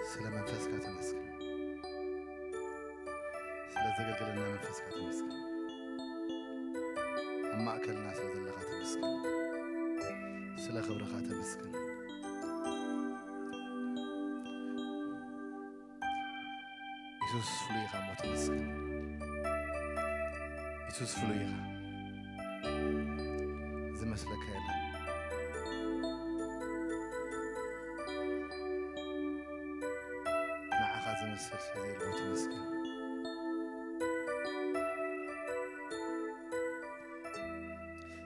ስለ መንፈስካ ተመስገን። ስለ ዘገልገለና መንፈስካ ተመስገን። ኣብ ማእከልና ስለ ዘለኻ ተመስገን። ስለ ክብርኻ ተመስገን። የሱስ ፍሉይ ኢኻ እሞ ተመስገን። የሱስ ፍሉይ ኢኻ። ዝመስለካ የለን። ንዓኻ ዝመስል ስለዘየለ ተመስገን።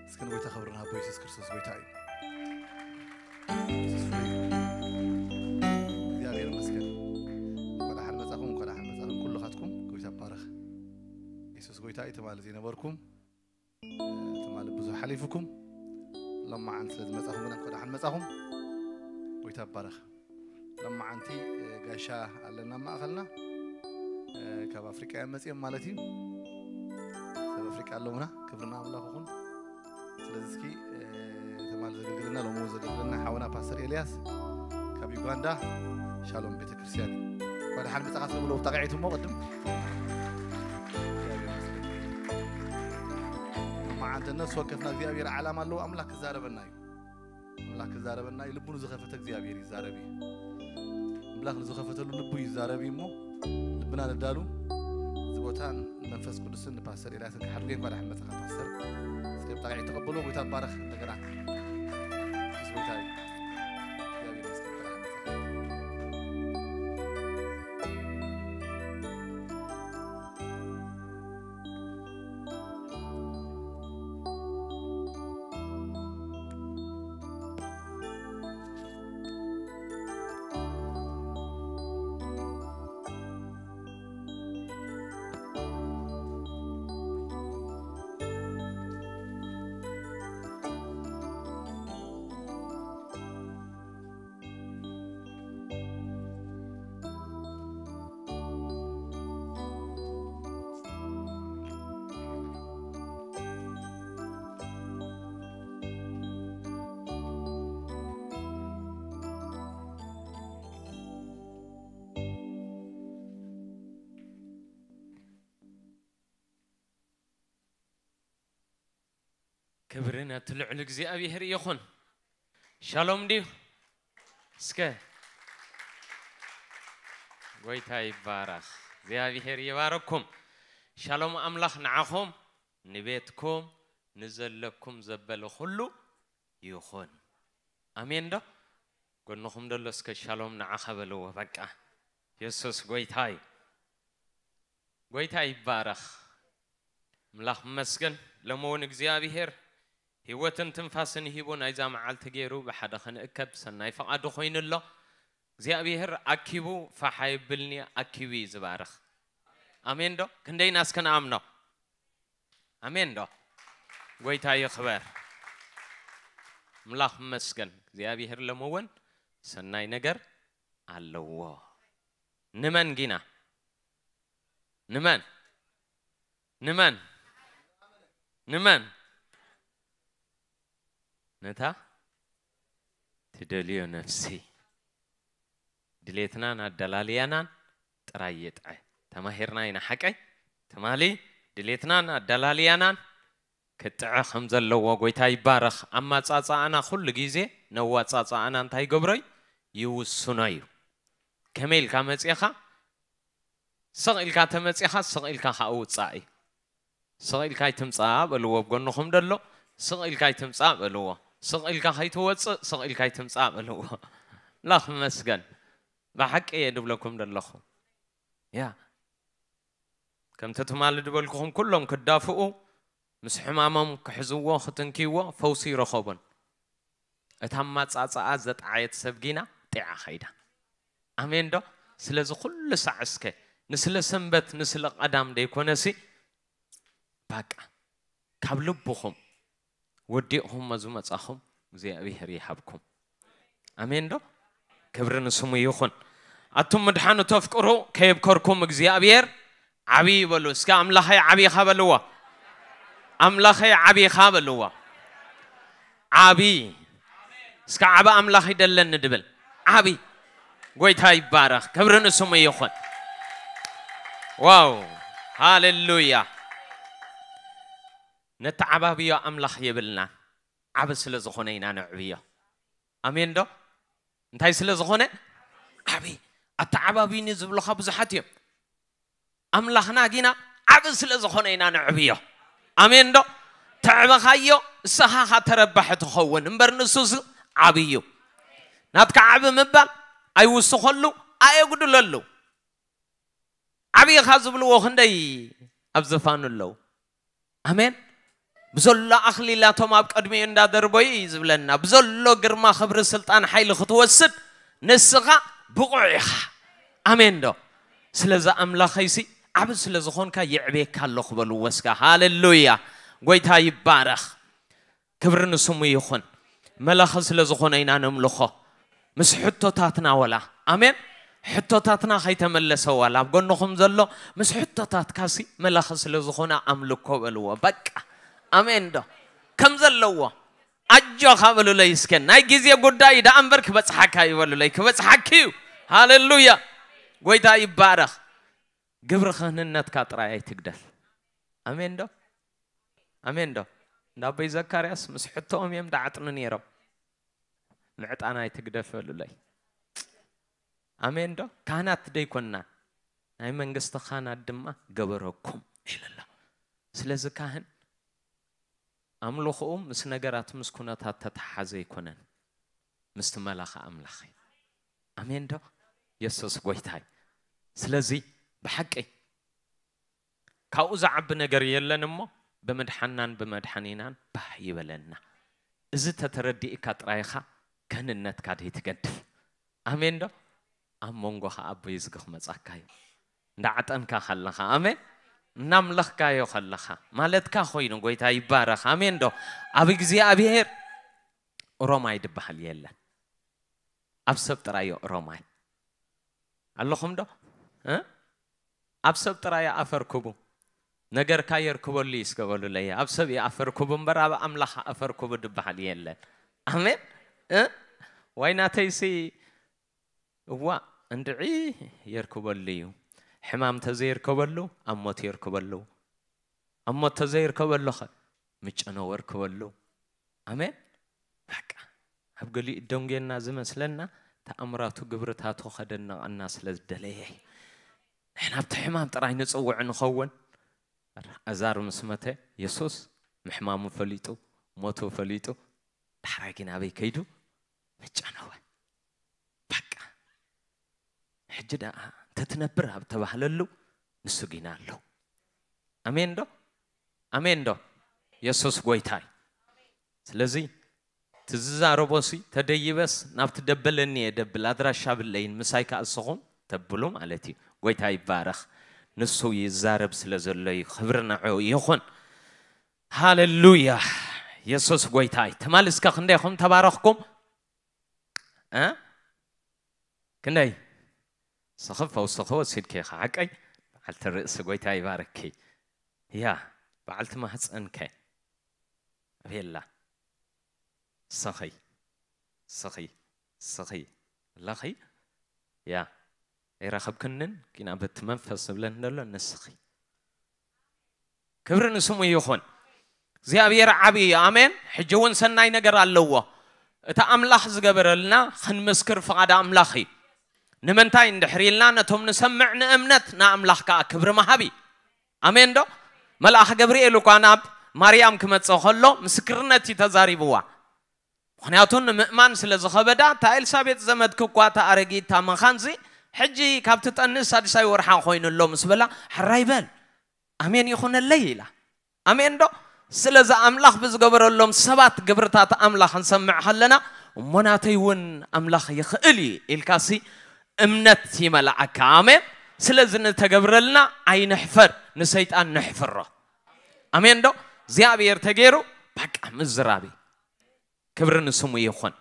እስኪ ንጎይታ ክብሪ ንሃቦ። የሱስ ክርስቶስ ጎይታ እዩ። የሱስ ፍሉይ እዩ። እግዚኣብሔር ይመስገን። እንኳዕ ደሓን መጻኹም፣ እንኳዕ ደሓን መጻኹም ኩልኻትኩም። ጎይታ ይባረኽ። የሱስ ጎይታ እዩ። ትማሊ ዘይነበርኩም፣ ትማሊ ብዙሕ ሓሊፉኩም፣ ሎማዓንቲ ስለ ዝመጻኹም ግና እንኳዕ ደሓን መጻኹም። ጎይታ ይባረኽ። ሎማዓንቲ፣ እ፣ ጋሻ ኣለና ኣብ ማእኸልና። እ፣ ካብ ኣፍሪቃ እዮም መጺኦም ማለት እዩ። ሰብ ኣፍሪቃ ኣለውና። ክብርና ኣምላኽ ይኹን። ስለዚ እስኪ፣ እ፣ ትማሊ ዘገልግልና ሎሚ እውን ዘገልግልና ሓውና ፓስተር ኤልያስ ካብ ዩጋንዳ ሻሎም ቤተክርስትያን እዩ። እንኳዕ ደሓን መጻኻ ትብሎ ተቃዒቱ እሞ ቅድም ሎማዓንቲ ነፍሲ ወከፍና እግዚኣብሔር ዓላማ ኣለዎ። ኣምላኽ ክዛረበና እዩ። ኣምላኽ ክዛረበና እዩ። ልቡ ንዝኸፈተ እግዚኣብሔር ይዛረብ እዩ። ኣምላኽ ንዝኸፈተሉ ልቡ ይዛረብ እዩ እሞ ልብና ነዳሉ። እዚ ቦታ ንመንፈስ ቅዱስን ንፓስተር ኤልያስን ክሓድጎ። እንኳዕ ደሓን መጻኻ ፓስተር። እስከ ብጣቕዒ ተቐበልዎ። ጎይታ ባረኽ። እንደገና ምስ ጎይታ እዩ። እግዚኣብሔር ይመስገን። እንኳዕ ደሓን መጻኻ። ክብሪ ነቲ ልዑል እግዚኣብሔር ይኹን። ሻሎም ድዩ? እስከ ጎይታ ይባረኽ። እግዚኣብሔር ይባረኩም። ሻሎም ኣምላኽ ንዓኹም፣ ንቤትኩም፣ ንዘለኩም ዘበለ ኩሉ ይኹን። ኣሜን ዶ? ጎንኹም ደሎ እስከ ሻሎም ንዓኻ በልዎ። በቃ የሱስ ጎይታ እዩ። ጎይታ ይባረኽ። ኣምላኽ ይመስገን። ሎሚ እውን እግዚኣብሔር ህይወትን ትንፋስን ሂቡ ናይዛ መዓልቲ ገይሩ ብሓደ ክንእከብ ሰናይ ፍቓዱ ኮይኑ ኣሎ። እግዚኣብሔር ኣኪቡ ፋሕ የብልኒ፣ ኣኪቡ እዩ ዝባርኽ። ኣሜን ዶ? ክንደይና እስከ ንኣምኖ? ኣሜን ዶ? ጎይታ ይኽበር። ኣምላኽ ይመስገን። እግዚኣብሔር ሎሚ እውን ሰናይ ነገር ኣለዎ። ንመን ጊና? ንመን? ንመን? ንመን? ነታ ትደልዮ ነፍሲ። ድሌትናን ኣደላልያናን ጥራይ ይጥዐ። ተማሂርና ኢና ሓቀይ? ትማሊ ድሌትናን ኣደላልያናን ክጥዐ ከም ዘለዎ ጎይታ ይባረኽ። ኣመጻጽኣና ኩሉ ግዜ ነዋጻጽኣና እንታይ ይገብሮ እዩ? ይውስኖ እዩ። ከመይ ኢልካ መጺኻ? ስቕ ኢልካ ተመጺኻ፣ ስቕ ኢልካ ኸኣ ውጻእ እዩ። ስቕ ኢልካ ኣይትምጻእ በልዎ፣ ኣብ ጎንኹም ደሎ፣ ስቕ ኢልካ ኣይትምጻእ በልዎ። ስቕ ኢልካ ከይትወጽእ፣ ስቕ ኢልካ ኣይትምጻእ በልዎ። ኣምላኽ ይመስገን። ብሓቂ እየ ድብለኩም ደለኹ። ያ። ከምቲ ትማሊ ድበልኩኹም፣ ኩሎም ክዳፍኡ፣ ምስ ሕማሞም ክሕዝዎ፣ ክትንክይዎ፣ ፈውሲ ይረኸቡን። እታ ኣማጻጽኣ ዘጥዓየት ሰብ ጊና ጢዓ ኸይዳ። ኣሜን ዶ? ስለዚ ኩሉ ሳዕ እስከ፣ ንስለ ሰንበት፣ ንስለ ቀዳም ደይኮነሲ፣ በቃ፣ ካብ ልብኹም ወዲቕኹም ዝመጻኹም እግዚኣብሔር ይሃብኩም። ኣሜን ዶ? ክብሪ ንስሙ ይኹን። ኣቱም ምድሓኑ ተፍቅሩ፣ ከየብከርኩም እግዚኣብሔር ዓቢ ይበሉ። እስከ ኣምላኸይ ዓቢኻ በልዎ። ኣምላኸይ ዓቢኻ በልዎ። ዓቢ። እስከ ዓቢ ኣምላኽ ይደለኒ ድብል። ዓቢ ጎይታ ይባረኽ፣ ክብሪ ንስሙ ይኹን። ዋው፣ ሃሌሉያ። ነተዓባብዮ ኣምላኽ የብልና። ዓቢ ስለ ዝኾነ ኢና ነዕብዮ። ኣሜን ዶ? እንታይ ስለ ዝኾነ? ዓቢ። ኣተዓባብዩኒ ዝብሉኻ ብዙሓት እዮም። ኣምላኽና ጊና ዓቢ ስለ ዝኾነ ኢና ነዕብዮ። ኣሜን ዶ? ተዕበኻዮ፣ እስኻ ኻ ተረባሒ ትኸውን እምበር፣ ንሱስ ዓቢ እዩ። ናትካ ዓቢ ምባል ኣይውስኸሉ፣ ኣየጉድለሉ። ዓቢ ኢኻ ዝብልዎ ክንደይ ኣብ ዝፋኑ ኣለዉ። ኣሜን። ብዘሎ ኣኽሊላቶም ኣብ ቅድሚኡ እንዳደርበዩ እዩ ዝብለና። ብዘሎ ግርማ፣ ክብሪ፣ ስልጣን፣ ሓይሊ ክትወስድ ንስኻ ብቑዕ ኢኻ። ኣሜን ዶ? ስለዚ ኣምላኸይሲ ዓቢ ስለ ዝኾንካ የዕቤካ ኣሎ ክበሉ ወስካ። ሃሌሉያ። ጎይታ ይባረኽ። ክብሪ ንስሙ ይኹን። መላኺ ስለ ዝኾነ ኢና ነምልኾ። ምስ ሕቶታትና ወላ። ኣሜን። ሕቶታትና ከይተመለሰ ዋላ ኣብ ጎንኹም ዘሎ ምስ ሕቶታትካሲ መላኺ ስለ ዝኾነ ኣምልኮ በልዎ። በቃ። ኣሜን ዶ? ከም ዘለዎ። ኣጆኻ በሉለይ እስከ። ናይ ግዜ ጉዳይ ደኣ እምበር ክበጽሓካ እዩ በሉለይ። ክበጽሓኪ እዩ። ሃሌሉያ። ጎይታ ይባረኽ። ግብሪ ክህንነትካ ጥራይ ኣይትግደፍ። ኣሜን ዶ? ኣሜን ዶ? እንዳ ኣቦይ ዘካርያስ ምስ ሕቶኦም እዮም ደዓጥኑ ነይሮም። ምዕጣን ኣይትግደፍ በሉለይ። ኣሜን ዶ? ካህናት ደይኮንና፣ ናይ መንግስቲ ካህናት ድማ ገበረኩም ኢሉ ኣሎ። ስለዚ ካህን ኣምልኾኡ ምስ ነገራት፣ ምስ ኩነታት ተተሓሓዘ ኣይኮነን፣ ምስቲ መላኺ ኣምላኽ እዩ። ኣሜን ዶ? የሱስ ጎይታ እዩ። ስለዚ ብሓቂ ካብኡ ዝዓቢ ነገር የለን እሞ፣ ብምድሓናን ብመድሓኒናን ባህ ይበለና። እዚ ተተረዲእካ ጥራይኻ ከንነትካ ደይትገድፍ። ኣሜን ዶ? ኣብ መንጎኻ ኣቦይ ዝጊ ክመጻካ እዩ። እንዳዓጠንካ ከለኻ፣ ኣሜን፣ እናምለኽካዮ ከለኻ ማለትካ ኮይኑ፣ ጎይታ ይባረኽ። ኣሜን ዶ? ኣብ እግዚኣብሔር ሮማይ ድበሃል የለን። ኣብ ሰብ ጥራይ እዩ ሮማይ። ኣለኹም ዶ? እ? ኣብ ሰብ ጥራይ ኣፈርክቡ። ነገርካ የርክበሉ እዩ እስከ በሉለይ። ኣብ ሰብ ይኣፈርክቡ እምበር ኣብ ኣምላኽ ኣፈርክቡ ድበሃል የለን። ኣሜን። እ? ዋይ ናተይሲ፣ እዋ፣ እንድዒ የርክበሉ እዩ። ሕማም ተዘይርከበሉ፣ ኣብ ሞት የርክበሉ። ኣብ ሞት ተዘይርከበሉ ኸ፣ ምጨነወ ርከበሉ። ኣሜን። በቃ፣ ኣብ ገሊኡ ደንጉየና ዝመስለና፣ ተኣምራቱ ግብርታቱ ኸደንቐና ስለ ዝደለየ እዩ። ንሕና ኣብቲ ሕማም ጥራይ ንጽውዕ ንኸውን። ኣዛር ምስ መተ፣ የሱስ ምሕማሙ ፈሊጡ፣ ሞቱ ፈሊጡ፣ ዳሕራይ ግን ኣበይ ከይዱ? ምጨነወ። በቃ፣ ሕጂ ደኣ እንተትነብር ኣብ ተባህለሉ፣ ንሱ ጊና ኣሎ። ኣሜን ዶ? ኣሜን ዶ? የሱስ ጎይታ እዩ። ስለዚ፣ ትዝዛረቦሲ ተደይበስ፣ ናብቲ ደበለኒ እየ ደብል፣ ኣድራሻ ብለይን፣ ምሳይ ከኣ እስኹም ተብሉ ማለት እዩ። ጎይታ ይባረኽ። ንሱ ይዛረብ ስለ ዘሎ እዩ። ክብሪ ንዕኡ ይኹን። ሃሌሉያ። የሱስ ጎይታ እዩ። ትማሊ እስከ ክንደይ ኢኹም ተባረኽኩም? እ? ክንደይ? ስኺ ፈውስኺ ወሲድኪ ኢኻ፣ ሓቀይ? በዓልቲ ርእሲ፣ ጎይታ ይባርኪ። ያ፣ በዓልቲ ማህፀንከ? ኣበይ ኣላ? ስኺ፣ ስኺ፣ ስኺ ኣለኺ? ያ፣ ኣይረኸብክንን፣ ጊና በቲ መንፈስ ዝብለኒ ዘሎ ንስኺ። ክብሪ ንስሙ ይኹን። እግዚኣብሔር ዓብዪ እዩ። ኣሜን። ሕጂ እውን ሰናይ ነገር ኣለዎ። እቲ ኣምላኽ ዝገበረልና ክንምስክር ፍቓድ ኣምላኽ እዩ። ንምንታይ እንድሕር ኢልና፣ ነቶም ንሰምዕ ንእምነት ንኣምላኽ ከኣ ክብሪ ምሃብ እዩ። ኣሜን ዶ? መልኣኽ ገብርኤል እኳ ናብ ማርያም ክመጽእ ከሎ ምስክርነት እዩ ተዛሪብዋ። ምኽንያቱ ንምእማን ስለ ዝኸበዳ፣ እታ ኤልሳቤጥ ዘመድኪ እኳ፣ እታ ኣረጊት፣ እታ መኻንሲ፣ ሕጂ ካብ ትጠንስ ሳድሳይ ወርሓ ኮይኑ ኣሎ ምስ በላ፣ ሕራይ በል፣ ኣሜን ይኹነለይ ኢላ። ኣሜን ዶ? ስለዚ ኣምላኽ ብዝገበረሎም ሰባት ግብርታት ኣምላኽ ክንሰምዕ ከለና፣ እሞ ናተይ እውን ኣምላኽ ይኽእል እዩ ኢልካሲ እምነት ይመልኣካ። ኣሜን። ስለዚ ንተገብረልና ኣይንሕፈር፣ ንሰይጣን ነሕፍሮ። ኣሜን ዶ? እግዚኣብሔር ተገይሩ በቃ ምዝራብ እዩ። ክብሪ ንስሙ ይኹን።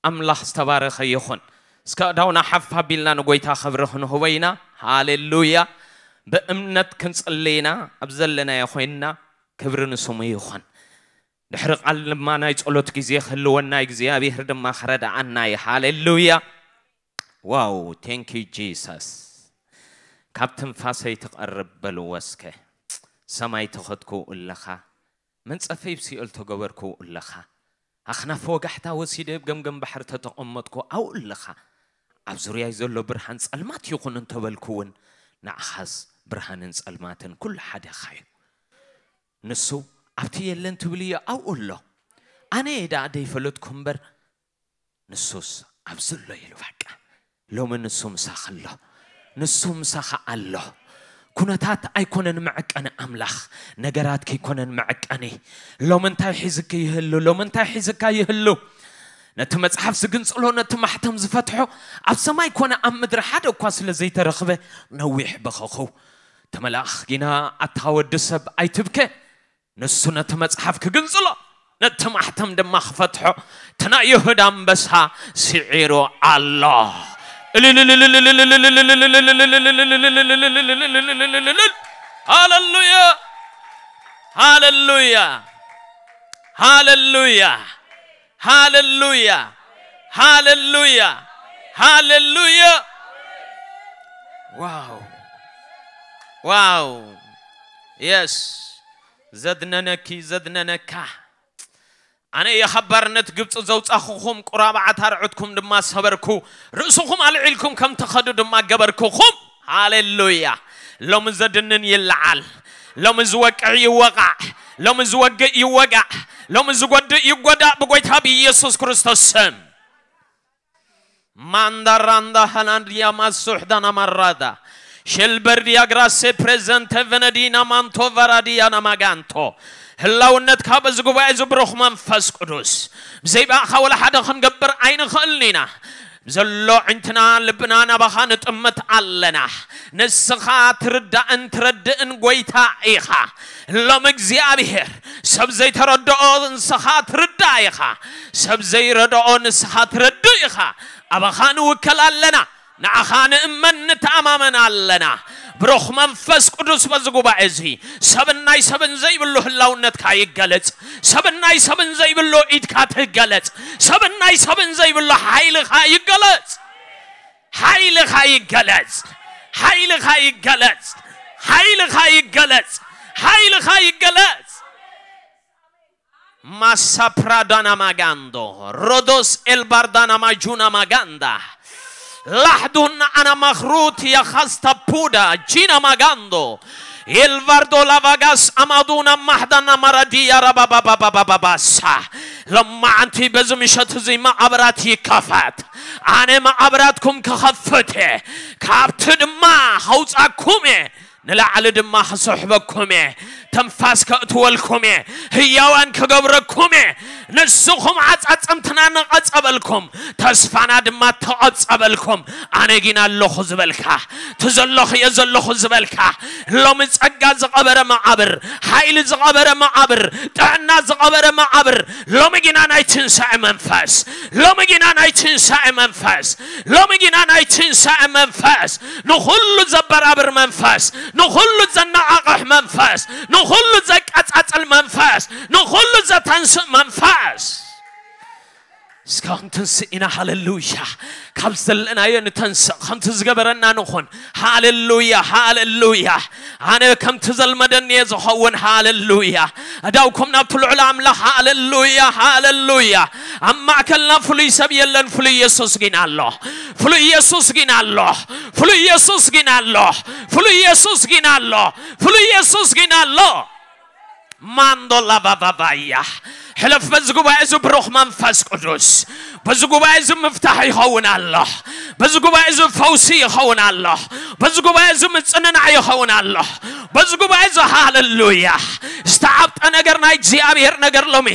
ኣምላኽ ዝተባረኸ ይኹን። እስከ ኣእዳውና ሓፍ ኣቢልና ንጎይታ ክብሪ ክንህቦ ኢና። ሃሌሉያ። ብእምነት ክንጽሊ ኢና። ኣብ ዘለናዮ ኮይንና ክብሪ ንስሙ ይኹን። ድሕሪ ቃል ድማ ናይ ጸሎት ግዜ ክህልወና እግዚኣብሔር ድማ ክረድኣና እዩ። ሃሌሉያ። ዋው፣ thank you Jesus። ካብ ትንፋሰይ ትቐርብ በልዎ እስከ። ሰማይ ተኸትኩ ኣለኻ፣ መንጸፈይ ብሲኦል ተገበርኩ ኣለኻ። ኣኽናፍ ወጋሕታ ወሲደ ኣብ ገምገም ባሕሪ ተተቐመጥኩ ኣብኡ ኣለኻ። ኣብ ዙርያይ ዘሎ ብርሃን ጸልማት ይኹን እንተበልኩ እውን፣ ንዓኻስ ብርሃንን ጸልማትን ኩሉ ሓደኻ እዩ። ንሱ ኣብቲ የለን ትብልዮ ኣብኡ ኣሎ። ኣነ እየ ደኣ ደይፈለጥኩ እምበር፣ ንሱስ ኣብዚ ኣሎ ኢሉ። በቃ ሎሚ ንሱ ምሳኺ ኣሎ። ንሱ ምሳኻ ኣሎ። ኩነታት ኣይኮነን መዐቀኒ ኣምላኽ፣ ነገራት ከይኮነን መዐቀኒ። ሎሚ እንታይ ሒዝኪ ይህሉ? ሎሚ እንታይ ሒዝካ ይህሉ? ነቲ መጽሓፍ ዝግንጽሎ፣ ነቲ ማሕተም ዝፈትሖ፣ ኣብ ሰማይ ኮነ ኣብ ምድሪ ሓደ እኳ ስለ ዘይተረኽበ ነዊሕ በኸኹ። እቲ መልኣኽ ግና፣ ኣታ ወዲ ሰብ ኣይትብከ፣ ንሱ ነቲ መጽሓፍ ክግንጽሎ፣ ነቲ ማሕተም ድማ ክፈትሖ፣ እቲ ናይ ይሁዳ ኣንበሳ ስዒሩ ኣሎ። ሃሌሉያ፣ ሃሌሉያ፣ ሃሌሉያ፣ ሃሌሉያ፣ ሃሌሉያ፣ ሃሌሉያ። ዋው፣ ዋው። የስ፣ ዘድነነኪ፣ ዘድነነካ። ኣነ እየ ካብ ባርነት ግብፂ ዘውፃኹኹም፣ ቁራብዓት ኣርዑትኩም ድማ ሰበርኩ፣ ርእስኹም ኣልዒልኩም ከም ትኸዱ ድማ ገበርኩኹም። ሃሌሉያ። ሎሚ ዘድንን ይለዓል፣ ሎሚ ዝወቅዕ ይወቃዕ፣ ሎሚ ዝወግእ ይወጋዕ፣ ሎሚ ዝጎድእ ይጎዳእ ብጎይታ ብኢየሱስ ክርስቶስ ስም። ማንዳራንዳ ሃናንድያ ማሱሕ ዳና ማራዳ ሸልበርድያ ግራሴ ፕሬዘንተ ቨነዲና ማንቶ ቫራዲያ ናማጋንቶ። ህላውነትካ በዚ ጉባኤ እዚ ብሩኽ መንፈስ ቅዱስ፣ ብዘይ ብኣኻ ወላ ሓደ ክንገብር ኣይንኽእልን ኢና። ዘሎ ዕንትና ልብና ናባኻ ንጥምት ኣለና። ንስኻ ትርዳእን ትረድእን ጎይታ ኢኻ። ሎም እግዚኣብሔር ሰብ ዘይተረድኦ ንስኻ ትርዳእ ኢኻ። ሰብ ዘይረድኦ ንስኻ ትረድእ ኢኻ። ኣባኻ ንውከል ኣለና። ንዓኻ ንእመን ንተኣማመን ኣለና። ብሩኽ መንፈስ ቅዱስ በዚ ጉባኤ እዚ ሰብን ናይ ሰብን ዘይብሉ ህላውነትካ ይገለጽ። ሰብን ናይ ሰብን ዘይብሉ ኢድካ ትገለጽ። ሰብን ናይ ሰብን ዘይብሉ ሓይልኻ ይገለጽ። ሓይልኻ ይገለጽ። ሓይልኻ ይገለጽ። ሓይልኻ ይገለጽ። ሓይልኻ ይገለጽ። ማሳፕራዳና ማጋንዶ ሮዶስ ኤልባርዳና ማጁና ማጋንዳ ላሕዱና ኣና ማኽሩት ያኻስታ ፑዳ ጂና ማጋንዶ ኤልቫርዶ ላቫጋስ ኣማዱና ማሕዳና ማራዲያ ራባባባባባባሳ። ለማዓንቲ በዚ ምሸት እዚ መቓብራት ይከፈት። ኣነ መቓብራትኩም ክኸፍት እየ፣ ካብቲ ድማ ከውፃኩም እየ። ንላዕሊ ድማ ክስሕበኩም እየ። ተንፋስ ከእትወልኩም እየ። ህያዋን ክገብረኩም እየ። ንስኹም ዓጻጽምትና ንቐጸበልኩም፣ ተስፋና ድማ ተቐጸበልኩም። ኣነ ግን ኣለኹ ዝበልካ፣ እቲ ዘለኹ እየ ዘለኹ ዝበልካ፣ ሎሚ ጸጋ ዝቐበረ መቓብር፣ ሓይሊ ዝቐበረ መቓብር፣ ጥዕና ዝቐበረ መቓብር፣ ሎሚ ግና ናይ ትንሳኤ መንፈስ፣ ሎሚ ግና ናይ ትንሳኤ መንፈስ፣ ሎሚ ግና ናይ ትንሳኤ መንፈስ፣ ንኹሉ ዘበራብር መንፈስ፣ ንኹሉ ዘነቓቕሕ መንፈስ፣ ንኹሉ ዘቀጻጽል መንፈስ፣ ንኹሉ ዘተንስእ መንፈስ። እስካብ ክንትንስእ ኢና። ሃሌሉያ። ካብ ዘለናዮ ንተንስእ፣ ከምቲ ዝገበረና ንኹን። ሃሌሉያ፣ ሃሌሉያ። ኣነ ከምቲ ዘልመደኒ እየ ዝኸውን። ሃሌሉያ። ኣእዳውኩም ናብቲ ልዑል ኣምላኽ። ሃሌሉያ፣ ሃሌሉያ። ኣብ ማእከልና ፍሉይ ሰብ የለን። ፍሉይ ኢየሱስ ግን ኣሎ። ፍሉይ ኢየሱስ ግን ኣሎ። ፍሉይ ኢየሱስ ግን ኣሎ። ፍሉይ ኢየሱስ ግን ኣሎ። ፍሉይ ኢየሱስ ግን ኣሎ። ማንዶ ላባባባያ። ሕለፍ በዚ ጉባኤ እዚ ብሩኽ መንፈስ ቅዱስ። በዚ ጉባኤ እዚ ምፍታሕ ይኸውን ኣሎ። በዚ ጉባኤ እዚ ፈውሲ ይኸውን ኣሎ። በዚ ጉባኤ እዚ ምጽንናዕ ይኸውን ኣሎ። በዚ ጉባኤ እዚ ሃሌሉያ። ዝተዓብጠ ነገር ናይ እግዚኣብሔር ነገር ሎሚ፣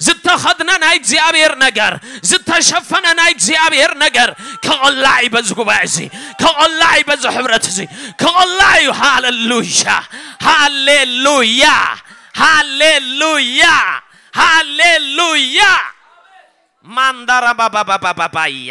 ዝተኸድነ ናይ እግዚኣብሔር ነገር፣ ዝተሸፈነ ናይ እግዚኣብሔር ነገር ክቕላዕ እዩ በዚ ጉባኤ እዚ፣ ክቕላዕ እዩ በዚ ሕብረት እዚ፣ ክቕላዕ እዩ። ሃሌሉያ፣ ሃሌሉያ፣ ሃሌሉያ፣ ሃሌሉያ። ማንዳራ ባባባባባያ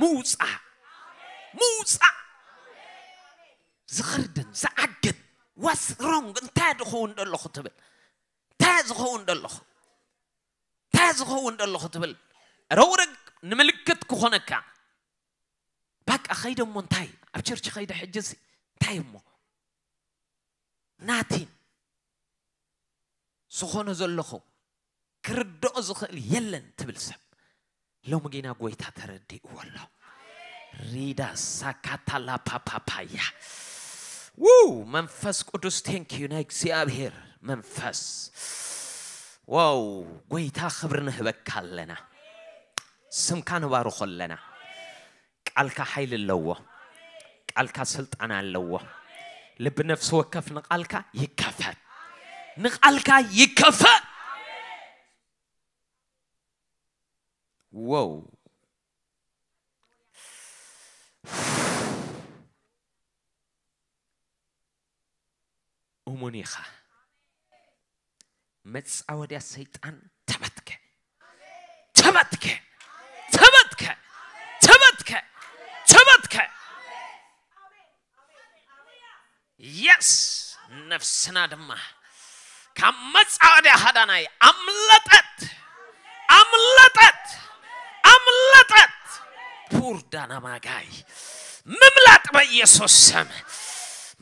ምውፃእ ምውፃእ ዝኽርድን ዝዓግን ዋስ ሮንግ እንታይ ዝኸውን ዘለኹ ትብል እንታይ ዝኸውን ዘለኹ እንታይ ዝኸውን ዘለኹ ትብል ረውረግ ንምልክት ክኾነካ በቃ ኸይደ እሞ እንታይ ኣብ ቸርች ኸይደ ሕጅስ እንታይ እሞ ናቲን ዝኾነ ዘለኹ ክርድኦ ዝኽእል የለን ትብል ሰብ ሎሚ ጌና ጎይታ ተረዲእዎ ኣሎ ሪዳ ሳካታላ ፓፓፓያ ው መንፈስ ቅዱስ ቴንኪዩ ናይ እግዚኣብሔር መንፈስ ዋው ጎይታ ክብሪ ንህበካ ኣለና ስምካ ንባርኾ ኣለና ቃልካ ሓይሊ ኣለዎ ቃልካ ስልጣን ኣለዎ ልቢ ነፍሲ ወከፍ ንቃልካ ይከፈት ንቃልካ ይከፈት ወው እሙን ኢኻ መጻወድያ ሰይጣን ተበትከ ተበትከ ተበትከ ተበትከ ተበትከ የስ ነፍስና ድማ ካብ መጻወድያ ሃዳናይ ኣምለጠት ኣምለጠት ኣምለጠት ፑርዳና ማጋይ ምምላጥ በኢየሱስ ስም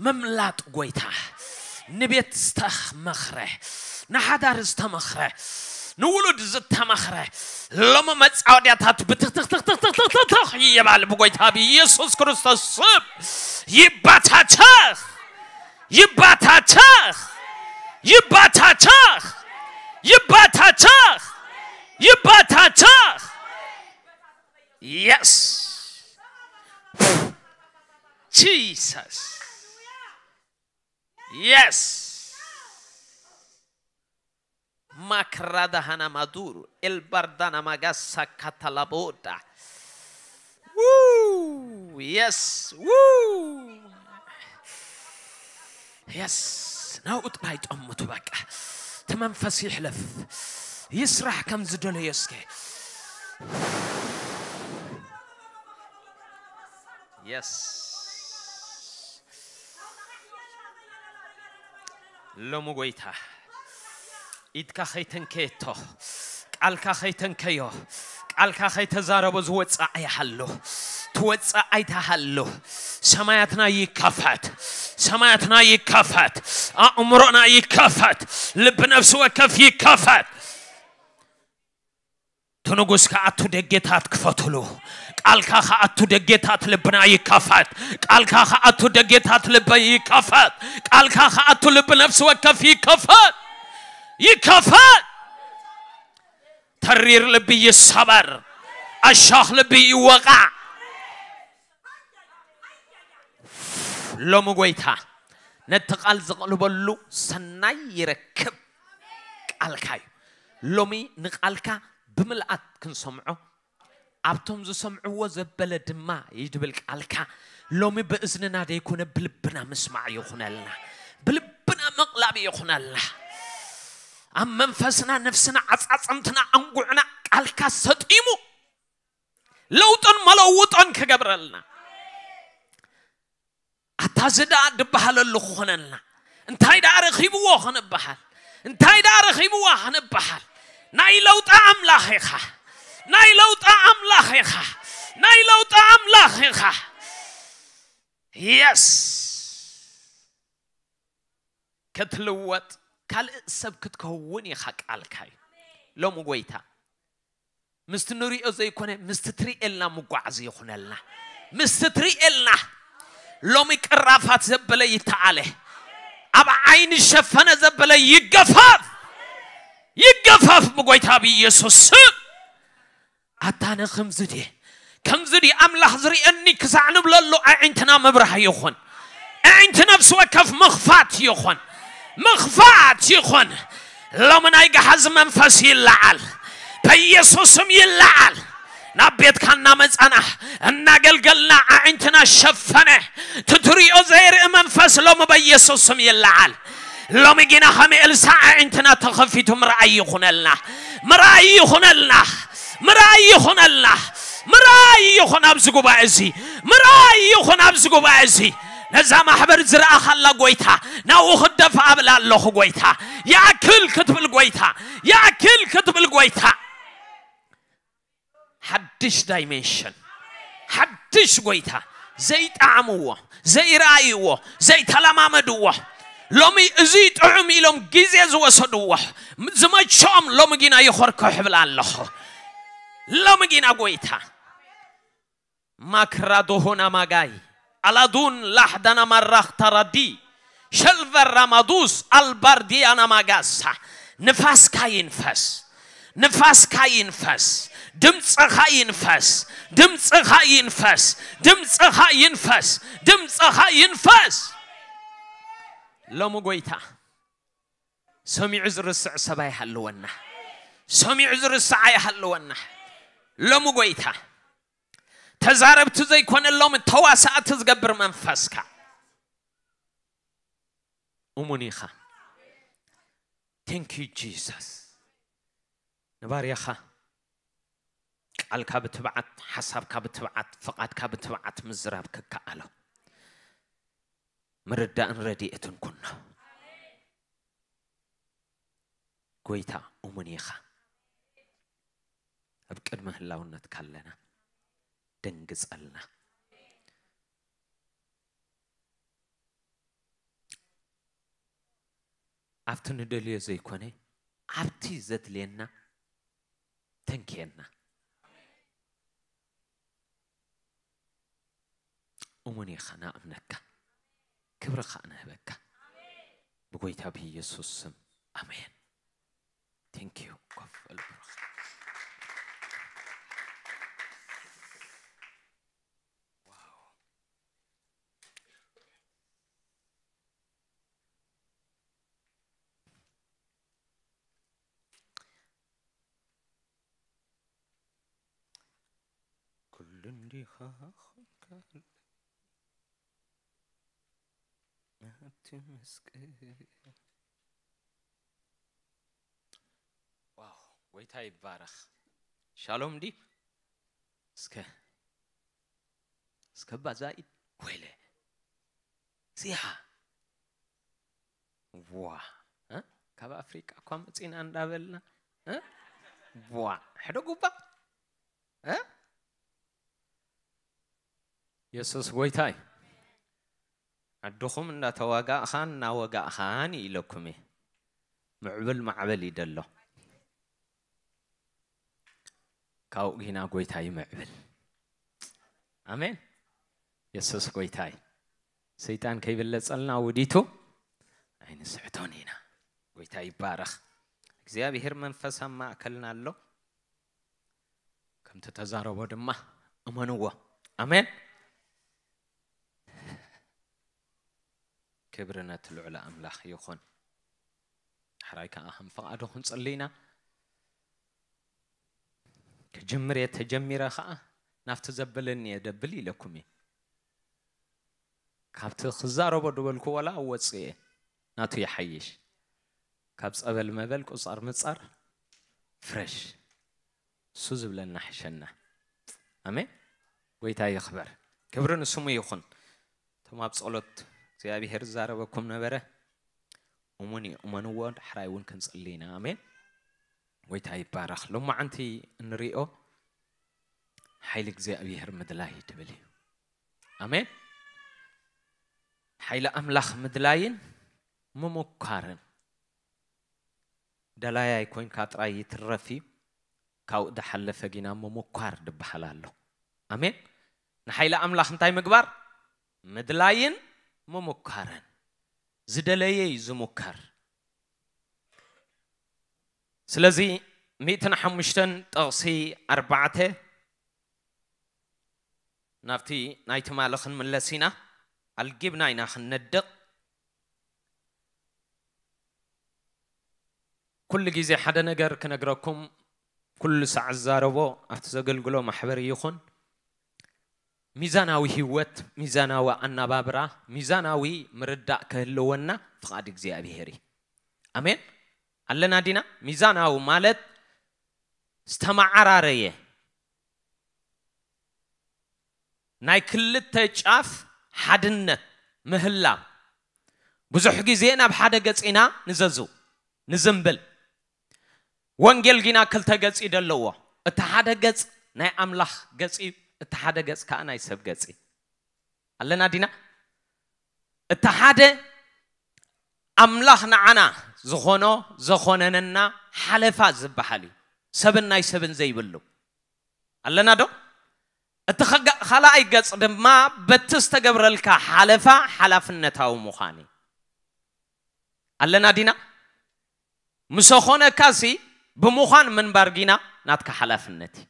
ምምላጥ ጎይታ ንቤት ዝተመኽረ ንሓዳር ዝተመኽረ ንውሉድ ዝተመኽረ ሎሚ መጻወድያታት ብትኽትኽትኽትኽትኽትኽትኽ ይባል ብጎይታ ብኢየሱስ ክርስቶስ ስም ይባታተኽ ይባታተኽ ይባታተኽ ይባታተኽ ይባታተኽ Yes. Jesus. Yes. Makradahana maduru. Elbardana magasa katalaboda. Woo. Yes. Woo. Yes. ናብኡ ጥራይ ጠምቱ በቃ እቲ መንፈስ ይሕለፍ ይስራሕ ከም ዝደለዮ እስከ የስ ሎሚ ጎይታ ኢድካ ከይተንከየቶ ቃልካ ከይተንከዮ ቃልካ ከይተዛረቦ ዝወፅእ ኣይሃሉ ትወፅእ ኣይተሃሉ ሰማያትና ይከፈት ሰማያትና ይከፈት ኣእምሮና ይከፈት ልቢ ነፍሲ ወከፍ ይከፈት ትንጉስ ከኣቱ ደጌታት ክፈትሉ ቃልካ ከኣቱ ደጌታት ልብና ይከፈት ቃልካ ከኣቱ ደጌታት ልበ ይከፈት ቃልካ ከኣቱ ልቢ ነፍሲ ወከፍ ይከፈት ይከፈት ተሪር ልቢ ይሰበር ኣሻኽ ልቢ ይወቃዕ ሎሚ ጎይታ ነቲ ቃል ዘቕልበሉ ሰናይ ይረክብ ቃልካ እዩ ሎሚ ንቃልካ ብምልኣት ክንሰምዖ ኣብቶም ዝሰምዕዎ ዘበለ ድማ ይድብል ቃልካ ሎሚ ብእዝንና ደይኮነ ብልብና ምስማዕ ይኹነልና ብልብና መቕላብ ይኹነልና ኣብ መንፈስና ነፍስና ዓጻጸምትና ኣንጉዕና ቃልካ ሰጢሙ ለውጥን መለውጦን ክገብረልና ኣታ እዚ ደኣ ድበሃለሉ ክኾነልና እንታይ ደኣ ረኺብዎ ክንበሃል እንታይ ደኣ ረኺብዋ ክንበሃል ናይ ለውጢ ኣምላኽ ኢኻ ናይ ለውጢ ኣምላኽ ኢኻ ናይ ለውጢ ኣምላኽ ኢኻ የስ ክትልወጥ ካልእ ሰብ ክትከውን ኢኻ ቃልካ እዩ ሎሚ ጎይታ ምስቲ ንሪኦ ዘይኮነ ምስቲ ትሪኤልና ምጓዓዝ ይኹነልና ምስቲ ትሪኤልና ሎሚ ቅራፋት ዘበለ ይተዓለ ኣብ ዓይኒ ሸፈነ ዘበለ ይገፋፍ ይገፋፍ ብጎይታ ብኢየሱስ ስም ኣታነ ከምዚ ድየ ከምዚ ድየ ኣምላኽ ዝርእየኒ ክሳዕ ንብለሉ ኣዒንትና ምብራህ ይኹን ኣዒንቲ ነፍሲ ወከፍ ምኽፋት ይኹን ምኽፋት ይኹን ሎሚ ናይ ገሓዚ መንፈስ ይለዓል በኢየሱስም ይለዓል ናብ ቤትካ እናመፃና እናገልገልና ኣዒንትና ሸፈነ ትትሪኦ ዘይርኢ መንፈስ ሎሚ በኢየሱስም ይለዓል ሎሚ ጊና ኸም ኤልሳዕ ኣዒንትና ተኸፊቱ ምርኣይ ይኹነልና ምርኣይ ይኹነልና ምርኣይ ይኹነልና ምራይ ይኹን ኣብዚ ጉባኤ እዚ፣ ምራይ ይኹን ኣብዚ ጉባኤ እዚ። ነዛ ማሕበር ዝረኣኻላ ጎይታ፣ ናብኡ ክደፋ ኣብላ ኣለኹ ጎይታ። ይኣክል ክትብል ጎይታ፣ ይኣክል ክትብል ጎይታ። ሓድሽ ዳይሜንሽን፣ ሓድሽ ጎይታ። ዘይጠዓምዎ፣ ዘይረኣይዎ፣ ዘይተለማመድዎ፣ ሎሚ እዚ ጥዑም ኢሎም ግዜ ዝወሰድዎ፣ ዝመቸኦም ሎሚ ጊና ይኾርኮ ይብል ኣለኹ። ሎሚ ጊና ጎይታ ማክራዶሆና ማጋይ ኣላዱን ላሕዳና ማራኽ ታራዲ ሸልቨር ራማዱስ ኣልባርዲያና ማጋሳ። ንፋስካ ይንፈስ፣ ንፋስካ ይንፈስ፣ ድምፅኻ ይንፈስ፣ ድምፅኻ ይንፈስ፣ ድምፅኻ ይንፈስ፣ ድምፅኻ ይንፈስ። ሎሚ ጎይታ ሰሚዑ ዝርስዕ ሰብ ኣይሃልወና፣ ሰሚዑ ዝርስዕ ኣይሃልወና። ሎሚ ጎይታ ተዛረብቲ ዘይኮነ ሎሚ ተዋሳእቲ ዝገብር መንፈስካ እሙን ኢኻ። Thank you Jesus። ንባርያኻ ቃልካ ብትብዓት፣ ሓሳብካ ብትብዓት፣ ፍቓድካ ብትብዓት ምዝራብ ክከኣሎ ምርዳእን ረድኤትን ኩኖ። ጎይታ እሙን ኢኻ። ኣብ ቅድሚ ህላውነትካ ኣለና። ደንግጸልና። ኣብቲ ንደልዮ ዘይኮነ፣ ኣብቲ ዘድልየና ተንክየና። እሙን ኢኻ፣ ንኣምነካ። ክብሪ ኸኣ ንህበካ። ብጎይታ ብኢየሱስ ስም፣ ኣሜን። Thank you። ኮፍ በል ብሩኽ። ዋው። ኩሉ እንዲኻ ኾንካለይ፣ ኣብቲ መስቀል። ዋው፣ ጎይታ ይባረኽ። ሻሎም ዲ? እስከ፣ እስከ ባዛኢድ ወይለ። እዚኣ። ዋ፣ እ? ካብ ኣፍሪቃ እኳ መጺና እንዳበልና፣ እ? ዋ፣ ሕደጉባ። እ? የሱስ ጎይታይ። ዓድኹም እንዳተዋጋእኻን እናወጋእኻን እዩ ኢለኩም እየ። ምዕብል ማዕበል እዩ ደሎ። ካብኡ ጊና ጎይታ ይምዕብል። ኣሜን። የሱስ ጎይታይ። ሰይጣን ከይብለጸልና ውዲቱ ኣይንስሕቶን ኢና። ጎይታ ይባረኽ። እግዚኣብሔር መንፈስ ኣብ ማእከልና ኣሎ። ከምቲ ተዛረቦ ድማ እመንዎ። ኣሜን። ክብሪ ነቲ ልዑል ኣምላኽ ይኹን። ሕራይ ከኣ ከም ፍቓዱ ክንጽሊ ኢና። ክጅምር እየ ተጀሚረ ከኣ ናብቲ ዘበለኒ እየ ደብል ኢለኩም እየ። ካብቲ ክዛረቦ ድበልኩ ወላ ወጽእ እየ። ናቱ ይሓይሽ። ካብ ጸበል መበል ቁጻር ምጻር ፍረሽ። እሱ ዝብለና ሕሸና። ኣሜን። ጎይታ ይኽበር። ክብሪ ንስሙ ይኹን። እቶም ኣብ ጸሎት እግዚኣብሔር ዝዛረበኩም ነበረ። እሙን እዩ፣ እመንዎ። ዳሕራይ እውን ክንጽሊ ኢና። ኣሜን። ጎይታ ይባረኽ። ሎማዓንቲ እንሪኦ ሓይሊ እግዚኣብሔር ምድላይ ትብል እዩ። ኣሜን። ሓይሊ ኣምላኽ ምድላይን ምምኳርን። ደላይ ኣይኮንካ ጥራይ ይትረፍ እዩ። ካብኡ ዝሓለፈ ጊና ምምኳር ዝበሃል ኣሎ። ኣሜን። ንሓይሊ ኣምላኽ እንታይ ምግባር? ምድላይን ምምኳርን። ዝደለየ እዩ ዝምከር። ስለዚ ሚእትን ሓሙሽተን ጥቕሲ ኣርባዕተ ናብቲ ናይ ትማሊ ክንምለስ ኢና። ኣልጊብና ኢና ክንነድቕ። ኩሉ ግዜ ሓደ ነገር ክነግረኩም፣ ኩሉ ሳዕ ዝዛረቦ ኣብቲ ዘገልግሎ ማሕበር ይኹን፣ ሚዛናዊ ህይወት፣ ሚዛናዊ ኣነባብራ፣ ሚዛናዊ ምርዳእ ክህልወና ፍቓድ እግዚኣብሄር እዩ። ኣሜን። ኣለና ዲና? ሚዛናዊ ማለት ዝተመዓራረየ፣ ናይ ክልተ ጫፍ ሓድነት ምህላው። ብዙሕ ግዜ ናብ ሓደ ገጽ ኢና ንዘዝው ንዝምብል። ወንጌል ጊና ክልተ ገጽ እዩ ዘለዎ። እቲ ሓደ ገጽ ናይ ኣምላኽ ገጽ እዩ፣ እቲ ሓደ ገጽ ከዓ ናይ ሰብ ገጽ እዩ። ኣለና ዲና? እቲ ሓደ ኣምላኽ ንዓና ዝኾኖ ዘኾነነና ሓለፋ ዝበሃል እዩ። ሰብን ናይ ሰብን ዘይብሉ። ኣለና ዶ? እቲ ኸጋ- ካልኣይ ገጽ ድማ በቲ ዝተገብረልካ ሓለፋ ሓላፍነታዊ ምዃን እዩ። ኣለና ዲና? ምሰኾነካሲ ብምዃን ምንባር ጊና ናትካ ሓላፍነት እዩ።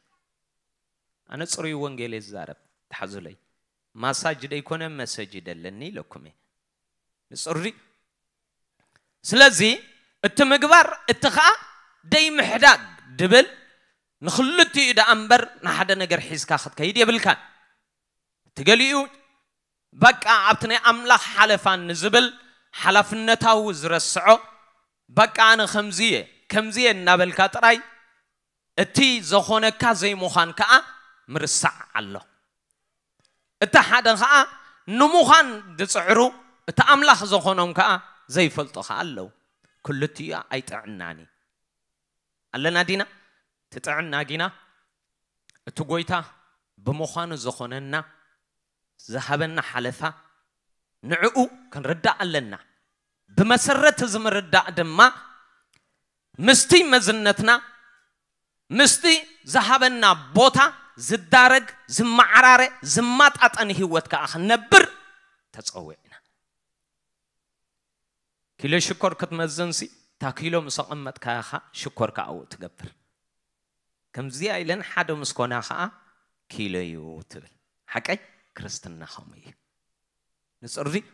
ኣነ ጽሩይ ወንጌል እየ ዝዛረብ፣ ተሓዙለይ። ማሳጅ ደይኮነ መሰጅ ደለኒ ኢለኩም እየ። ንጽሩይ። ስለዚ እቲ ምግባር እቲ ኸኣ ደይ ምሕዳግ ድብል ንኽልቲኡ ደኣ እምበር ንሓደ ነገር ሒዝካ ክትከይድ የብልካን። እቲ ገሊኡ በቃ ኣብቲ ናይ ኣምላኽ ሓለፋ ንዝብል ሓላፍነታዊ ዝረስዖ፣ በቃ ኣነ ከምዚ እየ፣ ከምዚ እየ እናበልካ ጥራይ እቲ ዝኾነካ ዘይምዃን ከኣ ምርሳዕ ኣሎ። እቲ ሓደ ከኣ ንምዃን ዝጽዕሩ፣ እቲ ኣምላኽ ዝኾኖም ከኣ ዘይፈልጡ ከኣ ኣለዉ። ክልቲኡ ኣይጥዕናን እዩ። ኣለና ዲና? እቲ ጥዕና ጊና እቲ ጎይታ ብምዃኑ ዝኾነና ዝሃበና ሓለፋ ንዕኡ ክንርዳእ ኣለና። ብመሰረት እዚ ምርዳእ ድማ ምስቲ መዝነትና፣ ምስቲ ዝሃበና ቦታ ዝዳረግ፣ ዝመዓራረ፣ ዝማጣጠን ህይወት ከኣ ክንነብር ተጸዊዕና። ኪሎ ሽኮር ክትመዝንሲ፣ እታ ኪሎ ምስ ኣቐመጥካያ ኸኣ ሽኮር ከኣ ኣብኡ ትገብር። ከምዚኣ ኢለን ሓደ ምስ ኮና ኸኣ ኪሎ እዩ ትብል። ሓቀይ ክርስትና ከምኡ እዩ። ንጽር ድዩ?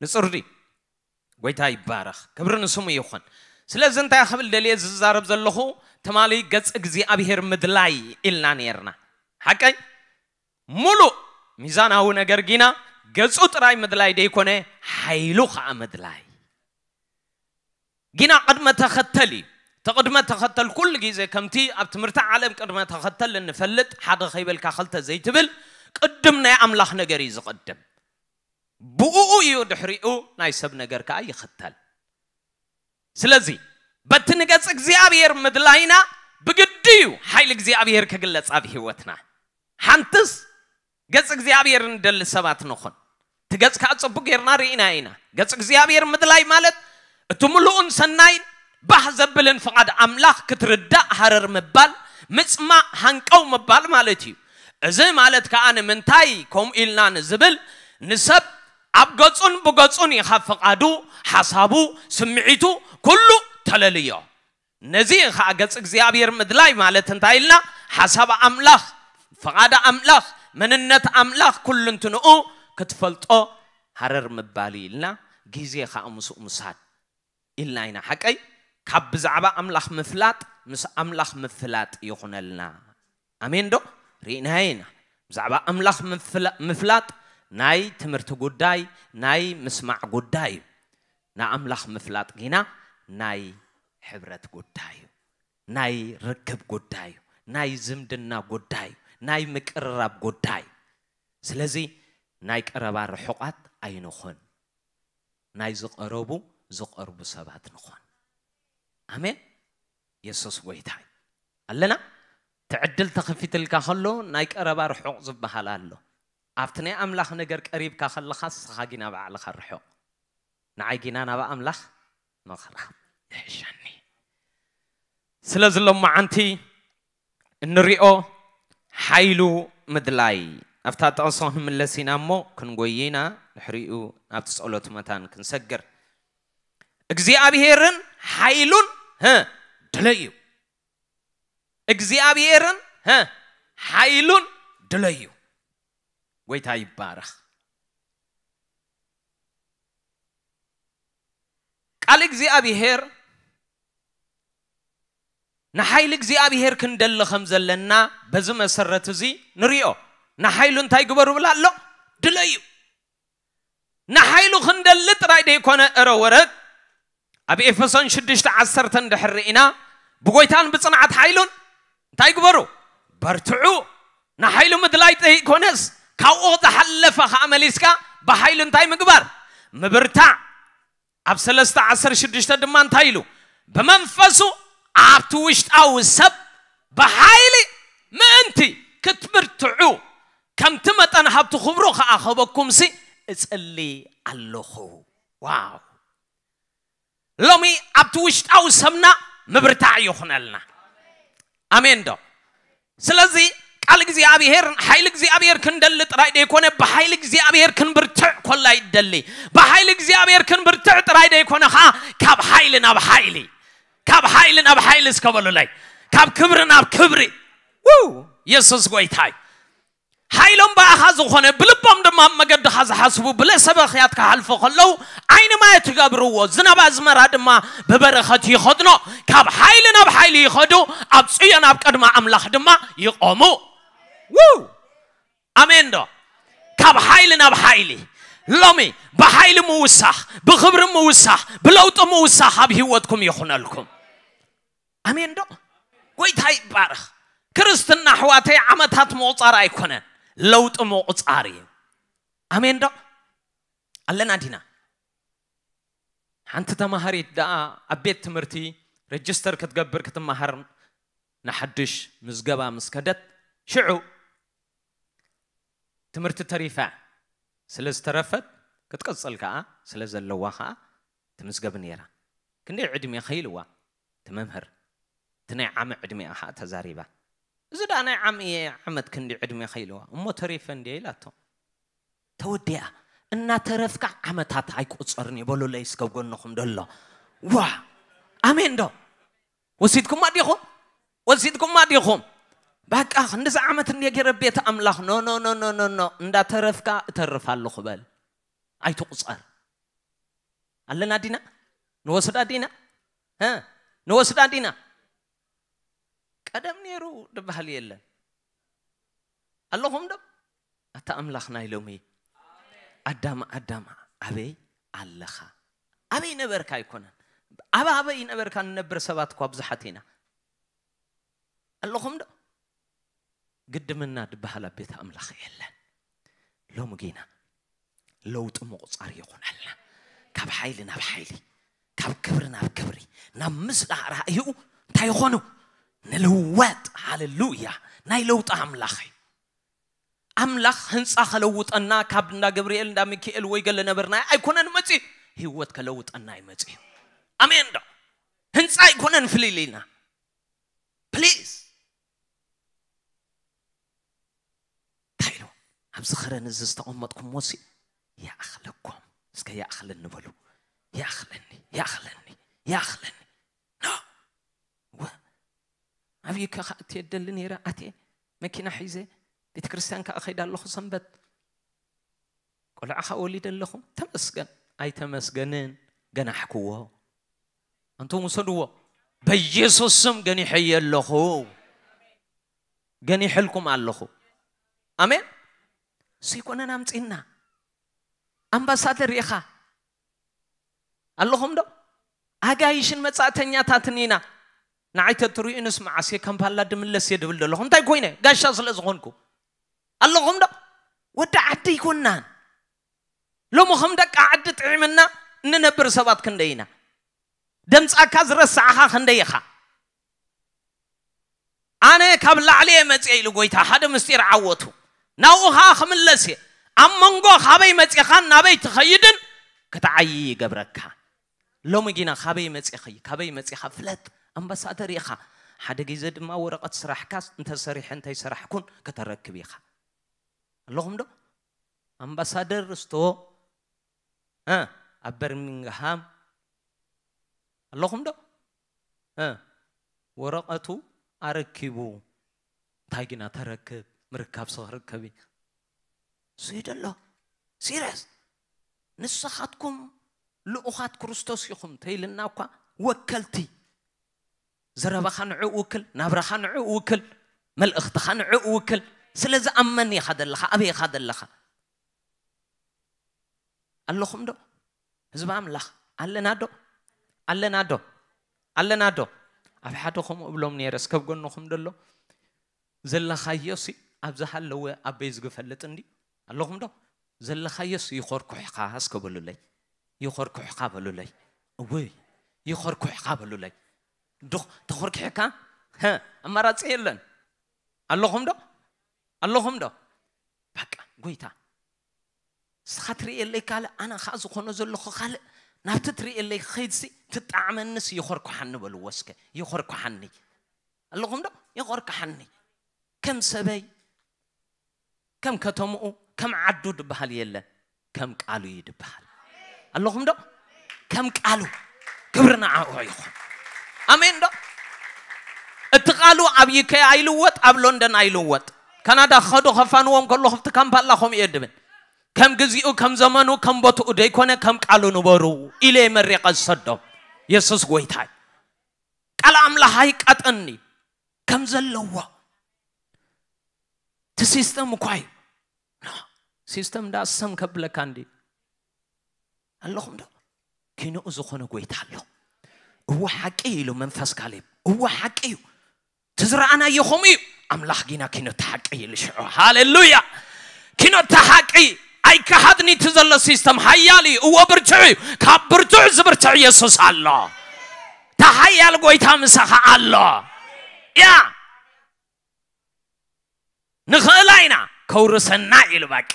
ንጽር ድዩ? ጎይታ ይባረኽ። ክብሪ ንስሙ ይኹን። ስለዚ እንታይ ክብል ደልየ ዝዛረብ ዘለኹ፣ ትማሊ ገጽ እግዚኣብሔር ምድላይ ኢልና ነይርና። ሓቀይ? ሙሉእ ሚዛናዊ ነገር ጊና ገጹ ጥራይ ምድላይ ደይኮነ፣ ሓይሉ ኸኣ ምድላይ። ጊና ቅድመ ተኸተል እዩ። እቲ ቅድመ ተኸተል ኩሉ ግዜ ከምቲ ኣብ ትምህርቲ ዓለም ቅድመ ተኸተል እንፈልጥ፣ ሓደ ከይበልካ ክልተ ዘይትብል፣ ቅድም ናይ ኣምላኽ ነገር እዩ ዝቕድም። ብኡኡ እዩ ድሕሪኡ ናይ ሰብ ነገር ከኣ ይኽተል። ስለዚ በቲ ንገጽ እግዚኣብሔር ምድላይና ብግዲ እዩ ሓይሊ እግዚኣብሔር ክግለጽ ኣብ ህይወትና። ሓንትስ ገጽ እግዚኣብሔር እንደሊ ሰባት ንኹን። እቲ ገጽ ከኣ ጽቡቅ ጌርና ርኢና ኢና። ገጽ እግዚኣብሔር ምድላይ ማለት እቲ ምሉእን ሰናይን ባህ ዘብልን ፍቓድ ኣምላኽ ክትርዳእ ሃረር ምባል፣ ምጽማእ፣ ሃንቀው ምባል ማለት እዩ። እዚ ማለት ከኣ ንምንታይ ከምኡ ኢልና ንዝብል፣ ንሰብ ኣብ ገጹን ብገጹን እዩ ካብ ፍቓዱ፣ ሓሳቡ፣ ስምዒቱ ኩሉ ተለልዮ። ነዚ ኸኣ ገጽ እግዚኣብሔር ምድላይ ማለት እንታይ ኢልና? ሓሳብ ኣምላኽ፣ ፍቓድ ኣምላኽ፣ መንነት ኣምላኽ ኩሉ እንትንኡ ክትፈልጦ ሃረር ምባል እዩ ኢልና፣ ግዜ ኸኣ ምስኡ ምሳድ ኢልና ኢና። ሓቀይ? ካብ ብዛዕባ ኣምላኽ ምፍላጥ ምስ ኣምላኽ ምፍላጥ ይኹነልና። ኣሜን ዶ? ርኢናዮ ኢና። ብዛዕባ ኣምላኽ ምፍላ- ምፍላጥ ናይ ትምህርቲ ጉዳይ፣ ናይ ምስማዕ ጉዳይ እዩ። ንኣምላኽ ምፍላጥ ጊና ናይ ሕብረት ጉዳይ እዩ። ናይ ርክብ ጉዳይ እዩ። ናይ ዝምድና ጉዳይ እዩ። ናይ ምቅርራብ ጉዳይ እዩ። ስለዚ ናይ ቀረባ ርሑቓት ኣይንኹን። ናይ ዝቐረቡ ዝቐርቡ ሰባት ንኾን። ኣሜን። የሱስ ጎይታ እዩ። ኣለና? እቲ ዕድል ተኸፊትልካ ከሎ ናይ ቀረባ ርሑቕ ዝበሃል ኣሎ። ኣብቲ ናይ ኣምላኽ ነገር ቀሪብካ ከለኻ ንስኻ ጊና ባዕልኻ ርሑቕ። ንዓይ ጊና ናብ ኣምላኽ ምቕራብ ይሕሸኒ። ስለዚ ሎማዓንቲ እንሪኦ ሓይሉ ምድላይ። ኣብታ ጥቕሲ ክንምለስ ኢና እሞ ክንጎይ ኢና። ድሕሪኡ ናብቲ ጸሎት መታን ክንሰግር። እግዚኣብሔርን ሓይሉን፣ ህ፣ ድለዩ። እግዚኣብሔርን፣ ህ፣ ሓይሉን ድለዩ። ጎይታ ይባረኽ። ቃል እግዚኣብሔር ንሓይሊ እግዚኣብሔር ክንደሊ ከም ዘለና በዚ መሰረት እዚ ንሪኦ። ንሓይሉ እንታይ ግበሩ ብላ ኣሎ? ድለዩ። ንሓይሉ ክንደሊ ጥራይ ደይኮነ፣ እረ ወረግ፣ ኣብ ኤፌሶን ሽዱሽተ ዓሰርተ እንድሕር ርኢና፣ ብጎይታን ብጽንዓት ሓይሉን እንታይ ግበሩ? በርትዑ። ንሓይሉ ምድላይ ዘይኮነስ፣ ካብኡ ዝሓለፈ ከዓ መሊስካ ብሓይሊ እንታይ ምግባር? ምብርታዕ። ኣብ ሰለስተ ዓሰርተ ሽዱሽተ ድማ እንታይ ኢሉ? ብመንፈሱ ኣብቲ ውሽጣዊ ሰብ ብሓይሊ ምእንቲ ክትብርትዑ፣ ከምቲ መጠን ሃብቲ ክብሩ ከዓ ከበኩምሲ እጽሊ ኣለኹ። ዋው። ሎሚ ኣብቲ ውሽጣዊ ሰብና ምብርታዕ ይኹነልና። ኣሜን ዶ? ስለዚ ቃል እግዚኣብሔር፣ ሓይሊ እግዚኣብሔር ክንደሊ ጥራይ ደይኮነ፣ ብሓይሊ እግዚኣብሔር ክንብርትዕ ኮላ ይደሊ። ብሓይሊ እግዚኣብሔር ክንብርትዕ ጥራይ ደይኮነ ከዓ ካብ ሓይሊ ናብ ሓይሊ፣ ካብ ሓይሊ ናብ ሓይሊ እስከ በሉለይ፣ ካብ ክብሪ ናብ ክብሪ። ው የሱስ ጎይታይ። ሓይሎም ብኣኻ ዝኾነ፣ ብልቦም ድማ ኣብ መገድኻ ዝሓስቡ፣ ብለሰበኽያት ክሓልፉ ከለዉ ዓይኒ ማየት ይገብርዎ፣ ዝናብ ኣዝመራ ድማ ብበረኸት ይኸድኖ። ካብ ሓይሊ ናብ ሓይሊ ይኸዱ፣ ኣብ ጽዮን ኣብ ቅድሚ ኣምላኽ ድማ ይቆሙ። ው ኣሜን ዶ? ካብ ሓይሊ ናብ ሓይሊ። ሎሚ ብሓይሊ ምውሳኽ፣ ብኽብሪ ምውሳኽ፣ ብለውጢ ምውሳኽ ኣብ ህይወትኩም ይኹነልኩም። ኣሜን ዶ? ጎይታ ይባረኽ። ክርስትና ኣሕዋተይ ዓመታት ምቑጻር ኣይኮነን፣ ለውጢ ምቑጻር እዩ። ኣሜን ዶ? ኣለና ዲና? ሓንቲ ተማሃሪት ደኣ ኣብ ቤት ትምህርቲ ረጅስተር ክትገብር ክትመሃር ንሓድሽ ምዝገባ ምስ ከደት፣ ሽዑ ትምህርቲ ተሪፋ ስለ ዝተረፈት ክትቅጽል ከኣ ስለ ዘለዋ ከኣ ትምዝገብ ነይራ። ክንደይ ዕድሜ ኸይልዋ ትመምህር እቲ ናይ ዓሚ ዕድሜኣ ኸኣ ተዛሪባ። እዚ ደኣ ናይ ዓሚ እየ ዓመት ክንዲ ዕድሜ ኸይልዋ እሞ ተሪፈ እንድየ ኢላቶ። ተወዲኣ እናተረፍካ ዓመታት ኣይቆጸርን እዩ በሉለይ እስከ ጎንኹም ደሎ። ዋ ኣሜን ዶ? ወሲድኩማ ዲኹም? ወሲድኩማ ዲኹም? በቃ ክንድዚ ዓመት እንደ ገይረ ቤት ኣምላኽ ኖ ኖ ኖ ኖ ኖ ኖ እንዳተረፍካ እተርፍ ኣለኹ በል። ኣይትቑጸር። ኣለና ዲና? ንወስዳ ዲና? እ ንወስዳ ዲና? ቀደም ነይሩ ድበሃል የለን። ኣለኹም ዶ? ኣታ ኣምላኽ ናይ ሎሚ ኣዳም ኣዳም ኣበይ ኣለኻ? ኣበይ ነበርካ ኣይኮነን። ኣብ ኣበይ ነበርካ ንነብር ሰባት እኳ ብዙሓት ኢና። ኣለኹም ዶ? ግድምና ድበሃል ኣብ ቤት ኣምላኽ የለን። ሎሚ ጊና ለውጢ ምቑጻር ይኹነልና። ካብ ሓይሊ ናብ ሓይሊ፣ ካብ ክብሪ ናብ ክብሪ፣ ናብ ምስላ ራእይኡ እንታይ ይኾኑ? ንልወጥ። ሃሌሉያ። ናይ ለውጢ ኣምላኽ እዩ። ኣምላኽ ህንፃ ከለውጠና ካብ እንዳ ገብርኤል እንዳ ሚካኤል ወይ ገለ ነበርና ኣይኮነን መፂኡ፣ ህይወት ከለውጠና እዩ መፂኡ። ኣሜን ዶ? ህንፃ ኣይኮነን ፍልይልና። ፕሊዝ እንታይ ኢሉ? ኣብዚ ኸረን እዚ ዝተቐመጥኩሞ ሲ ይኣኽለኩም። እስከ ይኣኽለኒ በሉ። ይኣኽለኒ፣ ይኣኽለኒ፣ ይኣኽለኒ። ኖ። ወ-፣ ኣብይ ከ-፣ ከኣ እትየ ደሊ ነይረ፣ ኣትየ መኪና ሒዘ ቤተ ክርስቲያን ከኣ ኸይደ ኣለኹ ሰንበት። ቆልዓ ኸኣ ወሊደ ኣለኹ። ተመስገን። ኣይተመስገንን። ገናሕክዎ። ኣንቱም ውሰድዎ። በኢየሱስ ስም ገኒሐዮ ኣለኹ። ገኒሐልኩም ኣለኹ። ኣሜን። እሱ ይኮነን ኣምጺና። ኣምባሳደር ኢኻ። ኣለኹም ዶ? ኣጋይሽን መጻእተኛታትን ኢና። ንዓይ ተትርእዩንስ መዓስ እየ ከም ፓላ ድምለስ እየ ድብል ዘለኹ። እንታይ ኮይነ? ጋሻ ስለ ዝኾንኩ። ኣለኹም ዶ? ወዲ ዓዲ ኣይኮናን። ሎሚ ከም ደቂ ዓዲ ጥዒምና እንነብር ሰባት ክንደይ ኢና? ደምጻካ ዝረሳዕኻ ክንደይ ኢኻ? ኣነ ካብ ላዕሊ እየ መጽየ ኢሉ ጎይታ ሓደ ምስጢር ዓወቱ። ናብኡ ኸኣ ክምለስ እየ። ኣብ መንጎ ካበይ መጺኻን ናበይ ትኸይድን ክትዓዪ ይገብረካ። ሎሚ ጊና ካበይ መጺኺ፣ ካበይ መጺኻ ፍለጥ። ኣምባሳደር ኢኻ። ሓደ ግዜ ድማ ወረቐት ስራሕካ እንተሰሪሐ እንተይሰራሕኩን ከተረክብ ኢኻ። ኣለኹም ዶ? ኣምባሳደር ርስቶ፣ እ፣ ኣብ በርሚንግሃም ኣለኹም ዶ? እ፣ ወረቐቱ ኣረኪቡ። እንታይ ግና ተረክብ፣ ምርካብ ስኽርከብ እዩ። እሱ እዩ ደሎ። ሲርየስ። ንስኻትኩም ልኡኻት ክርስቶስ ኢኹም ተይልና እኳ ወከልቲ። ዘረባኻ ንዕኡ ውክል፣ ናብራኻ ንዕኡ ውክል፣ መልእኽትኻ ንዕኡ ውክል። ስለ ዝኣመን ኢኻ ዘለኻ፣ ኣበይ ኢኻ ዘለኻ? ኣለኹም ዶ? ህዝቢ ኣምላኽ፣ ኣለና ዶ? ኣለና ዶ? ኣለና ዶ? ኣብ ሓደ ከምኡ እብሎም ነይረ፣ እስከ ኣብ ጎንኹም ደሎ ዘለኻዮ ሲ፣ ኣብዚ ሃለወ ኣበይ ዝግፈልጥ እንዲ? ኣለኹም ዶ? ዘለኻዮስ ይኾርኩሕኻ እስከ በሉለይ። ይኾርኩሕኻ በሉለይ። እውይ፣ ይኾርኩሕኻ በሉለይ። ዶ ተኾርኪሕካ? ኣማራፂ የለን። ኣለኹም ዶ? ኣለኹም ዶ? በቃ ጎይታ፣ እስኻ ትርእየለይ ካልእ፣ ኣነ ኸዓ ዝኾነ ዘለኹ ካልእ። ናብቲ ትርእየለይ ኸይድሲ ትጣዕመንስ ይኾርኩሓኒ በልዎ እስከ። ይኾርኩሓኒ። ኣለኹም ዶ? ይኾርኩሓኒ። ከም ሰበይ፣ ከም ከተምኡ፣ ከም ዓዱ ድበሃል የለን። ከም ቃሉ እዩ ድበሃል። ኣለኹም ዶ? ከም ቃሉ። ክብሪ ንዓኡ ይኹን። ኣሜን ዶ? እቲ ቃሉ ኣብ ዩኬ ኣይልወጥ፣ ኣብ ሎንደን ኣይልወጥ። ካናዳ ክኸዱ ከፋንዎም ከሎ ክፍቲ ካምፓላ ከምኡ እየ ድብል። ከም ግዚኡ፣ ከም ዘመኑ፣ ከም ቦትኡ ደይኮነ፣ ከም ቃሉ ንበሩ ኢለ መሪቐ ዝሰዶም። የሱስ ጎይታይ። ቃል ኣምላኽ ኣይቃጠኒ። ከም ዘለዎ። እቲ ሲስተም እኳ እዩ። ሲስተም ዳ ሰም ከብለካ እንዲ። ኣለኹም ዶ? ኪንኡ ዝኾነ ጎይታ ኣሎ። እወ ሓቂ ኢሉ መንፈስ ካሌብ። እወ ሓቂ እዩ። ትዝረኣናዮ ከምኡ እዩ። ኣምላኽ ጊና ኪኖ ተሓቂ ኢሉ ሽዑ። ሃሌሉያ። ኪኖ ተሓቂ ኣይከሓድኒ። እቲ ዘሎ ሲስተም ሓያል እዩ። እወ ብርቱዕ እዩ። ካብ ብርቱዕ ዝብርትዕ የሱስ ኣሎ። ተሓያል ጎይታ ምሳኻ ኣሎ። ያ ንኽእላ ኢና ከውርሰና ኢሉ በቃ።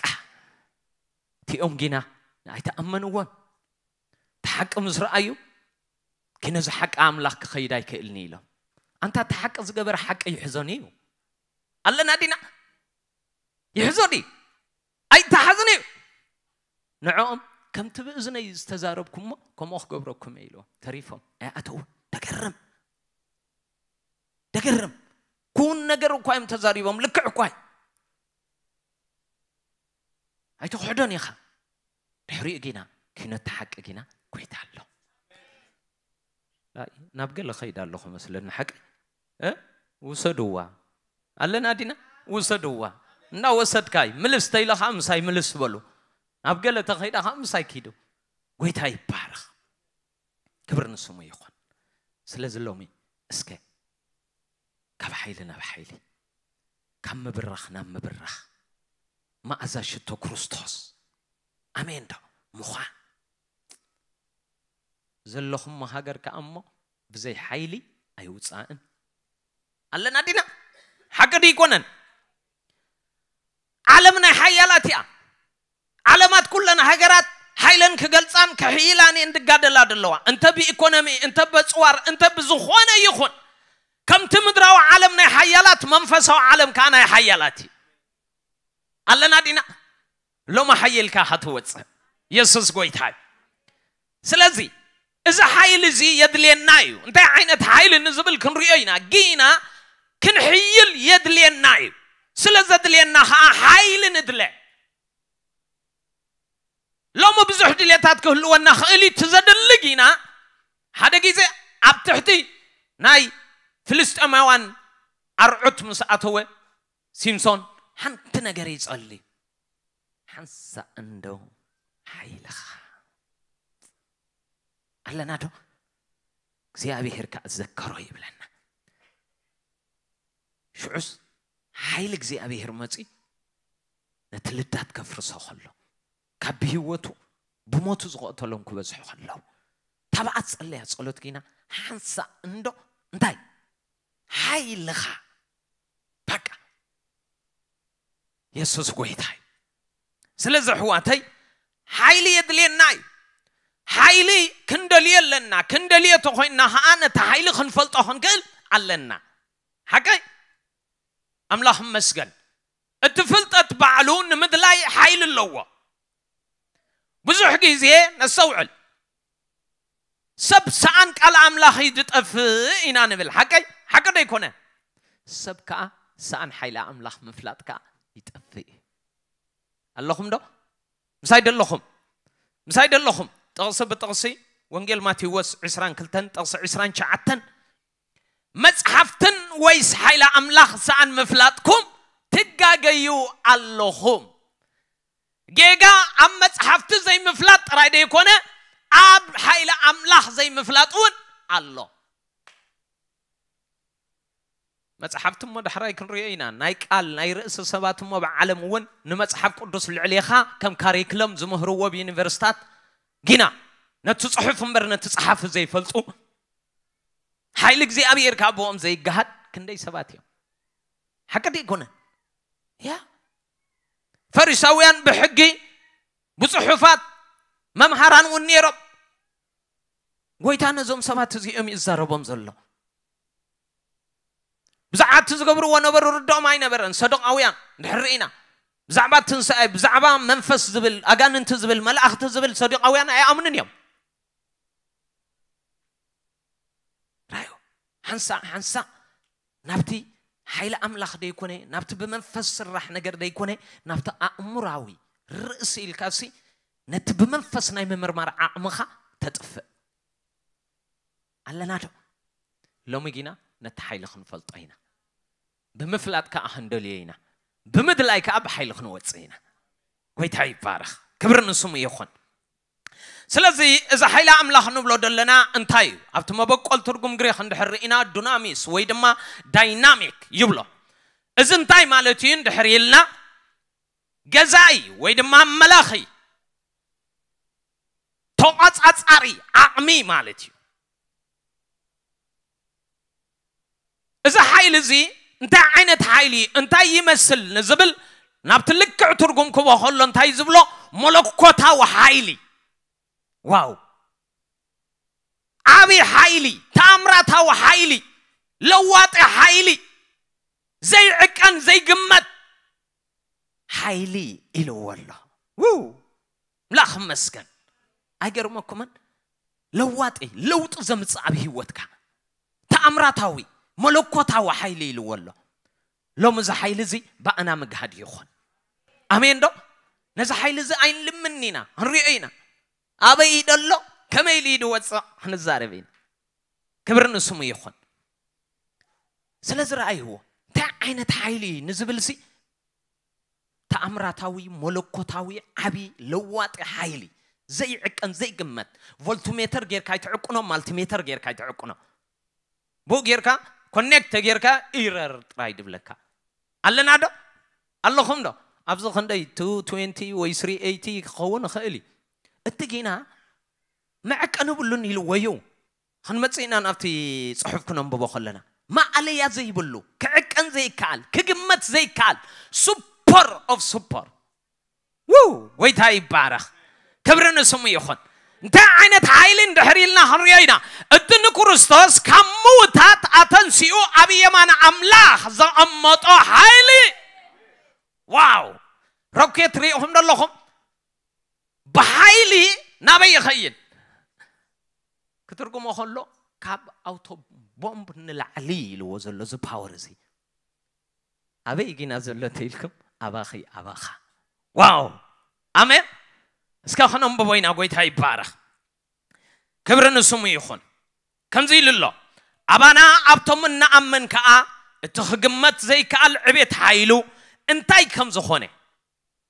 እቲኦም ጊና ኣይተኣመንዎን። እቲ ሓቂ ምስ ረኣዩ፣ ኪነ እዚ ሓቂ ኣምላኽ ክኸይድ ኣይክእልን ኢሎም። ኣንታ እቲ ሓቂ ዝገበረ ሓቂ ይሕዞን እዩ። ኣለና ዲና? ይሕዞ ድዩ? ኣይተሓዝን እዩ። ንዕኦም ከምቲ ብእዝነይ ዝተዛረብኩሞ ከምኡ ክገብረኩም እየ ኢልዎም። ተሪፎም ኣይኣተውን። ደገርም። ደገርም። ኩን ነገር እኳ እዮም ተዛሪቦም። ልክዕ እኳ እዩ። ኣይትኽሕዶን ኢኻ። ድሕሪኡ ጊና ኪኖ እቲ ሓቂ ጊና ጎይታ ኣሎ። ኣይ፣ ናብ ገለ ኸይድ ኣለኹ መስለኒ ሓቂ። እ? ውሰድዋ። ኣለና ዲና? ውሰድዋ። እናወሰድካይ ምልስ ተይለ ኸዓ ምሳይ ምልስ በሉ። ናብ ገለ ተኸይዳ ኸዓ ምሳይ ኪዱ። ጎይታ ይባረኽ። ክብሪ ንስሙ ይኹን። ስለዚ ሎሚ እስከ ካብ ሓይሊ ናብ ሓይሊ፣ ካብ ምብራኽ ናብ ምብራኽ፣ መኣዛ ሽቶ ክርስቶስ፣ ኣሜን ዶ? ምዃን። ዘለኹሞ ሃገር ከኣ እሞ ብዘይ ሓይሊ ኣይውጻእን። ኣለና ዲና? ሓቂ ዶ ይኮነን? ዓለም ናይ ሓያላት እያ። ዓለማት ኩለን ሃገራት ሓይለን ክገልጻን ክሕይላን እየን ዝጋደላ ዘለዋ። እንተ ብኢኮኖሚ፣ እንተ በጽዋር፣ እንተ ብዝኾነ ይኹን። ከምቲ ምድራዊ ዓለም ናይ ሓያላት፣ መንፈሳዊ ዓለም ከኣ ናይ ሓያላት እዩ። ኣለና ዲና? ሎሚ ሓይልካ ኸትወጽእ። የሱስ ጎይታ እዩ። ስለዚ፣ እዚ ሓይሊ እዚ የድልየና እዩ። እንታይ ዓይነት ሓይሊ ንዝብል ክንሪኦ ኢና። ጊና ክንሕይል የድልየና እዩ። ስለ ዘድልየና ኸኣ ሓይሊ ንድለ። ሎሚ ብዙሕ ድልየታት ክህልወና ኽእል እዩ። እቲ ዘድሊ ጊና፣ ሓደ ግዜ ኣብ ትሕቲ ናይ ፍልስጤማውያን ኣርዑት ምስ ኣተወ፣ ሲምሶን ሓንቲ ነገር ይጸሊ። ሓንሳእ እንዶ ሓይልኻ። ኣለና ዶ? እግዚኣብሄር ከኣ ዘከሮ ይብለና። ሽዑስ ሓይሊ እግዚኣብሄር መጺ ነቲ ልዳት ከፍርሶ ኸሎ፣ ካብ ብህይወቱ ብሞቱ ዝቐተሎም ክበዝሑ ኸለዉ፣ ታብኣ ጸለያ ጸሎት ጊና ሓንሳእ እንዶ እንታይ? ሓይልኻ። በቃ። የሱስ ጎይታ እዩ። ስለዚ ኣሕዋተይ፣ ሓይሊ የድልየና እዩ። ሓይሊ ክንደልዮ ኣለና። ክንደልዮ ተኾይንና ኸዓ ነቲ ሓይሊ ክንፈልጦ ክንክእል ኣለና። ሓቀይ? ኣምላኽ ይመስገን። እቲ ፍልጠት ባዕሉ ንምድላይ ሓይሊ ኣለዎ። ብዙሕ ግዜ ነስተውዕል። ሰብ ሰኣን ቃል ኣምላኽ እዩ ዝጠፍእ ኢና ንብል። ሓቀይ? ሓቂ ዶ ኣይኮነ? ሰብ ከኣ ሰኣን ሓይሊ ኣምላኽ ምፍላጥ ከኣ ይጠፍእ እዩ። ኣለኹም ዶ? ምሳይ ደለኹም? ምሳይ ደለኹም? ጥቕሲ ብጥቕሲ ወንጌል ማቴዎስ ዕስራን ክልተን ጥቕሲ ዕስራን ትሽዓተን፣ መጽሓፍትን ወይስ ሓይሊ ኣምላኽ ሰኣን ምፍላጥኩም ትጋገዩ ኣለኹም። ጌጋ ኣብ መጽሓፍቲ ዘይምፍላጥ ጥራይ ደይኮነ፣ ኣብ ሓይሊ ኣምላኽ ዘይምፍላጥ እውን ኣሎ። መጽሓፍቲ እሞ ዳሕራይ ክንሪኦ ኢና። ናይ ቃል ናይ ርእሲ ሰባት እሞ ብዓለም እውን ንመጽሓፍ ቅዱስ ልዕሌኻ ከም ካሪክለም ዝምህርዎ ኣብ ዩኒቨርሲታት ጊና ነቲ ጽሑፍ እምበር ነቲ ጸሓፊ ዘይፈልጡ፣ ሓይሊ እግዚኣብሔር ካብ ብኦም ዘይገሃድ ክንደይ ሰባት እዮም። ሓቂ ድዩ ኣይኮነን? ያ ፈሪሳውያን ብሕጊ ብጽሑፋት መምሃራን እውን ነይሮም። ጎይታ ነዞም ሰባት እዚኦም ይዛረቦም ዘሎ። ብዛዕባ እቲ ዝገብርዎ ነበሩ ርድኦም ኣይነበረን። ሰዱቃውያን ድሕር ኢና ብዛዕባ ትንሳኤ፣ ብዛዕባ መንፈስ ዝብል፣ ኣጋንንቲ ዝብል፣ መላእኽቲ ዝብል ሰዱቃውያን ኣይኣምኑን እዮም። ራዮ ሓንሳእ ሓንሳእ ናብቲ ሓይሊ ኣምላኽ ደይኮነ፣ ናብቲ ብመንፈስ ስራሕ ነገር ደይኮነ፣ ናብቲ ኣእምራዊ ርእሲ ኢልካሲ ነቲ ብመንፈስ ናይ ምምርማር ዓቕምኻ ተጥፍእ ኣለና ዶ? ሎሚ ግና ነቲ ሓይሊ ክንፈልጦ ኢና። ብምፍላጥ ከኣ ክንደልዮ ኢና። ብምድላይ ከኣ ብሓይሊ ክንወጽእ ኢና። ጎይታ ይባረኽ። ክብሪ ንስሙ ይኹን። ስለዚ እዚ ሓይሊ ኣምላኽ ንብሎ ዘለና እንታይ እዩ? ኣብቲ መበቆል ትርጉም ግሪኽ እንድሕር ርኢና ዱናሚስ ወይ ድማ ዳይናሚክ ይብሎ። እዚ እንታይ ማለት እዩ እንድሕር ኢልና፣ ገዛኢ ወይ ድማ መላኺ፣ ተቋጻጻሪ ዓቕሚ ማለት እዩ። እዚ ሓይሊ እዚ እንታይ ዓይነት ሓይሊ እዩ? እንታይ ይመስል ንዝብል ናብቲ ልክዕ ትርጉም ክቦ ከሎ እንታይ ዝብሎ? መለኮታዊ ሓይሊ። ዋው! ዓቢ ሓይሊ፣ ተኣምራታዊ ሓይሊ፣ ለዋጢ ሓይሊ፣ ዘይዕቀን ዘይግመት ሓይሊ ኢልዎ ኣሎ። ው! ኣምላኽ ይመስገን። ኣይገርመኩምን? ለዋጢ፣ ለውጢ ዘምጽእ ኣብ ህይወትካ ተኣምራታዊ መለኮታዊ ሓይሊ ኢልዎ ኣሎ። ሎም እዚ ሓይሊ እዚ ብኣና ምግሃድ ይኹን። ኣሜን ዶ? ነዚ ሓይሊ እዚ ኣይንልምን ኢና፣ ንሪኦ ኢና። ኣበይ ደሎ፣ ከመይ ኢሉ ይድወፅእ ክንዛረብ ኢና። ክብሪ ንስሙ ይኹን። ስለዚ ረኣይዎ እንታይ ዓይነት ሓይሊ እዩ ንዝብል ሲ ተኣምራታዊ መለኮታዊ ዓቢ ለዋጢ ሓይሊ ዘይዕቀን ዘይግመት። ቮልትሜተር ጌርካ ኣይትዕቅኖ፣ ማልቲሜተር ጌርካ ኣይትዕቅኖ። ብኡ ጌርካ ኮኔክት ጌርካ ኢረር ጥራይ ድብለካ ኣለና ዶ ኣለኹም ዶ? ኣብዚ ክንደይ ቱ ትዌንቲ ወይ ስሪ ኤይቲ ክኸውን ይኽእል እዩ። እቲ ጊና መዕቀኒ ብሉን ኢልዎ እዩ። ክንመጽእ ኢና ናብቲ ጽሑፍ ክነንብቦ ከለና ማእለያ ዘይብሉ ክዕቀን ዘይከኣል ክግመት ዘይከኣል ሱፐር ኦፍ ሱፐር። ው ጎይታ ይባረኽ። ክብሪ ንስሙ ይኹን። እንታይ ዓይነት ሓይሊ እንድሕር ኢልና ክንሪኦ ኢና። እቲ ንክርስቶስ ካብ ምውታት ኣተንሲኡ ኣብ የማን ኣምላኽ ዘቐመጦ ሓይሊ። ዋው! ሮኬት ሪኢኹም ደለኹም? ብሓይሊ ናበይ ይኸይድ? ክትርጉሞ ከሎ ካብ ኣውቶ ቦምብ ንላዕሊ ኢልዎ ዘሎ እዚ ፓወር እዚ ኣበይ ጊና ዘሎ እንተኢልኩም ኣባኺ ኣባኻ። ዋው! ኣሜን። እስከ ክነንብቦ ኢና። ጎይታ ይባረኽ። ክብሪ ንስሙ ይኹን። ከምዚ ኢሉ ኣሎ፣ ኣባና ኣብቶም እንኣምን ከኣ እቲ ክግመት ዘይከኣል ዕቤት ሓይሉ እንታይ ከም ዝኾነ።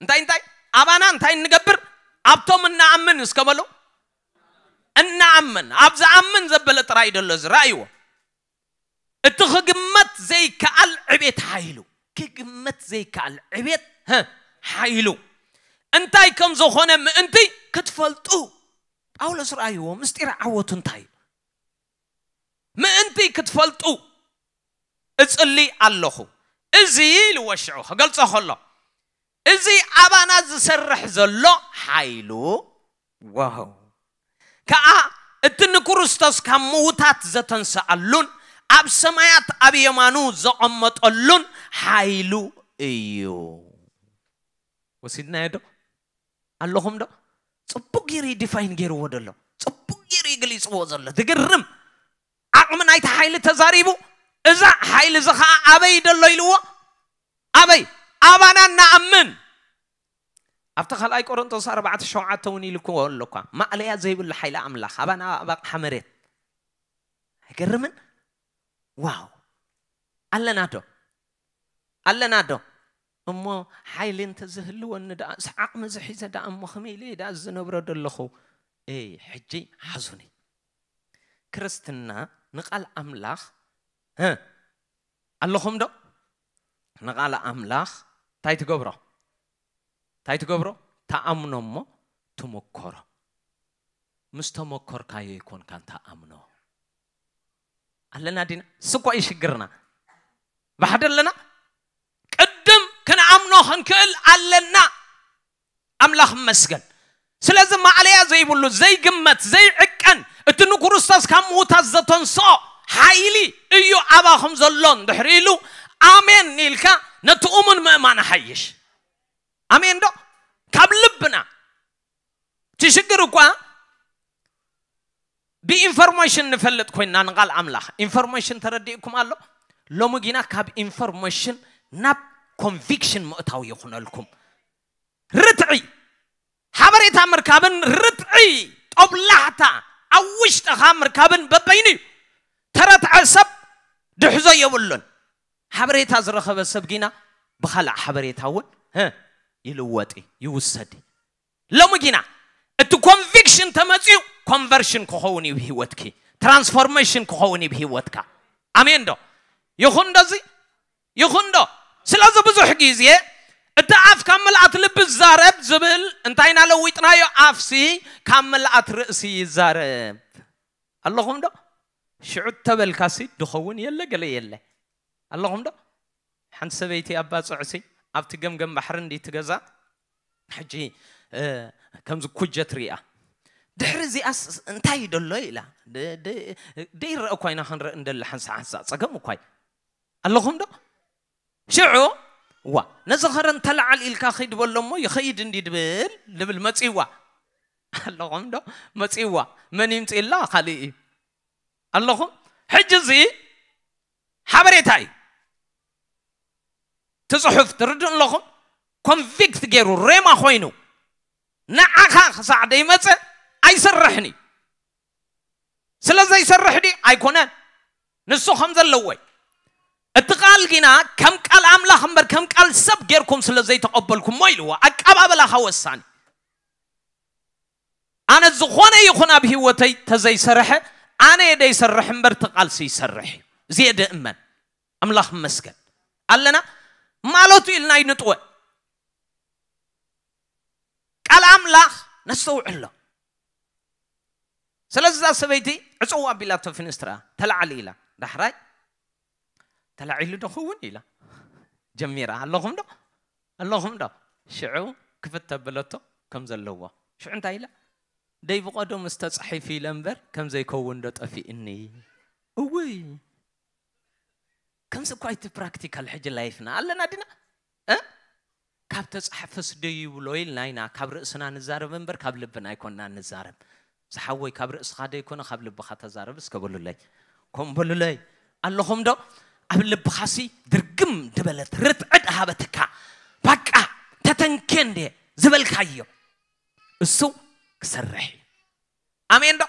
እንታይ እንታይ? ኣባና እንታይ እንገብር? ኣብቶም እንኣምን እስከ በሉ። እንኣምን፣ ኣብ ዝኣምን ዘበለ ጥራይ ደሎ እዚ ረኣይዎ። እቲ ክግመት ዘይከኣል ዕቤት ሓይሉ፣ ክግመት ዘይከኣል ዕቤት፣ ህ፣ ሓይሉ እንታይ ከም ዝኾነ ምእንቲ ክትፈልጡ። ጳውሎስ ረኣይዎ፣ ምስጢር ዓወቱ እንታይ እዩ? ምእንቲ ክትፈልጡ እጽሊ ኣለኹ። እዚ ኢልዎ ሽዑ ክገልጾ ከሎ፣ እዚ ኣባና ዝሰርሕ ዘሎ ሓይሉ፣ ዋው፣ ከኣ እቲ ንክርስቶስ ካብ ምዉታት ዘተንስኣሉን ኣብ ሰማያት ኣብ የማኑ ዘቐመጠሉን ሓይሉ እዩ። ወሲድናዮ ዶ? ኣለኹም ዶ? ጽቡቕ ገይሩ እዩ ዲፋይን ገይርዎ ደሎ። ጽቡቕ ገይሩ እዩ ገሊጽዎ ዘሎ። ትግርም ዓቕሚ ናይቲ ሓይሊ ተዛሪቡ። እዛ ሓይሊ እዚ ኸዓ ኣበይ ደሎ ኢልዎ? ኣበይ? ኣባና እናኣምን። ኣብቲ ካልኣይ ቆሮንቶስ ኣርባዕተ ሸውዓተ እውን ኢልክዎ ኣሎ እኳ። ማእለያ ዘይብሉ ሓይሊ ኣምላኽ ኣባና ኣብ ኣቕሓ መሬት። ኣይገርምን? ዋው! ኣለና ዶ? ኣለና ዶ? እሞ ሓይሊ እንተዝህልወኒ ደኣ፣ እዚ ዓቕሚ እዚ ሒዘ ደኣ እሞ ከመይ ኢለ እየ ደኣ ዝነብሮ ደለኹ? ኤይ፣ ሕጂ ሓዙኒ። ክርስትና ንቓል ኣምላኽ፣ እ፣ ኣለኹም ዶ? ንቓል ኣምላኽ እንታይ ትገብሮ? እንታይ ትገብሮ? ተኣምኖ እሞ ትምኮሮ። ምስ ተመኮርካዮ ይኮንካን ተኣምኖ። ኣለና ዲና? ስኳ ይሽግርና። ብሓደ ኣለና? ቅድም ክንኣምኖ ክንክእል ኣለና። ኣምላኽ መስገን። ስለዚ ማዕለያ ዘይብሉ፣ ዘይግመት፣ ዘይዕቀን፣ እቲ ንክርስቶስ ካብ ምዉታት ዘተንስኦ ሓይሊ እዩ ኣባኹም ዘሎ እንድሕሪ ኢሉ፣ ኣሜን ኢልካ ነቲ እሙን ምእማን ሓይሽ። ኣሜን ዶ? ካብ ልብና። እቲ ሽግር እኳ ብኢንፎርሜሽን ንፈልጥ ኮይና ንቓል ኣምላኽ። ኢንፎርሜሽን ተረዲእኩም ኣሎ? ሎሚ ጊና ካብ ኢንፎርሜሽን ናብ ኮንቪክሽን ምእታው ይኹነልኩም። ርትዒ፣ ሓበሬታ ምርካብን ርትዒ፣ ጦብላሕታ ኣብ ውሽጥኻ ምርካብን በበይኑ እዩ። ተረትዐ ሰብ ድሕዞ የብሉን። ሓበሬታ ዝረኸበ ሰብ ጊና ብኻልእ ሓበሬታ እውን፣ እ፣ ይልወጥ እዩ፣ ይውሰድ እዩ። ሎሚ ጊና እቲ ኮንቪክሽን ተመፅዩ ኮንቨርሽን ክኸውን እዩ ብህይወትኪ፣ ትራንስፎርሜሽን ክኸውን እዩ ብህይወትካ። ኣሜን ዶ? ይኹን ዶ እዚ? ይኹን ዶ? ስለዚ ብዙሕ ግዜ እቲ ኣፍ ካብ ምልኣት ልቢ ዝዛረብ ዝብል እንታይ ኢና ለዊጥናዮ? ኣፍሲ ካብ ምልኣት ርእሲ ይዛረብ። ኣለኹም ዶ? ሽዑ ተበልካሲ ድኸውን የለ ገለ የለ። ኣለኹም ዶ? ሓንቲ ሰበይቲ ኣባ ጽዕሲ ኣብቲ ገምገም ባሕሪ እንዲ ትገዛ፣ ሕጂ፣ እ፣ ከምዚ ኩጀት ሪኣ። ድሕሪ እዚኣስ እንታይ እዩ ደሎ ኢላ። ደ-፣ ደ-፣ ደይረአ እኳ ኢና ክንርኢ እንደለ ሓንሳ ሓንሳ ጸገም እኳ እዩ። ኣለኹም ዶ? ሽዑ፣ ዋ፣ ነዚ ኸረን ተለዓል ኢልካ ኺድ በሎ እሞ ይኸይድ እንዲ ድብል፣ ድብል መጺዋ። ኣለኹም ዶ? መጺዋ። መን ይምጽእላ? ካልእ እዩ። ኣለኹም? ሕጂ እዚ ሓበሬታ እዩ። እቲ ጽሑፍ ትርድእ ኣለኹም? ኮንቪክት ገይሩ ሬማ ኮይኑ ንዓኻ ክሳዕ ደይመጸ ኣይሰርሕን እዩ። ስለ ዘይሰርሕ ድዩ? ኣይኮነን። ንሱ ከም ዘለዎ እዩ። እቲ ቃል ጊና ከም ቃል ኣምላኽ እምበር ከም ቃል ሰብ ጌርኩም ስለ ዘይተቐበልኩሞ ኢልዎ። ኣቀባበላኻ ወሳኒ። ኣነ ዝኾነ ይኹን ኣብ ህይወተይ ተዘይሰርሐ፣ ኣነ እየ ደይሰርሕ እምበር እቲ ቃልሲ ይሰርሕ እዩ። እዚ እየ ደእመን። ኣምላኽ ይመስገን። ኣለና ማለቱ ኢልና ይንጥወ። ቃል ኣምላኽ ነስተውዕሎ። ስለዚ እዛ ሰበይቲ ዕጽዋ ኣቢላቶ ፊንስትራ ተላዓሊ ኢላ። ዳሕራይ ተላዒሉ ዶ ክውን ኢላ ጀሚራ። ኣለኹም ዶ? ኣለኹም ዶ? ሽዑ ክፍት ተበለቶ ከም ዘለዎ። ሽዑ እንታይ ኢላ? ደይ ብቐዶ ምስ ተጻሒፉ ኢለ እምበር ከም ዘይከውን ዶ ጠፊእኒ? እውይ። ከምዚ እኳ እቲ ፕራክቲካል ሕጂ ላይፍና ኣለና ዲና? እ? ካብ ተጻሕፈስ ዶ ይብሎ ኢልና ኢና ካብ ርእስና ንዛረብ እምበር ካብ ልብና ኣይኮንና ንዛረብ። ዝሓወይ ካብ ርእስኻ ዶ ይኮነ ካብ ልብኻ ተዛረብ እስከ በሉለይ። ከም በሉለይ። ኣለኹም ዶ? ኣብ ልብኻሲ ድርግም ድበለት ርትዒ ድሃበትካ። ባቃ ተተንኬ እንዴ ዝበልካዮ። እሱ ክሰርሕ እዩ። ኣሜን ዶ?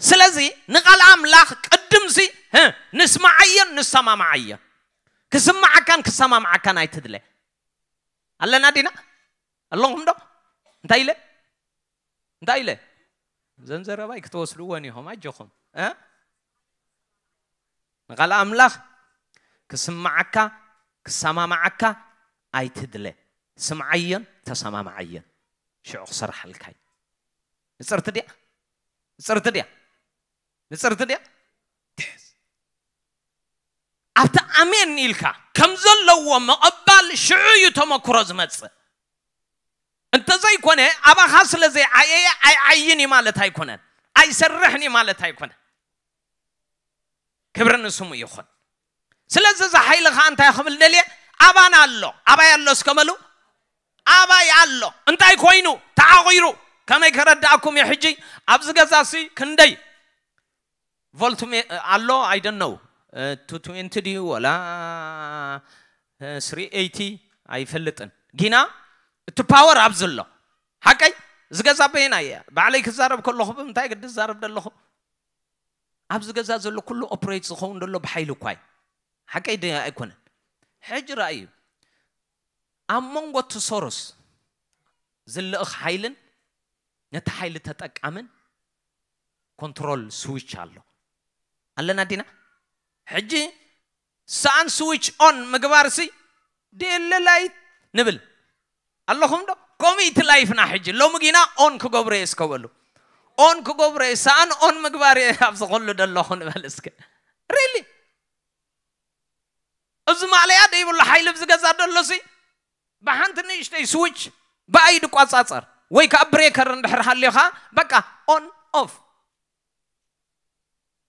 ስለዚ ንቓል ኣምላኽ ቅድምሲ፣ ህ፣ ንስማዓዮን ንሰማማዓዮን። ክስማዓካን ክሰማማዓካን ኣይትድለ። ኣለና ዲና? ኣለኹም ዶ? እንታይ ኢለ? እንታይ ኢለ? ዘን ዘረባይ ክትወስድወን ኢኹም፣ ኣጆኹም። እ? ንቓል ኣምላኽ ክስማዓካ፣ ክሰማማዓካ ኣይትድለ። ስምዓዮን ተሰማማዓዮን። ሽዑ ክሰርሓልካ እዩ። ንጽርቲ ድያ? ንጽርቲ ድያ? ንጽርቲ ድያ? ትሕዝ። ኣብቲ ኣሜን ኢልካ ከም ዘለዎ ምቕባል ሽዑ እዩ ተመክሮ ዝመጽእ። እንተዘይኮነ ኣባኻ ስለ ዘይዓየየ ኣይዓይን እዩ ማለት ኣይኮነን። ኣይሰርሕን እዩ ማለት ኣይኮነን። ክብሪ ንስሙ ይኹን። ስለዚ እዚ ሓይሊ ኸዓ እንታይ ክብል ደልየ? ኣባና ኣሎ። ኣባይ ኣሎ እስከ በሉ። ኣባይ ኣሎ። እንታይ ኮይኑ? ተዓቒሩ። ከመይ ከረድኣኩም እየ ሕጂ? ኣብዚ ገዛሲ ክንደይ ቮልት ሜ-፣ ኣሎ? I don't know። እ፣ two twenty ድዩ ወላ፣ እ፣ three eighty ኣይፈልጥን። ጊና እቲ ፓወር ኣብዚ ኣሎ። ሓቀይ? እዚ ገዛ በየናይ እየ? ባዕለይ ክዛረብ ከለኹ ብምንታይ ግዲ ዝዛረብ ዘለኹ? ኣብዚ ገዛ ዘሎ ኩሉ ኦፕሬት ዝኸውን ዘሎ ብሓይሊ እኳ እዩ። ሓቀይ ዶ ኣይኮነን? ሕጂ ረኣዩ። ኣብ መንጎ እቲ ሶርስ ዝልእኽ ሓይልን ነቲ ሓይሊ ተጠቃምን ኮንትሮል ስዊች ኣሎ። ኣለና ዲና? ሕጂ ሰኣን ስዊች ኦን ምግባር ሲ ደለ ላይት ንብል ኣለኹም ዶ? ከምኡ እቲ ላይፍና ሕጂ ሎሚ ጊና ኦን ክገብሮ እየ እስከ በሉ። ኦን ክገብሮ እየ፣ ሰኣን ኦን ምግባር እየ ኣብዚ ኹሉ ደለኹ ንበል እስከ። ሪሊ እዚ ማዕለያ ደይብሉ ሓይሊ ኣብዚ ገዛ ደሎ ሲ ብሓንቲ ንእሽተይ ስዊች ብኣይ ድቋጻጸር ወይ ከዓ ብሬከር እንድሕር ሃልዮ ከዓ በቃ ኦን ኦፍ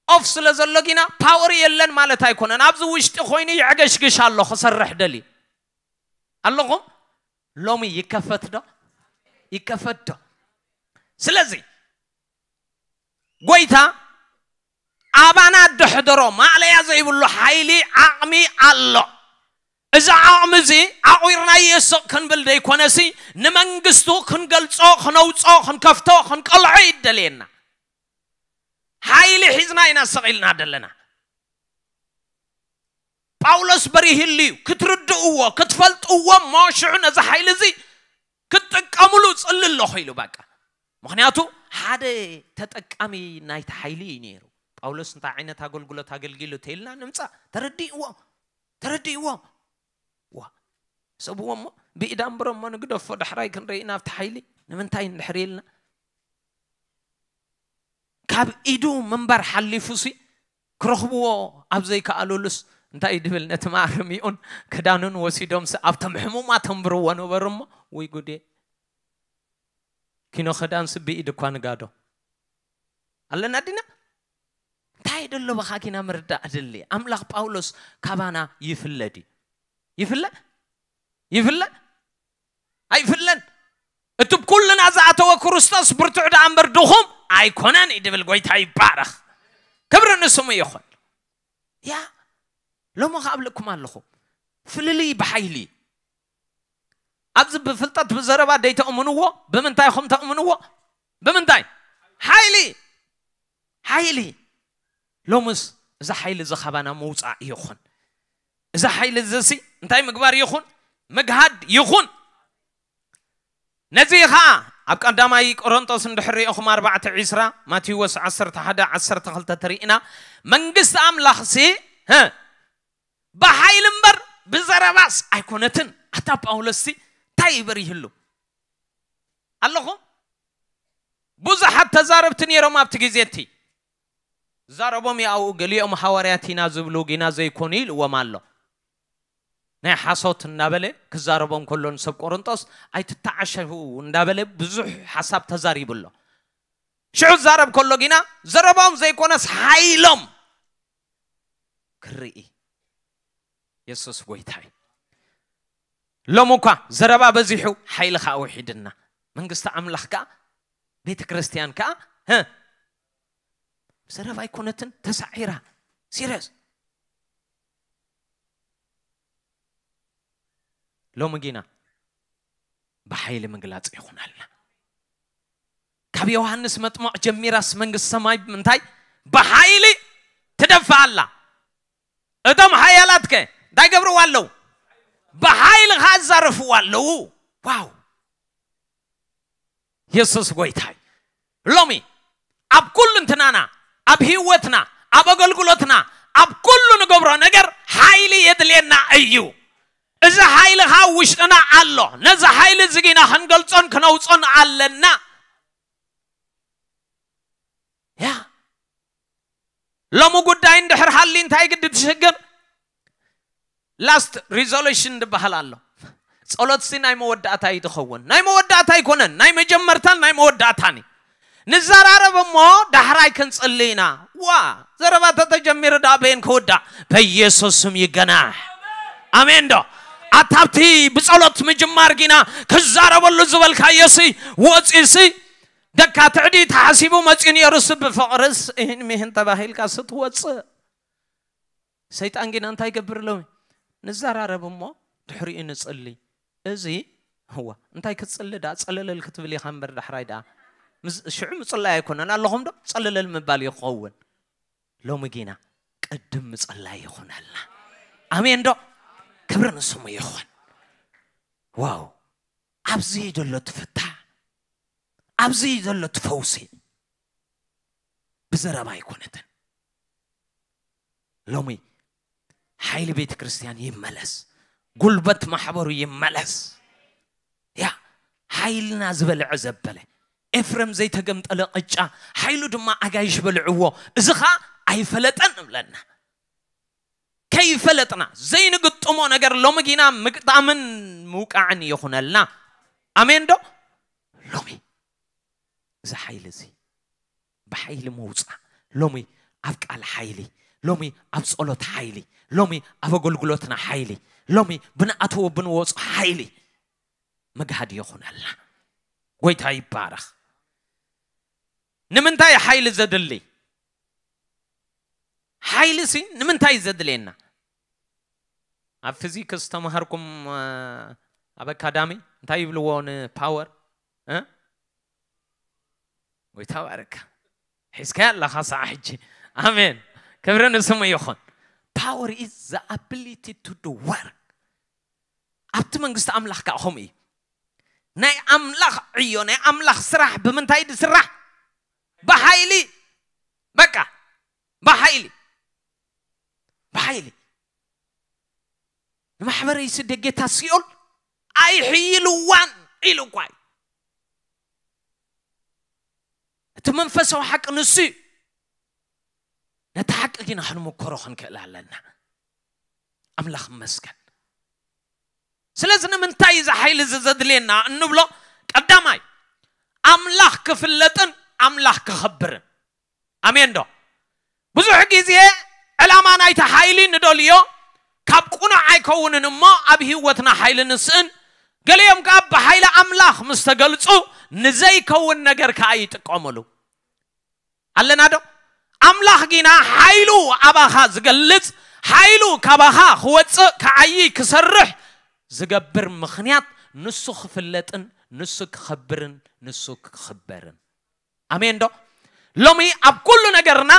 ኦፍ ስለ ዘሎ ጊና ፓወር የለን ማለት ኣይኮነን። ኣብዚ ውሽጢ ኮይኑ ይዕገሽግሽ ኣሎ ክሰርሕ ደሊ ኣለኹም። ሎሚ ይከፈት ዶ? ይከፈት ዶ? ስለዚ ጎይታ ኣባና ደሕደሮ ማዕለያ ዘይብሉ ሓይሊ ዓቕሚ ኣሎ። እዚ ዓቕሚ እዚ ኣቑርናዮ ስቕ ክንብል ደይኮነሲ ንመንግስቱ ክንገልጾ፣ ክነውጾ፣ ክንከፍቶ፣ ክንቀልዖ ይደልየና። ሓይሊ ሒዝና ኢና ስቕ ኢልና ደለና። ጳውሎስ በሪህሉ እዩ ክትርድእዎ ክትፈልጥዎ እሞ ሽዑ ነዚ ሓይሊ እዚ ክትጥቀምሉ ጽሊ ኣለኹ ኢሉ በቃ። ምክንያቱ ሓደ ተጠቃሚ ናይቲ ሓይሊ እዩ ነይሩ። ጳውሎስ እንታይ ዓይነት ኣገልግሎት ኣገልጊሉ ተይልና ንምጻእ ተረዲእዎ ተረዲእዎ ዋ ሰብዎ እሞ ብኢዳ እምብሮ እሞ ንግደፎ ዳሕራይ ክንርኢ ናብቲ ሓይሊ ንምንታይ እንድሕር ኢልና ካብ ኢዱ ምንባር ሓሊፉ ሲ ክረኽብዎ ኣብ ዘይከኣሉሉስ እንታይ ድብል ነቲ ማረሚኡን ክዳኑን ወሲዶምሲ ኣብቶም ሕሙማት ኣንብርዎ ነበሩ እሞ ወይ ጉዴ ኪኖ ክዳንሲ ብኢድ እኳ ንጋዶ ኣለና ዲና እንታይ ደሎ በኻኪና ምርዳእ ድሊ ኣምላኽ ጳውሎስ ካባና ይፍለድ ይፍለ ይፍለ ኣይፍለን እቲ ኩልና ዝኣተወ ክርስቶስ ብርቱዕ ደኣ እምበር ድኹም ኣይኮነን እዩ ድብል ጎይታ ይባረኽ ክብሪ ንስሙ ይኹን ያ ሎሚ ከኣብልኩም ኣለኹ ፍልልይ ብሓይሊ ኣብዚ ብፍልጠት ብዘረባ ደይተእምንዎ ብምንታይ ኹም ተእምንዎ ብምንታይ ሓይሊ ሓይሊ ሎምስ እዚ ሓይሊ እዚ ካባና ምውፃእ ይኹን እዚ ሓይሊ እዚ ሲ እንታይ ምግባር ይኹን ምግሃድ ይኹን ነዚ ኸዓ ኣብ ቀዳማይ ቆሮንጦስ እንድሕር ሪእኹም ኣርባዕተ ዕስራ ማቴዎስ ዓሰርተ ሓደ ዓሰርተ ክልተ ተሪእና መንግስቲ ኣምላኽ ሲ ብሓይሊ እምበር ብዘረባስ ኣይኮነትን ኣታ ጳውሎስ ሲ እንታይ ይበር ይህሉ ኣለኹም ብዙሓት ተዛረብቲ ነይሮም ኣብቲ ግዜ እቲ ዛረቦም ይኣው ገሊኦም ሃዋርያት ኢና ዝብሉ ጊና ዘይኮኑ ኢልዎም ኣሎ ናይ ሓሶት እናበለ ክዛረቦም ከሎ ንሰብ ቆሮንጦስ ኣይትተዓሸፉ እንዳበለ ብዙሕ ሓሳብ ተዛሪቡ ኣሎ ሽዑ ዛረብ ከሎ ጊና ዘረባኦም ዘይኮነስ ሓይሎም ክርኢ የሱስ ጎይታ እዩ ሎም እኳ ዘረባ በዚሑ ሓይሊ ከዓ ውሒድና መንግስቲ ኣምላኽ ከዓ ቤተ ክርስትያን ከዓ ዘረባ ኣይኮነትን ተሳዒራ ሲረስ ሎሚ ጊና ብሓይሊ ምግላፅ ይኹነልና ካብ ዮሃንስ መጥመቕ ጀሚራስ መንግስቲ ሰማይ ምንታይ ብሓይሊ ትደፍእ ኣላ እቶም ሓያላትከ እንታይ ገብርዋ ኣለዉ ብሓይሊ ከዓ ዛረፍዋ ኣለዉ ዋው የሱስ ጎይታይ ሎሚ ኣብ ኩሉ እንትናና ኣብ ህይወትና ኣብ ኣገልግሎትና ኣብ ኩሉ ንገብሮ ነገር ሓይሊ የድልየና እዩ እዚ ሓይሊ ከዓ ውሽጥና ኣሎ ነዚ ሓይሊ እዚ ጊና ክንገልጾን ክነውጾን ኣለና ያ ሎሚ ጉዳይ እንድሕር ሃሊ እንታይ ግዲ ትሽግር last resolution ዝበሃል ኣሎ ጸሎትሲ ናይ መወዳእታ እዩ ዝኸውን ናይ መወዳእታ ኣይኮነን ናይ መጀመርታን ናይ መወዳእታን እዩ ንዘራረብ እሞ ዳሕራይ ክንጽሊ ኢና ዋ ዘረባ ተተጀሚሩ ዳ በየን ክውዳእ በኢየሱስ ስም ይገናሕ ኣሜን ዶ ኣታብቲ ብጸሎት ምጅማር ጊና ክዛረበሉ ዝበልካዮሲ ወፂሲ ደካ ትዕዲ ተሓሲቡ መፂኡ ነይሩስ ብፍቕርስ ይህን ሚህን ተባሂልካ ስትወፅእ ሰይጣን ጊና እንታይ ይገብር ሎሚ ንዘራረብ እሞ ድሕሪኡ ንፅሊ እዚ እዋ እንታይ ክትፅሊ ዳ ፀለለል ክትብል ኢኻ እምበር ዳሕራይ ዳ ሽዑ ምፅላይ ኣይኮነን ኣለኹም ዶ ፀለለል ምባል ይኸውን ሎሚ ጊና ቅድም ምፅላይ ይኹነልና ኣሜን ዶ ክብሪ ንስሙ ይኹን ዋው ኣብዚ ዘሎ ትፍታሕ ኣብዚ ዘሎ ትፈውሲ ብዘረባ ኣይኮነትን ሎሚ ሓይሊ ቤተ ክርስቲያን ይመለስ፣ ጉልበት ማሕበሩ ይመለስ። ያ ሓይልና ዝበልዐ ዘበለ ኤፍሬም ዘይተገምጠለ ቅጫ፣ ሓይሉ ድማ ኣጋይሽ በልዕዎ። እዚ ኸዓ ኣይፈለጠን እብለና። ከይፈለጥና ዘይንግጥሞ ነገር ሎሚ ጊና ምግጣምን ምውቃዕን ይኹነልና። ኣሜን ዶ? ሎሚ እዚ ሓይሊ እዚ ብሓይሊ ምውፃእ፣ ሎሚ ኣብ ቃል ሓይሊ፣ ሎሚ ኣብ ጸሎት ሓይሊ፣ ሎሚ ኣብ ኣገልግሎትና ሓይሊ፣ ሎሚ ብንኣትዎ ብንወፁ ሓይሊ መግሃድ ይኹነልና። ጎይታ ይባረኽ። ንምንታይ ሓይሊ ዘድሊ? ሓይሊ ሲ ንምንታይ ዘድልየና? ኣብ ፊዚክስ ተማሃርኩም ኣብ ኣካዳሚ እንታይ ይብልዎ ንፓወር? ጎይታ ባረካ። ሒዝካያ ኣለኻ ሰዓ ሕጂ። ኣሜን። ክብሪ ንስሙ ይኹን። Power is the ability to do work። ኣብቲ መንግስቲ ኣምላኽ ከዓ ከምኡ እዩ። ናይ ኣምላኽ ዕዮ፣ ናይ ኣምላኽ ስራሕ ብምንታይ ድስራሕ? ብሓይሊ። በቃ ብሓይሊ። ብሓይሊ። ንማሕበረይ ስደ ጌታ ሲኦል ኣይሕይልዋን ኢሉ እኳ እዩ። እቲ መንፈሳዊ ሓቂ ንሱ እዩ። ነቲ ሓቂ ግን ክንምከሮ ክንክእል ኣለና። ኣምላኽ ይመስገን። ስለዚ ንምንታይ እዚ ሓይሊ እዚ ዘድልየና እንብሎ፣ ቀዳማይ ኣምላኽ ክፍለጥን ኣምላኽ ክኸብርን። ኣሜን ዶ? ብዙሕ ግዜ ዕላማ ናይቲ ሓይሊ ንደልዮ ካብ ቁኑዕ ኣይከውንን እሞ ኣብ ህይወትና ሓይሊ ንስእን። ገሊኦም ከኣ ብሓይሊ ኣምላኽ ምስ ተገልጹ ንዘይከውን ነገር ከኣ ይጥቀምሉ። ኣለና ዶ? ኣምላኽ ጊና ሓይሉ ኣባኻ ዝገልጽ፣ ሓይሉ ካባኻ ክወጽእ፣ ክዓዪ፣ ክሰርሕ ዝገብር ምኽንያት ንሱ ክፍለጥን ንሱ ክኸብርን ንሱ ክኽበርን። ኣሜን ዶ? ሎሚ ኣብ ኩሉ ነገርና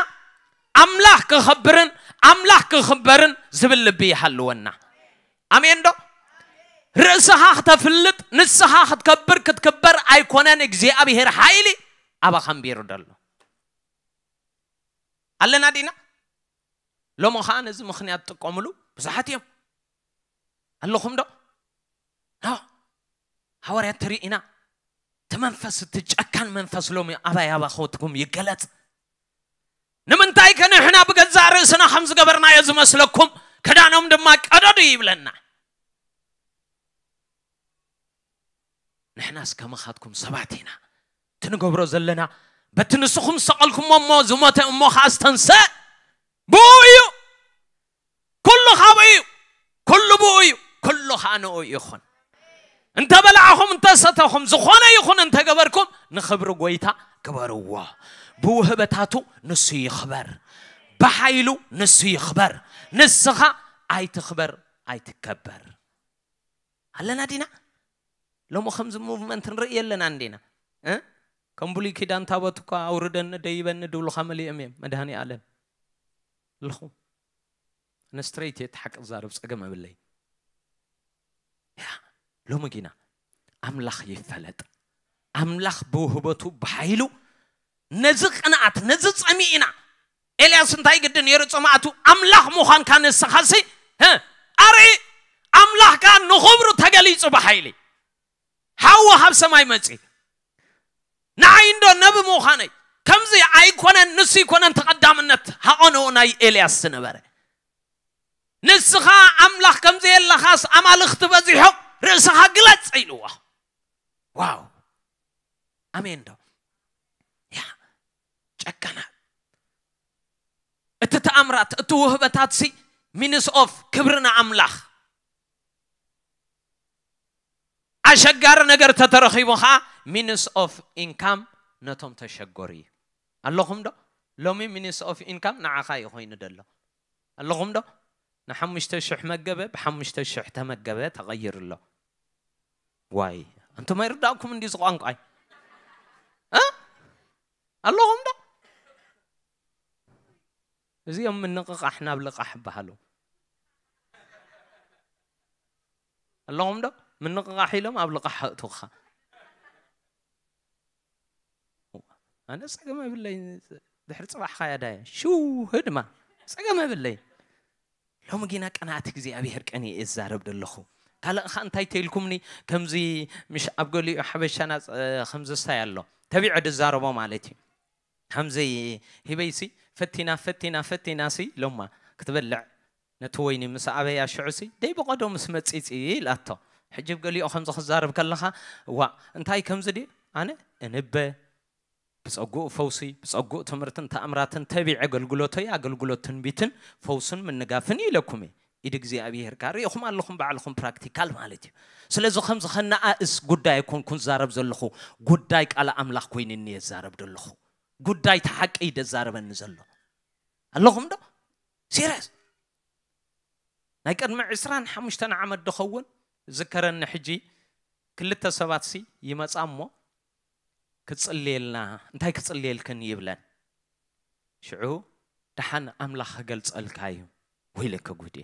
ኣምላኽ ክኸብርን ኣምላኽ ክኽበርን ዝብል ልቢ ይሃልወና። ኣሜን ዶ? ርእስኻ ክተፍልጥ፣ ንስኻ ክትከብር፣ ክትክበር ኣይኮነን እግዚኣብሔር ሓይሊ ኣባኻ ኣንቢሩ ደሎ። ኣለና ዲና? ሎሚ ኸዓ ነዚ ምኽንያት ጥቀምሉ ብዙሓት እዮም። ኣለኹም ዶ? ኖ። ሃዋርያት ተሪኢና። እቲ መንፈስ፣ እቲ ጨካን መንፈስ ሎሚ ኣባይ ኣባኹትኩም ይገለጽ። ንምንታይ ከ ንሕና ብገዛእ ርእስና ከም ዝገበርናዮ ዝመስለኩም? ክዳኖም ድማ ቀደዱ ይብለና። ንሕናስ ከማኻትኩም ሰባት ኢና። እቲ ንገብሮ ዘለና በቲ ንስኹም ዝሰቐልኩሞ እሞ ዝሞተ እሞ ኸዓ ዝተንስአ ብኡ እዩ። ኩሉ ካብኡ እዩ። ኩሉ ብኡ እዩ። ኩሉ ኸዓ ንኡ ይኹን። እንተ በላዕኹም፣ እንተ ሰተኹም፣ ዝኾነ ይኹን እንተ ገበርኩም፣ ንኽብሪ ጐይታ ግበርዎ። ብውህበታቱ ንሱ ይኽበር። ብሓይሉ ንሱ ይኽበር። ንስኻ ኣይትኽበር፣ ኣይትከበር። ኣለና ዲና? ሎሚ ከምዚ ሙቭመንት ንርኢ የለና እንዲና? እ? ከም ብሉይ ኪዳን ታቦት እኳ ኣውርደኒ ደይበኒ ድብሉኻ መሊኦም እዮም መድሃኒ ኣለም። ኣለኹ። ኣነ ስትሬት እየ እቲ ሓቂ ዝዛረብ፣ ጸገም የብለይ። ያ፣ ሎሚ ጊና ኣምላኽ ይፈለጥ። ኣምላኽ ብውህበቱ ብሓይሉ ነዚ ቅንኣት፣ ነዚ ጸሚእና። ኤልያስ እንታይ ግዲ ነይሩ ጽምኣቱ? ኣምላኽ ምዃንካ ንስኻሲ፣ እ፣ ኣርኢ። ኣምላኽ ከኣ ንኽብሩ ተገሊጹ ብሓይሊ። ሓዊ ካብ ሰማይ መጺ። ንዓይ እንዶ ነቢ ምዃነይ ከምዚ ኣይኮነን፣ ንሱ ኣይኮነን ተቐዳምነት ሃቐንኡ ናይ ኤልያስ ዝነበረ። ንስኻ ኣምላኽ ከም ዘየለኻስ ኣማልኽቲ በዚሖም፣ ርእስኻ ግለጽ ኢልዎ። ዋው! ኣሜን ዶ? ያ፣ ጨከና። እቲ ተኣምራት፣ እቲ ውህበታትሲ ሚንስ ኦፍ ክብሪ ንኣምላኽ። ኣሸጋሪ ነገር ተተረኺቡ ኸዓ ሚንስ ኦፍ ኢንካም ነቶም ተሸገሩ እዩ። ኣለኹም ዶ? ሎሚ ሚንስ ኦፍ ኢንካም ንዓኻ እዩ ኮይኑ ደሎ። ኣለኹም ዶ? ንሓሙሽተ ሽሕ መገበ ብሓሙሽተ ሽሕ ተመገበ ተቐይሩ ኣሎ። ዋይ፣ ኣንቱም ኣይርዳእኩም እንዲ እዚ ቋንቋይ? እ? ኣለኹም ዶ? እዚኦም ምንቕቓሕ ናብ ልቓሕ ይበሃሉ። ኣለኹም ዶ? ምንቕቓሕ ኢሎም ኣብ ልቓሕ ከእቱኻ። ኣነ ጸገም የብለይ። ድሕሪ ጽባሕ ኸያ ዳየ ሽው ህድማ ጸገም የብለይ። ሎሚ ግና ቅንኣት እግዚኣብሔር ቀን እየ እዛረብ ዘለኹ። ካልእ ኸ እንታይ ተይልኩምኒ? ከምዚ ምሽ ኣብ ገሊኡ ሓበሻና ጸ-፣ ከምዚ ስታይ ኣሎ፣ ተቢዐ ድዛረቦ ማለት እዩ። ከምዚ ሂበይሲ ፈቲና ፈቲና ፈቲናሲ ሎማ ክትበልዕ ነቲ ወይኒ ምስ ኣበያ ሽዑሲ ደይ ብቐዶ ምስ መጺጺ ኢላቶ። ሕጂ ብ ገሊኡ ከምዚ ክዛረብ ከለኻ፣ ዋ እንታይ ከምዚ ድዩ? ኣነ እንበ ብጸጉኡ ፈውሲ፣ ብጸጉኡ ትምህርትን ተኣምራትን ተቢዐ ኣገልግሎተይ ኣገልግሎት ትንቢትን ፈውስን ምንጋፍን ኢለኩም እየ። ኢድ እግዚኣብሔር ጋር ርኢኹም ኣለኹም ባዕልኹም ፕራክቲካል ማለት እዩ። ስለዚ ከምዚ ከነኣእስ ጉዳይ ኣይኮንኩን ዛረብ ዘለኹ፣ ጉዳይ ቃል ኣምላኽ ኮይንኒ እየ ዛረብ ዘለኹ። ጉዳይ እቲ ሓቂ እዩ ደዛረበኒ ዘሎ። ኣለኹም ዶ? ሲርየስ። ናይ ቅድሚ ዕስራን ሓሙሽተን ዓመት ድኸውን ዝከረኒ ሕጂ ክልተ ሰባትሲ ይመጻ እሞ፣ "ክጽልየልና፣ እንታይ ክጽልየልክን?" ይብለን። ሽዑ፣ "ደሓን ኣምላኽ ክገልጸልካ እዩ፣ ወይለከ ጉዴ."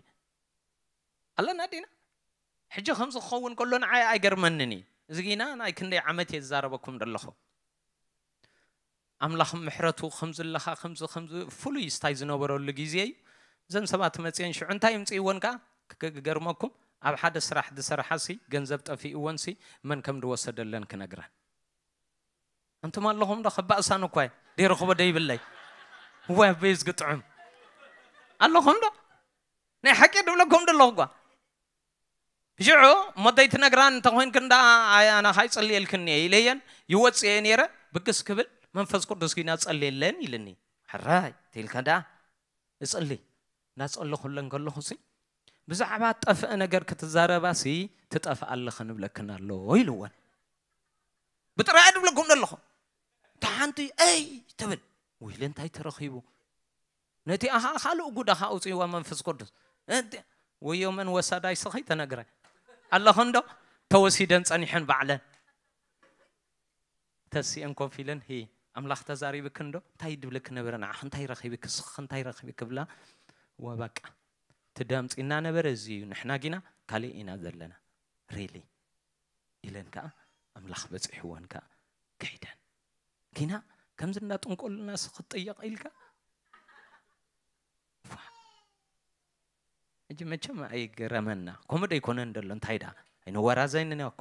ኣለና ዲና? ሕጂ ከምዚ ክኸውን ከሎ ንዓይ ኣይገርመንን እዩ። እዚ ጊና ናይ ክንደይ ዓመት እየ ዝዛረበኩም ዘለኹ። ኣምላኽ ምሕረቱ ከምዚ ኣለኻ፣ ከምዚ፣ ከምዚ ፍሉይ ስታይ ዝነበረሉ ግዜ እዩ። እዘን ሰባት መጽየን ሽዑ እንታይ ይምጽእወን ከኣ ክገርመኩም፣ ኣብ ሓደ ስራሕ ዝሰርሓሲ ገንዘብ ጠፊእወንሲ መን ከም ዝወሰደለን ክነግረን። ኣንቱም ኣለኹም ዶ? ከባእሳን እኳ እየ። ደይረኽቦ ደይብለይ። እዋይ ኣበይ ዝግጥዑም። ኣለኹም ዶ? ናይ ሓቂ ድብለኩም ደለኹ እኳ። ሽዑ እሞ ደይትነግራን እንተኾይንክ እንዳ ኣይ ኣነ ካይጽልየልክን እየ ኢለየን ይወጽእ እየ ነይረ። ብግስ ክብል መንፈስ ቅዱስ ጊና ጸልየለን ኢልኒ። ሕራይ ተይልካ ደኣ እጽሊ። እንዳጸለኹለን ከለኹሲ ብዛዕባ ጠፍአ ነገር ክትዛረባሲ ትጠፍኣ ኣለኽን እብለክን ኣሎ ኢልወን። ብጥራይ ድብለኩም ዘለኹ። እታ ሓንቲ "ኣይ" ትብል። ውይለ እንታይ ተረኺቡ? ነቲ ኣኻ ካልእ ጉዳኻ ኣውፅእዋ መንፈስ ቅዱስ። እቲ ወዮ መን ወሳዳይ ስኸይ ተነግረ። ኣለኽን ዶ? ተወሲደን ጸኒሐን ባዕለን። ተሲአን ኮፍ ኢለን፣ "ሂ፣ ኣምላኽ ተዛሪብክ እንዶ? እንታይ ድብለክ ነበረ ንዓኽ? እንታይ ረኺብክ? ስኽኽ እንታይ ረኺብክ?" ብላ፣ "ወ በቃ፣ እቲ ደምፂና ነበረ እዚ እዩ። ንሕና ጊና ካልእ ኢና ዘለና። ሪሊ?" ኢለን ከኣ ኣምላኽ በጺሕወን ከኣ ከይደን። ጊና ከምዚ እንዳጥንቆልና ስኽ ትጥየቕ ኢልካ? ፋ። ሕጂ መቸም ኣይግረመና። ከምኡ ዶ ይኮነን ደሎ? እንታይ ደኣ? ኣይነወራዘይንን እኳ።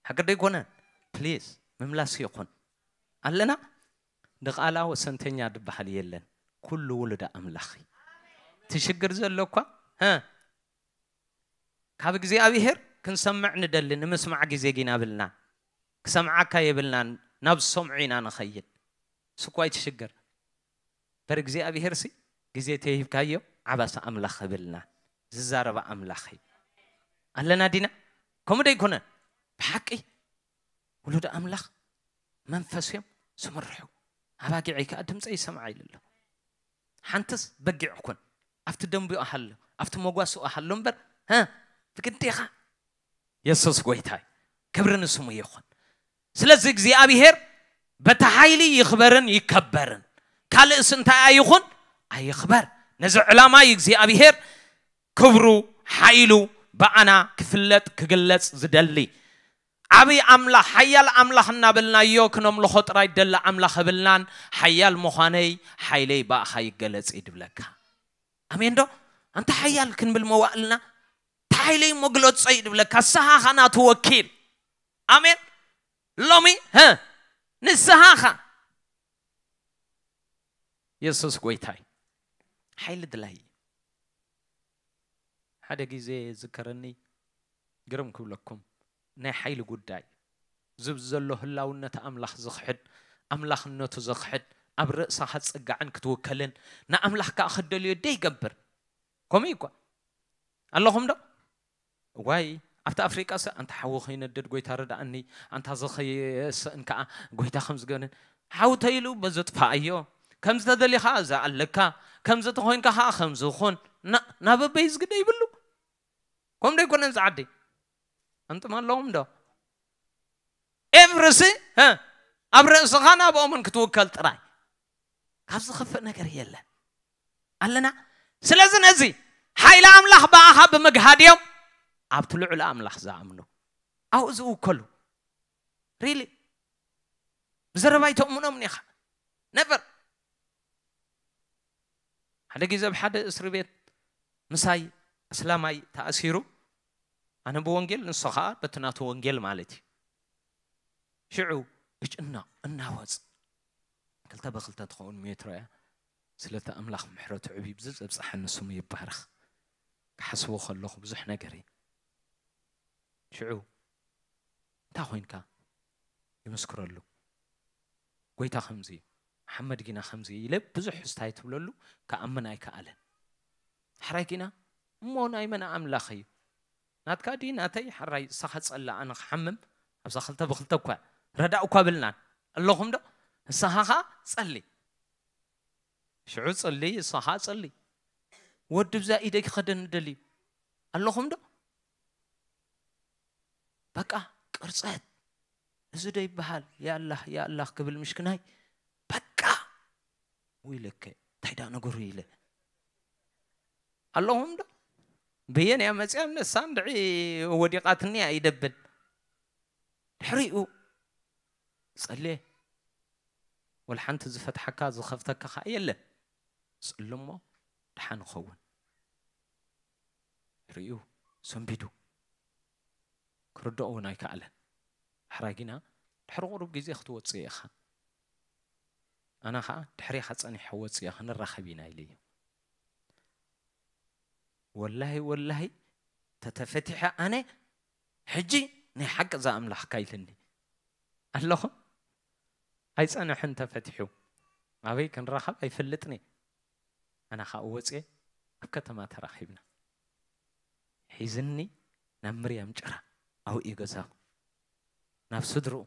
ሓቂ ዶ ይኮነን? ፕሊዝ፣ ምምላስ ይኹን። ኣለና? ድቓላ ወሰንተኛ ድበሃል የለን። ኩሉ ውሉድ ኣምላኽ እዩ። እቲ ሽግር ዘሎ እኳ፣ ሀ? ካብ እግዚኣብሔር ክንሰምዕ ንደሊ፣ ንምስማዕ ግዜ ጊና ብልና። ክሰምዓካ የብልናን፣ ናብ ዝሰምዑ ኢና ንኸይድ። ስኳይ ትሽግር። በር እግዚኣብሔርሲ ግዜ ተሂብካዮ፣ ዓባሳ ኣምላኽ ህብልና። ዝዛረባ ኣምላኽ እዩ። ኣለና ዲና? ከምኡ ዶ ኣይኮነን? ብሓቂ ውሉድ ኣምላኽ መንፈስ እዮም ዝምርሑ። ኣባጊዐይ ከኣ ድምፀይ ይሰምዓ ኢሉ ኣሎ። ሓንትስ በጊዕ ኩን። ኣብቲ ደንቢኡ ሃሎ፣ ኣብቲ መጓስኡ ሃሎ እምበር፣ ሀ፣ ብግዴኻ። የሱስ ጎይታይ፣ ክብሪ ንስሙ ይኹን። ስለዚ እግዚኣብሔር በቲ ሓይሊ ይኽበርን ይከበርን። ካልእስ እንታይ ኣይኹን ኣይኽበር። ነዚ ዕላማ እዩ እግዚኣብሔር ክብሩ፣ ሓይሉ ብኣና ክፍለጥ፣ ክግለጽ ዝደሊ። ዓብዪ ኣምላኽ፣ ሓያል ኣምላኽ እናበልናዮ ክነምልኾ ጥራይ ደሊ ኣምላኽ እብልናን፣ ሓያል ምዃነይ፣ ሓይለይ ብኣኻ ይገለጽ እዩ ድብለካ። ኣሜን ዶ? ኣንታ ሓያል ክንብል መዋእልና፣ እታ ሓይለይ መግለጾ እዩ ድብለካ። ንስኻ ኻ ናቱ ወኪል። ኣሜን። ሎሚ፣ ሀ፣ ንስኻ ኻ። የሱስ ጎይታይ። ሓይሊ ድላይ እዩ። ሓደ ግዜ ዝከረኒ፣ ግርም ክብለኩም፣ ናይ ሓይሊ ጉዳይ። ዝብ ዘሎ ህላውነት ኣምላኽ ዝኽሕድ፣ ኣምላኽነቱ ዘኽሕድ፣ ኣብ ርእስኻ ጽጋዕን ክትውከልን፣ ንኣምላኽ ከኣ ክደልዮ ደይገብር። ከምኡ እዩ እኳ። ኣለኹም ዶ? ዋይ፣ ኣብቲ ኣፍሪቃ ሰ ኣንታ ሓዊ ከይነድድ ጎይታ ረድኣኒ፣ ኣንታ እዚ ከይስእን ከኣ ጎይታ ከም ዝገንን። ሓዊ ተይሉ በዚ ጥፋኣዮ፣ ከም ዝተደሊኻ እዚ ኣለካ፣ ከም ዝተኾይንካ ከኣ ከም ዝኹን። ና-፣ ናብ ኣበይ ዝግደ ይብሉ? ከም ዶ ይኮነን ዝዓዲ? ኣንጥም ኣለዎም ዶ? ኤቭርሲ፣ ሀ፣ ኣብ ርእስኻ ናብኦምን ክትውከል ጥራይ። ካብ ዝኸፍእ ነገር የለን። ኣለና? ስለዚ ነዚ ሓይሊ ኣምላኽ ብኣኻ ብምግሃድ እዮም ኣብቲ ልዑል ኣምላኽ ዝኣምኑ። ኣብኡ ዝውከሉ። ሪሊ? ብዘረባ ኣይተእምኖምን ኢኻ። ነቨር። ሓደ ግዜ ኣብ ሓደ እስሪ ቤት ምሳይ ኣስላማይ ተኣሲሩ፣ ኣነ ብወንጌል ንሱ ከዓ በቲ ናቱ ወንጌል ማለት እዩ። ሽዑ እጭነቕ እናወፅ ክልተ ብክልተ ትኸውን ሜትሮ እያ። ስለቲ ኣምላኽ ምሕረቱ ዕብይ ብዚ ዘብፅሓኒ ስሙ ይባረኽ። ክሓስቦ ከለኹ ብዙሕ ነገር እዩ። ሽዑ እንታይ ኮይንካ? ይምስክረሉ። ጎይታ ከምዚ እዩ፣ መሓመድ ጊና ከምዚ እዩ ኢለ ብዙሕ ስታይ ትብለሉ፣ ክኣምን ኣይከኣለን። ሕራይ ጊና እሞ ናይ መን ኣምላኽ እዩ? ናትካ ድዩ ናተይ? ሕራይ ንስኻ ጸሊ፣ ኣነ ክሓምም ኣብዛ ክልተ ብክልተ እኳ ረዳእ እኳ ብልናን ኣለኹም ዶ? ንስኻ ኸኣ ጸሊ። ሽዑ ጸሊ፣ ንስኻ ጸሊ። ወዲ ብዛ ኢደይ ክኸደኒ ደልዩ ኣለኹም ዶ? በቃ ቅርጸት። እዚ ዶ ይበሃል? ያላህ ያላህ ክብል ምሽክናይ በቃ ውይለከ እንታይ ዳ ነገሩ ኢለ ኣለኹም ዶ? በየን እያ መፅያ? ነሳ እንድዒ ወዲቓትኒ እያ ይደብል። ድሕሪኡ ጸልየ፣ ወላ ሓንቲ ዝፈትሓካ ዝኸፍተካ ኸዓ የለን። ጸልሞ ድሓን ኸውን። ርእዩ ሰንቢዱ። ክርድኦ እውን ኣይከኣለን። ሕራይ ግና ድሕሪ ቁሩብ ግዜ ክትወፅእ ኢኻ። ኣነ ኸዓ ድሕሬኻ ጸኒሐ ወፅየ፣ ክንራኸብ ኢና ኢለዮ። ወላሂ ወላሂ ተተፈቲሐ ኣነ ሕጂ ናይ ሓቂ እዛ ኣምላኽካ ኢልኒ ኣለኹ። ኣይጸንሕን ተፈቲሑ። ኣበይ ክንራኸብ ኣይፈልጥን እየ። ኣነ ኸዓ ወፅየ ኣብ ከተማ ተራኺብና። ሒዝኒ ናብ ምርያም ጭራ ኣብኡ እዩ ገዛኹ። ናብ ስድርኡ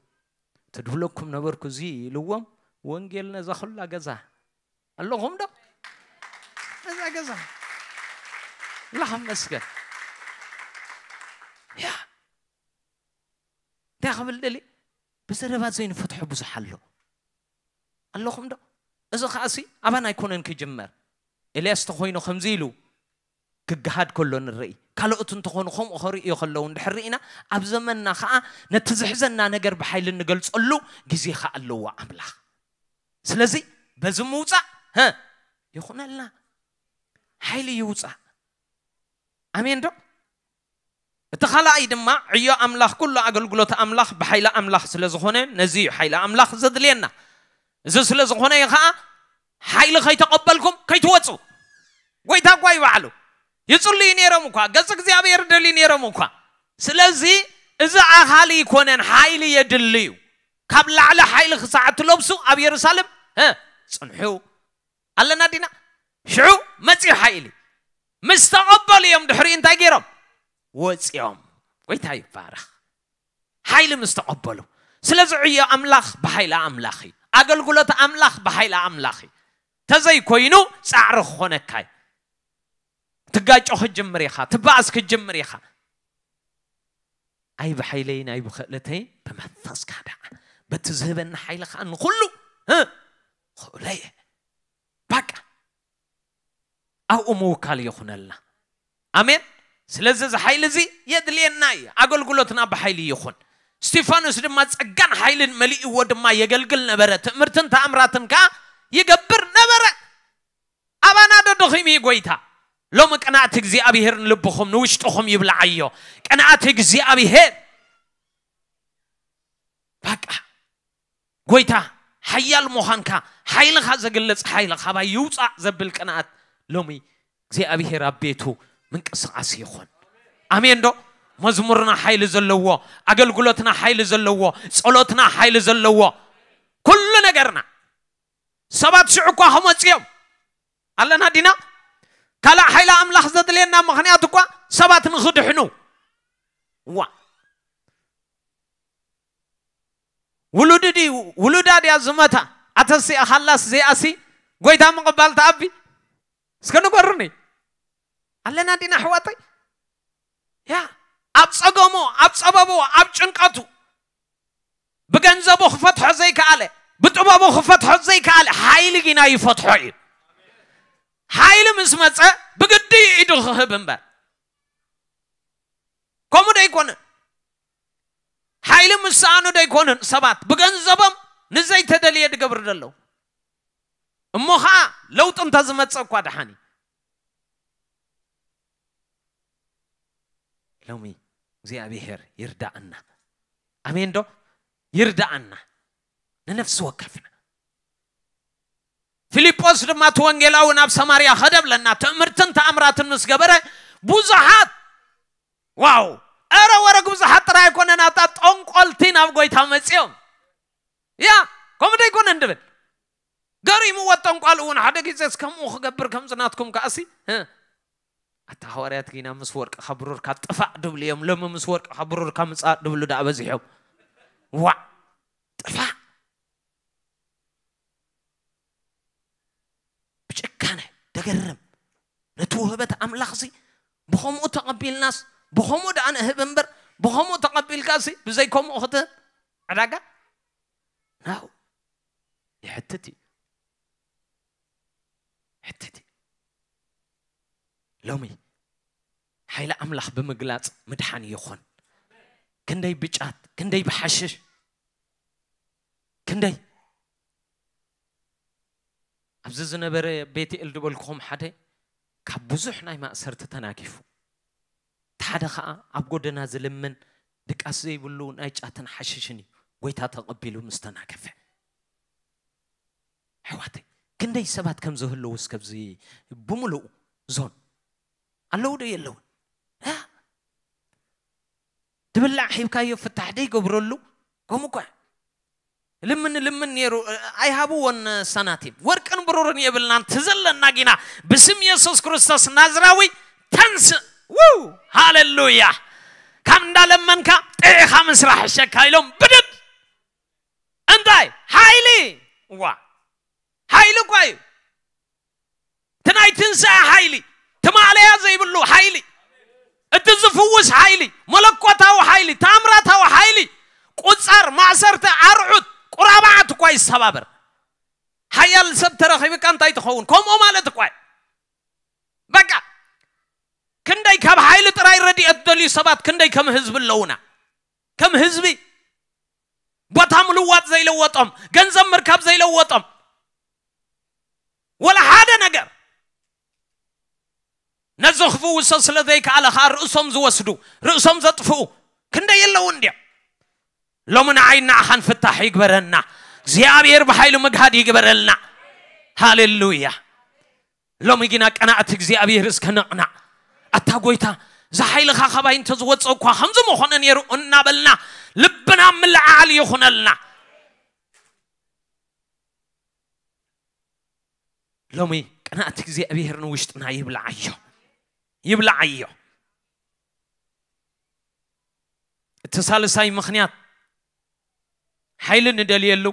ትድብለኩም ነበርኩ እዚ ኢልዎም ወንጌል ነዛ ኹላ ገዛ ኣለኹም ዶ? ነዛ ገዛ ኣምላኽ ይመስገን። ያ እንታይ ክብል ደሊ ብዘረባ ዘይንፈትሖ ብዙሕ ኣሎ። ኣለኹም ዶ? እዚ ኸኣሲ ኣባና ኣይኮነን ክጅመር። ኤልያስ ተኾይኑ ከምዚ ኢሉ ክገሃድ ከሎ ንርኢ። ካልኦት እንተኾኑ ከምኡ ከርእዮ ከለዉ እንድሕር ርኢና፣ ኣብ ዘመንና ኸዓ ነቲ ዝሕዘና ነገር ብሓይሊ እንገልጸሉ ግዜ ኸዓ ኣለዎ ኣምላኽ። ስለዚ በዚ ምውጻእ፣ ሀ፣ ይኹነልና። ሓይሊ ይውጻእ። ኣሜን ዶ? እቲ ኻልኣይ ድማ ዕዮ ኣምላኽ፣ ኩሉ ኣገልግሎት ኣምላኽ ብሓይሊ ኣምላኽ ስለ ዝኾነ፣ ነዚ እዩ ሓይሊ ኣምላኽ ዘድልየና። እዚ ስለ ዝኾነ እዩ ኸዓ ሓይሊ ከይተቐበልኩም ከይትወፁ። ጎይታ እኳ እዩ ባዕሉ። ይጽልዩ ነይሮም እኳ፣ ገጽ እግዚኣብሔር ደልዩ ነይሮም እኳ። ስለዚ እዚ ኣኻሊ ይኮነን፣ ሓይሊ የድሊ እዩ። ካብ ላዕሊ ሓይሊ ክሳዕ እትለብሱ ኣብ የሩሳሌም፣ እ፣ ጽንሑ ኣለና ዲና? ሽዑ መጺኡ ሓይሊ። ምስ ተቐበሉ እዮም ድሕሪኡ እንታይ ገይሮም? ወጺኦም። ጎይታ ይባረኽ። ሓይሊ ምስ ተቐበሉ። ስለዚ ዕዮ ኣምላኽ ብሓይሊ ኣምላኽ እዩ። ኣገልግሎት ኣምላኽ ብሓይሊ ኣምላኽ እዩ። ተዘይኮይኑ ጻዕሪ ክኾነካ እዩ። ትጋጮ ክትጅምር ኢኻ፣ ትበኣስ ክትጅምር ኢኻ። ኣይ ብሓይለይን ኣይ ብኽእለተይን ብመንፈስካ ደኣ። በቲ ዝህበኒ ሓይሊ ኸኣ ንኹሉ፣ እ፣ ክእሎ እየ። በቃ። ኣብኡ ምውካል ይኹነልና። ኣሜን። ስለዚ እዚ ሓይሊ እዚ የድልየና እዩ። ኣገልግሎትና ብሓይሊ ይኹን። እስጢፋኖስ ድማ ጸጋን ሓይልን መሊእዎ ድማ የገልግል ነበረ። ትእምርትን ተኣምራትን ከኣ ይገብር ነበረ። ኣባና ዶ ደኺሙ እዩ ጎይታ? ሎሚ ቅንኣት እግዚኣብሔር ንልብኹም ንውሽጥኹም ይብልዓዮ። ቅንኣት እግዚኣብሔር በቃ ጎይታ ሓያል ምዃንካ፣ ሓይልኻ ዘግለጽ ሓይሊ ካባይ ይውጻእ ዘብል ቅንኣት ሎሚ እግዚኣብሔር ኣብ ቤቱ ምንቅስቓስ ይኹን። ኣሜን ዶ? መዝሙርና ሓይሊ ዘለዎ፣ ኣገልግሎትና ሓይሊ ዘለዎ፣ ጸሎትና ሓይሊ ዘለዎ፣ ኩሉ ነገርና። ሰባት ሽዑ እኳ ክመጽዮም ኣለና ዲና? ካልእ ሓይሊ ኣምላኽ ዘድልየና ምኽንያት እኳ ሰባት ንኽድሕኑ። ዋ፣ ውሉድ ድዩ ውሉዳ ድያ ዝመታ? ኣተሲ ኣኻላስ ዘይኣሲ ጎይታ ምቕባል ተኣቢ? እስከ ንገሩኒ። ኣለና ዲና ኣሕዋተይ? ያ፣ ኣብ ጸገሙ፣ ኣብ ጸበቡ፣ ኣብ ጭንቀቱ፣ ብገንዘቡ ክፈትሖ ዘይከኣለ፣ ብጥበቡ ክፈትሖ ዘይከኣለ፣ ሓይሊ ግና ይፈትሖ እዩ። ሓይሊ ምስ መጸ ብግዲ እዩ ኢዱ ክህብ እምበር። ከምኡ ዶ ኣይኮነን? ሓይሊ ምስ ሰኣኑ ዶ ኣይኮነን ሰባት ብገንዘቦም ንዘይተደልየ ድገብሩ ዘለዉ? እሞ ኸዓ ለውጢ እንተ ዝመጸ እኳ ደሓን እዩ። ሎሚ እግዚኣብሔር ይርዳእና። ኣሜን ዶ? ይርዳእና ንነፍሲ ወከፍና። ፊልጶስ ድማ እቲ ወንጌላዊ ናብ ሰማርያ ኸደ ብለና። ትእምርትን ተኣምራትን ምስ ገበረ ብዙሓት፣ ዋው፣ ኧረ ወረግ ብዙሓት ጥራይ ኣይኮነን፣ ኣታ ጠንቆልቲ ናብ ጎይታ መጺኦም። ያ፣ ከምኡ ዶ ኣይኮነን ድብል? ገሪምዎ ጠንቋል እውን ሓደ ግዜስ ከምኡ ክገብር ከምዚ ናትኩም ከኣሲ፣ እ፣ ኣታ ሃዋርያት ጊና ምስ ወርቅኻ ብሩርካ ጥፋእ ድብሉ እዮም። ሎሚ ምስ ወርቅኻ ብሩርካ ምጻእ ድብሉ ደኣ በዚሖም። ዋዕ፣ ጥፋእ። ብጭካነ ደገርም። ነቲ ውህበት ኣምላኽ ሲ ብኸምኡ ተቐቢልናስ ብኸምኡ ደኣ ንህብ እምበር፣ ብኸምኡ ተቐቢልካ ሲ ብዘይ ከምኡ ክትህብ ዕዳጋ ናው ይሕትት እዩ። ሕትት እዩ። ሎሚ ሓይሊ ኣምላኽ ብምግላጽ ምድሓን ይኹን። ክንደይ ብጫት፣ ክንደይ ብሓሽሽ፣ ክንደይ ኣብዚ ዝነበረ ቤትኤል ዝበልኩኹም ሓደ ካብ ብዙሕ ናይ ማእሰርቲ ተናጊፉ፣ እቲ ሓደ ኸኣ ኣብ ጎደና ዝልምን ድቃስ ዘይብሉ ናይ ጫትን ሓሽሽን እዩ። ጎይታ ተቐቢሉ ምስ ተናገፈ፣ ኣሕዋተይ፣ ክንደይ ሰባት ከም ዝህልዉ እስከ ኣብዚ ብምሉኡ ዞን ኣለዉ ዶ የለውን? እ? ድብላዕ ሂብካዮ ፍታሕ ደይገብረሉ፣ ከምኡ እኳ ልምን ልምን ነይሩ፣ ኣይሃብዎን ሳናቲም። ወርቅን ብሩርን የብልናን፣ እቲ ዘለና ጊና ብስም የሱስ ክርስቶስ ናዝራዊ ተንስእ። ው! ሃሌሉያ! ካብ እንዳለመንካ ጥዒኻ ምስራሕ እሸካ ኢሎም ብድድ። እንታይ? ሓይሊ! ዋ! ሓይሊ እኳ እዩ። እቲ ናይ ትንሳኤ ሓይሊ፣ እቲ ማእለያ ዘይብሉ ሓይሊ፣ እቲ ዝፍውስ ሓይሊ፣ መለኮታዊ ሓይሊ፣ ተኣምራታዊ ሓይሊ፣ ቁጻር፣ ማእሰርቲ፣ ኣርዑት፣ ቁራባዓት እኳ ይሰባበር። ሓያል ሰብ ተረኺብካ እንታይ ትኸውን? ከምኡ ማለት እኳ እዩ። በቃ፣ ክንደይ ካብ ሓይሊ ጥራይ ረድኤት ደልዩ ሰባት ክንደይ ከም ህዝቢ ኣለዉና። ከም ህዝቢ ቦታ ምልዋጥ ዘይለወጦም፣ ገንዘብ ምርካብ ዘይለወጦም፣ ወላ ሓደ ነገር። ነዚ ክፍውሶ ስለ ዘይከኣለ ኸኣ ርእሶም ዝወስዱ፣ ርእሶም ዘጥፍኡ ክንደይ የለውን ድዮም? ሎሚ ንዓይ ንዓኻን ፍታሕ ይግበረና። እግዚኣብሔር ብሓይሉ ምግሃድ ይግበረልና። ሃሌሉያ። ሎሚ ግና ቀናእቲ እግዚኣብሔር እስከ ነቕናዕ። ኣታ ጎይታ፣ እዚ ሓይልኻ ካባይ እንተ ዝወፅእ እኳ ከምዚ ምኾነ ነይሩ እናበልና ልብና ምልዓዓል ይኹነልና። ሎሚ ቅንኣት እግዚኣብሔር ንውሽጥና ይብልዓዮ፣ ይብልዓዮ። እቲ ሳልሳይ ምኽንያት ሓይሊ ንደልየሉ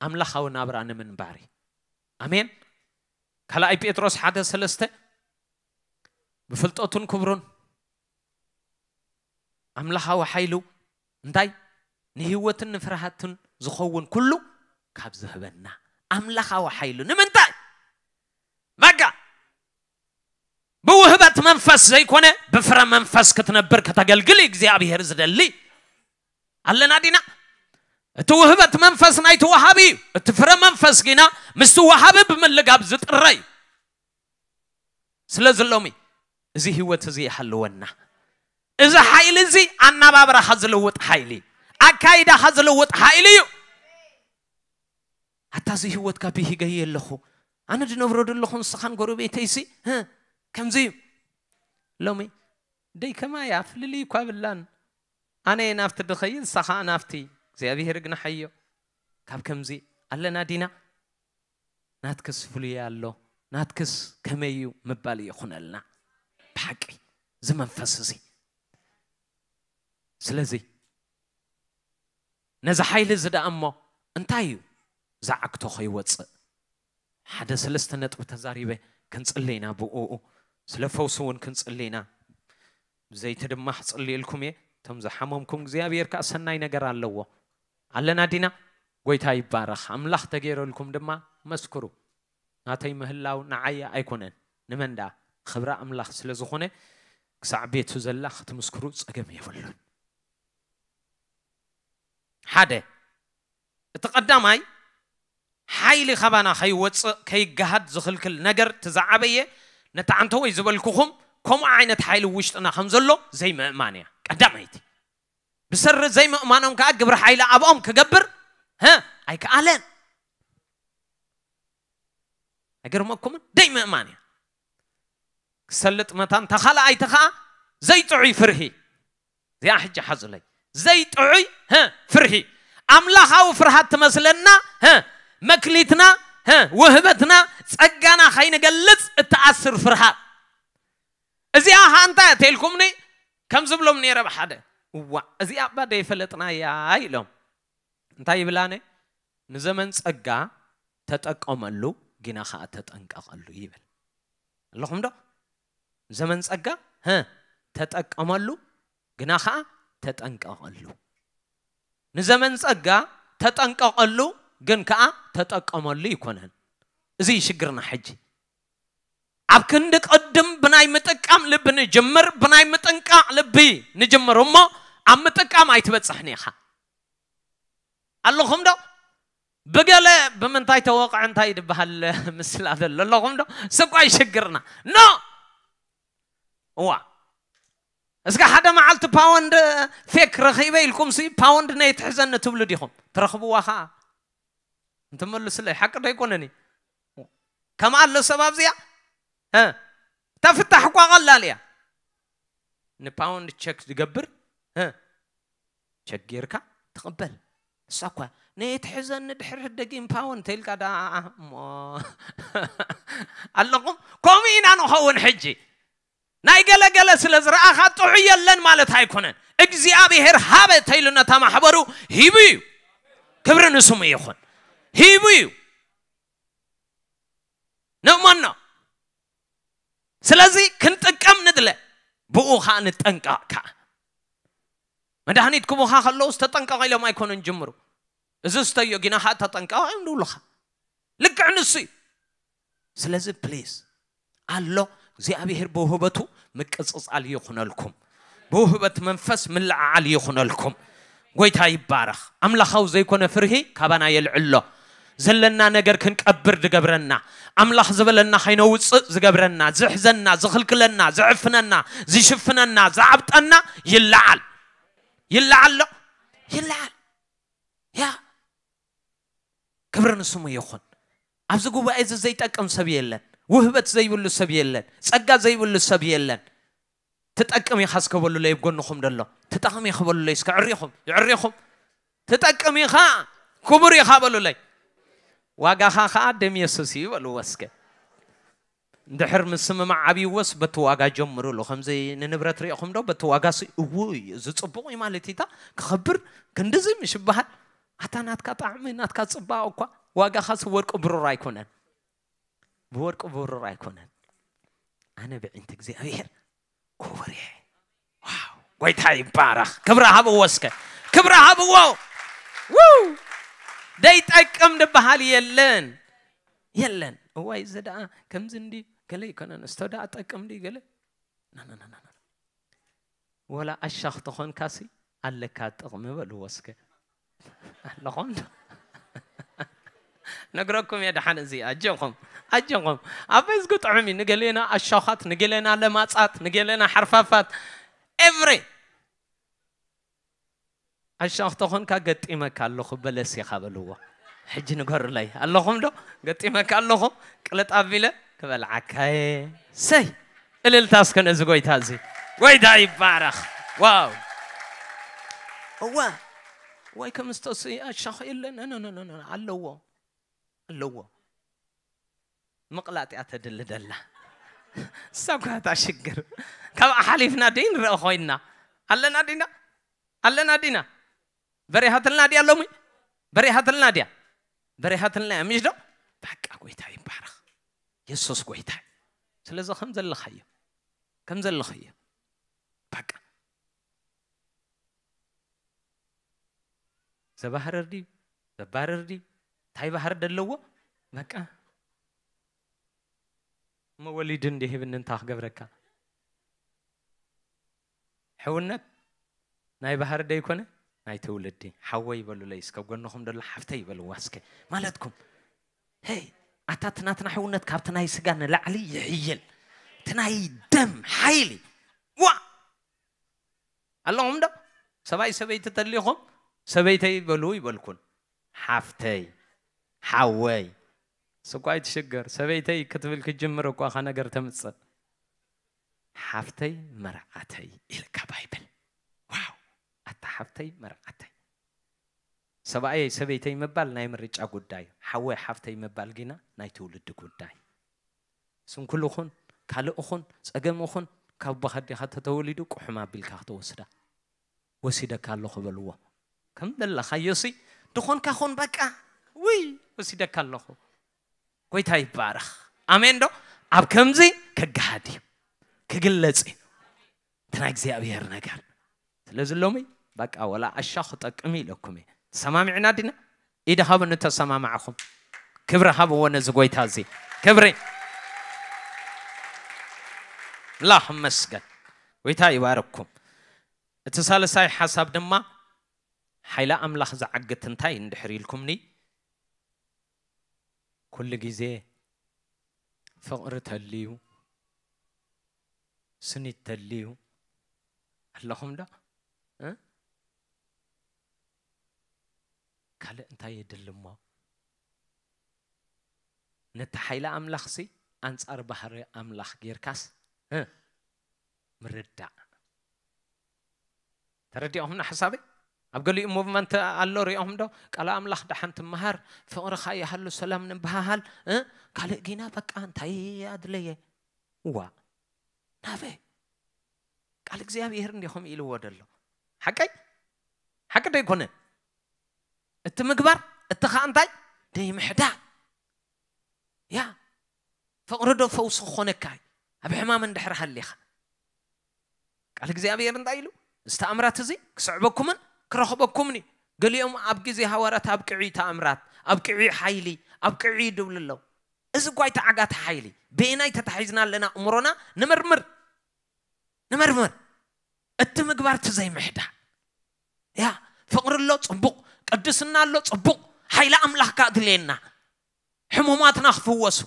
ኣምላኻዊ ናብራ ንምንባር እዩ። ኣሜን። ካልኣይ ጴጥሮስ ሓደ ሰለስተ ብፍልጠቱን ክብሩን ኣምላኻዊ ሓይሉ እንታይ ንህይወትን ንፍርሃትን ዝኸውን ኩሉ ካብ ዝህበና ኣምላኻዊ ሓይሉ ንምንታይ በቃ ብውህበት መንፈስ ዘይኮነ ብፍረ መንፈስ ክትነብር ከተገልግል እግዚኣብሔር ዝደሊ ኣለና ዲና። እቲ ውህበት መንፈስ ናይቲ ወሃቢ እዩ። እቲ ፍረ መንፈስ ግና ምስቲ ወሃቢ ብምልጋብ ዝጥረ እዩ። ስለዚ ሎሚ እዚ ህይወት እዚ ይሃልወና። እዚ ሓይሊ እዚ ኣናባብራኻ ዝልውጥ ሓይሊ፣ ኣካይዳኻ ዝልውጥ ሓይሊ እዩ። ኣታ እዚ ህይወትካ ብሂገይ ኣለኹ ኣነ ድነብሮ ደለኹ ንስኻን ጎረቤተይሲ ህ፣ ከምዚ እዩ። ሎሚ ደይ ከማይ ኣፍልሊ እኳ ብላን ኣነ ናብቲ ድኸይድ ንሳ ከዓ ናብቲ እግዚኣብሔር ግናሓዮ። ካብ ከምዚ ኣለና ዲና ናትክስ ፍሉይ ኣሎ ናትክስ ከመይ እዩ ምባል ይኹነልና። ብሓቂ እዚ መንፈስ እዚ ስለዚ ነዚ ሓይሊ እዚ ደኣ እሞ እንታይ እዩ ዝዓግቶ ከይወፅእ ሓደ ሰለስተ ነጥቢ ተዛሪበ ክንፅሊ ኢና ብእኡ ስለ ፈውሲ እውን ክንፅሊ ኢና። ብዘይቲ ድማ ክፅልየልኩም እየ። እቶም ዝሓመምኩም እግዚኣብሔር ከዓ ሰናይ ነገር ኣለዎ። ኣለና ዲና? ጎይታ ይባረኽ። ኣምላኽ ተገይረልኩም ድማ መስክሩ። ናተይ ምህላው ንዓየ ኣይኮነን። ንመን ደኣ? ክብሪ ኣምላኽ ስለ ዝኾነ ክሳዕ ቤቱ ዘላ ክትምስክሩ ጸገም የብሉን። ሓደ እቲ ቀዳማይ ሓይሊ ካባና ከይወፅእ ከይገሃድ ዝኽልክል ነገር እቲ ዝዓበየ ነቲ ዓንተወይ ዝበልኩኹም ከምኡ ዓይነት ሓይሊ ውሽጥና ከም ዘሎ ዘይምእማን እያ ቀዳመይቲ። ብሰሪ ዘይምእማኖም ከዓ ግብሪ ሓይሊ ኣብኦም ክገብር፣ ሀ፣ ኣይከኣለን። ኣይገርመኩምን? ደይ ምእማን እያ ክሰልጥ መታን። ተኻልኣይቲ ኸዓ ዘይጥዑይ ፍርሂ። እዚኣ ሕጂ ሓዙለይ። ዘይጥዑይ፣ ሀ፣ ፍርሂ። ኣምላኻዊ ፍርሃት ትመስለና፣ ሀ፣ መክሊትና፣ ሀ፣ ውህበትና፣ ጸጋና ከይንገልጽ እትኣስር ፍርሃት። እዚኣ ኸዓ እንታይ እያ ተልኩምኒ? ከም ዝብሎም ነይረ ብሓደ። እዋ፣ እዚኣ እባ ደይፈለጥናያ ኢሎም። እንታይ ይብላነ? ንዘመን ጸጋ ተጠቀመሉ፣ ግና ኸዓ ተጠንቀቐሉ ይብል። ኣለኹም ዶ? ንዘመን ጸጋ፣ ሀ፣ ተጠቀመሉ፣ ግና ኸዓ ተጠንቀቐሉ። ንዘመን ጸጋ ተጠንቀቐሉ፣ ግን ከኣ ተጠቀመሉ ይኮነን። እዚ እዩ ሽግርና ሕጂ። ኣብ ክንዲ ቅድም ብናይ ምጥቃም ልቢ ንጅምር፣ ብናይ ምጥንቃቕ ልቢ ንጅምር እሞ ኣብ ምጥቃም ኣይትበጽሕን ኢኻ። ኣለኹም ዶ? ብገለ ብምንታይ ተወቕዐ እንታይ ድበሃል ምስላ ዘሎ ኣለኹም ዶ? ስቋይ ሽግርና። ኖ! እዋ። እስከ ሓደ መዓልቲ ፓውንድ ፌክ ረኺበ ኢልኩም ሲ ፓውንድ ነይ ትሕዘኒ ትብሉ ዲኹም? ትረኽብዋ ኸዓ። እንትመልስለይ ሓቂ ዶ ኣይኮነን እዩ? ከም ኣሎ ሰብ ኣብዚኣ? እ፣ ተፍታሕ እኳ ቀላል እያ። ንፓውንድ ቸክ ዝገብር፣ እ፣ ቸክ ጌርካ ትቕበል። እሳ እኳ ነይ ትሕዘኒ ድሕሪ ደጊም ፓውንድ ተይልካ ደኣ እሞ ኣለኹም። ከምኡ ኢና ንኸውን ሕጂ። ናይ ገለገለ ስለ ዝረኣኻ ጥዑይ የለን ማለት ኣይኮነን። እግዚኣብሔር ሃበ ተይሉ ነታ ማሕበሩ ሂቡ እዩ። ክብሪ ንስሙ ይኹን። ሂቡ እዩ። ንእመኖ። ስለዚ ክንጥቀም ንድለ፣ ብኡ ኸዓ ንጠንቀቕ ከኣ። መድሃኒት ክቡኻ ከለውስ ተጠንቀቕ ኢሎም ኣይኮኑን ጅምሩ። እዚ ስተዮ ጊና ኸዓ ተጠንቀቕ እዮም ዝብሉኻ። ልክዕ ንሱ እዩ። ስለዚ ፕሊዝ ኣሎ እግዚኣብሔር ብውህበቱ ምቅጽጻል ይኹነልኩም። ብውህበት መንፈስ ምልዓዓል ይኹነልኩም። ጎይታ ይባረኽ። ኣምላኻዊ ዘይኮነ ፍርሂ ካባና የልዕሎ። ዘለና ነገር ክንቀብር ዝገብረና፣ ኣምላኽ ዝበለና ከይነውፅእ ዝገብረና፣ ዝሕዘና፣ ዝኽልክለና፣ ዝዕፍነና፣ ዝሽፍነና፣ ዝዓብጠና ይለዓል። ይለዓል ኣሎ? ይለዓል። ያ ክብሪ ንስሙ ይኹን። ኣብዚ ጉባኤ እዚ ዘይጠቅም ሰብ የለን። ውህበት ዘይብሉ ሰብ የለን። ጸጋ ዘይብሉ ሰብ የለን። ትጠቅም ኢኻ እስከ በሉለይ፣ ኣብ ጎንኹም ደሎ። ትጠቕም ኢኻ በሉለይ እስከ፣ ዕሪኹም፣ ይዕሪኹም። ትጠቅም ኢኻ፣ ክቡር ኢኻ በሉለይ። ዋጋኻ ኸዓ ደም የሱስ እዩ በልዎ እስከ። እንድሕር ምስምማዕ ዓብይዎስ በቲ ዋጋ ጀምሩሉ። ከምዚ ንንብረት ሪእኹም ዶ? በቲ ዋጋ ሲ፣ እውይ፣ እዚ ጽቡቕ እዩ ማለት እዩ። እታ ክኸብር ክንድዚ ምሽ ይበሃል። ኣታ ናትካ ጣዕሚ፣ ናትካ ጽባቐ እኳ ዋጋኻስ ወርቂ ብሩር ኣይኮነን። ብወርቂ ብሩር ኣይኮነን። ኣነ ብዒንቲ እግዚኣብሔር ክቡር እየ። ዋው፣ ጎይታ ይባረኽ። ክብሪ ሃብዎ እስከ። ክብሪ ሃብዎ። ው! ደይጠቅም ዝበሃል የለን። የለን። እዋይ፣ እዚ ደኣ ከምዚ እንዲ ገለ ይኮነን። እስቶ ደኣ ጠቅም እንዲ ገለ። ና፣ ና፣ ና፣ ና፣ ና። ወላ ኣሻኽ ተኾንካሲ ኣለካ ጥቕሚ በልዎ እስከ። ኣለኹም ዶ? ነግረኩም እየ ደሓን እዚ። ኣጆኹም፣ ኣጆኹም። ኣብ በዝጊ ጥዑም እዩ። ንገሌና ኣሻኻት፣ ንገሌና ለማጻት፣ ንገሌና ሓርፋፋት። ኤቭሪ ኣሻኽ ተኾንካ ገጢመካ ኣለኹ በለስ ኢኻ በልዎ። ሕጂ ንገሩለይ። ኣለኹም ዶ? ገጢመካ ኣለኹ። ቅልጥ ኣቢለ ክበልዓካየ። ሰይ! እልልታ እስከ ነዚ ጎይታ እዚ። ጎይታ ይባረኽ። ዋው! እወ። ወይ ከም ዝተሱ ኣሻኽ የለን። ኖ፣ ኖ፣ ኖ፣ ኖ፣ ኣለዎ። ኣለዎ። ምቕላጥ እያ ተድሊ ደላ። እሳ እኳ እታ ሽግር። ካብኣ ሓሊፍና ደይ ንረአ ኮይንና። ኣለና ዲና? ኣለና ዲና? በሪሃትልና ድያ ሎሚ? በሪሃትልና ድያ? በሪሃትልና እያ፣ ምሽ ዶ? በቃ ጎይታ ይባረኽ። የሱስ ጎይታ እዩ። ስለዚ ከም ዘለኻዮ፣ ከም ዘለኻዮ። በቃ። ዘባህርር ድዩ? ዘባርር ድዩ? እንታይ ባህር ደለዎ? በቃ። እሞ ወሊዱ እንዲህ ይብኒ እንታ ክገብረካ? ሕውነት ናይ ባህር ደይኮነ ናይ ትውልዲ። ሓወይ በሉለይ እስከ፣ ጎንኹም ደሎ ሓፍተይ በልዋ እስከ። ማለትኩም፣ ሄይ፣ ኣታ እቲ ናትና ሕውነት ካብቲ ናይ ስጋ ንላዕሊ ይሕይል። እቲ ናይ ደም ሓይሊ። ዋ ኣለኹም ዶ? ሰብኣይ ሰበይቲ ተሊኹም ሰበይተይ በሉ ይበልኩን። ሓፍተይ፣ ሓወይ፣ ስኳ ኣይትሽገር። ሰበይተይ ክትብል ክትጅምር እኳ ኻ ነገር ተምፅእ። ሓፍተይ መርዓተይ ኢልካ ባይብል። ዋው! ኣታ ሓፍተይ መርዓተይ። ሰብኣየይ ሰበይተይ ምባል ናይ ምርጫ ጉዳይ፣ ሓወይ ሓፍተይ ምባል ግና ናይ ትውልዲ ጉዳይ። ስንኩል ኹን ካልእ ኹን ጸገም ኹን ካብ ኣቦኻ ኣዴኻ ተተወሊዱ ቁሕም ኣቢልካ ክትወስዳ። ወሲደካ ኣለኹ በልዎ። ከም ዘለኻዮሲ ድኾንካ ኹን በቃ። ውይ ወሲደካ ኣለኹ። ጎይታ ይባረኽ። ኣሜን ዶ? ኣብ ከምዚ ክገሃድ እዩ፣ ክግለጽ እዩ እቲ ናይ እግዚኣብሔር ነገር። ስለዚ ሎሚ በቃ ወላ ኣሻ ክጠቅም ኢለኩም እየ። ተሰማሚዕና ዲና? ኢድ ሃቡ ንተሰማማዕኹም። ክብሪ ሃብዎ ነዚ ጎይታ እዚ። ክብሪ ላኽ መስገን። ጎይታ ይባረኩም። እቲ ሳልሳይ ሓሳብ ድማ ሓይሊ ኣምላኽ ዝዓግት እንታይ እንድሕር ኢልኩምኒ፣ ኩሉ ግዜ ፍቕሪ ተልዩ፣ ስኒት ተልዩ ኣለኹም ዶ? እ? ካልእ እንታይ የድሊ እሞ? ነቲ ሓይሊ ኣምላኽሲ ኣንጻር ባህሪ ኣምላኽ ጌርካስ፣ እ? ምርዳእ። ተረዲኦኹምና ሓሳበይ? ኣብ ገሊኡ ሙቭመንት ኣሎ ሪኦኹም ዶ? ቃል ኣምላኽ ደሓን ትመሃር፣ ፍቕርኻ ይሃሉ፣ ሰላም ንበሃሃል፣ እ? ካልእ ጊና በቃ እንታይ ኣድለየ? እዋ ናበይ? ቃል እግዚኣብሔር እንዲኹም ኢልዎ ደሎ። ሓቀይ? ሓቂ ዶ ኣይኮነን? እቲ ምግባር፣ እቲ ኸኣ እንታይ? ደይ ምሕዳር። ያ ፍቕሪ ዶ ፈውሲ ክኾነካ እዩ? ኣብ ሕማም እንድሕር ሃሊኻ። ቃል እግዚኣብሔር እንታይ ኢሉ? እዚ ተኣምራት እዚ ክስዕበኩምን ክረኽበኩምን እዩ። ገሊኦም ኣብ ግዜ ሃዋርያት ኣብቅዒ ተኣምራት፣ ኣብቅዒ ሓይሊ፣ ኣብቅዒ ይድብሉ ኣለዉ። እዚ እኳ ኣይተዓጋተ ሓይሊ። በየናይ ተታሒዝና ኣለና እምሮና? ንመርምር። ንመርምር። እቲ ምግባር እቲ ዘይምሕዳር። ያ ፍቕሪ ኣሎ ጽቡቕ፣ ቅድስና ኣሎ ጽቡቕ፣ ሓይሊ ኣምላኽ ከኣ ኣድልየና። ሕሙማትና ክፍወሱ፣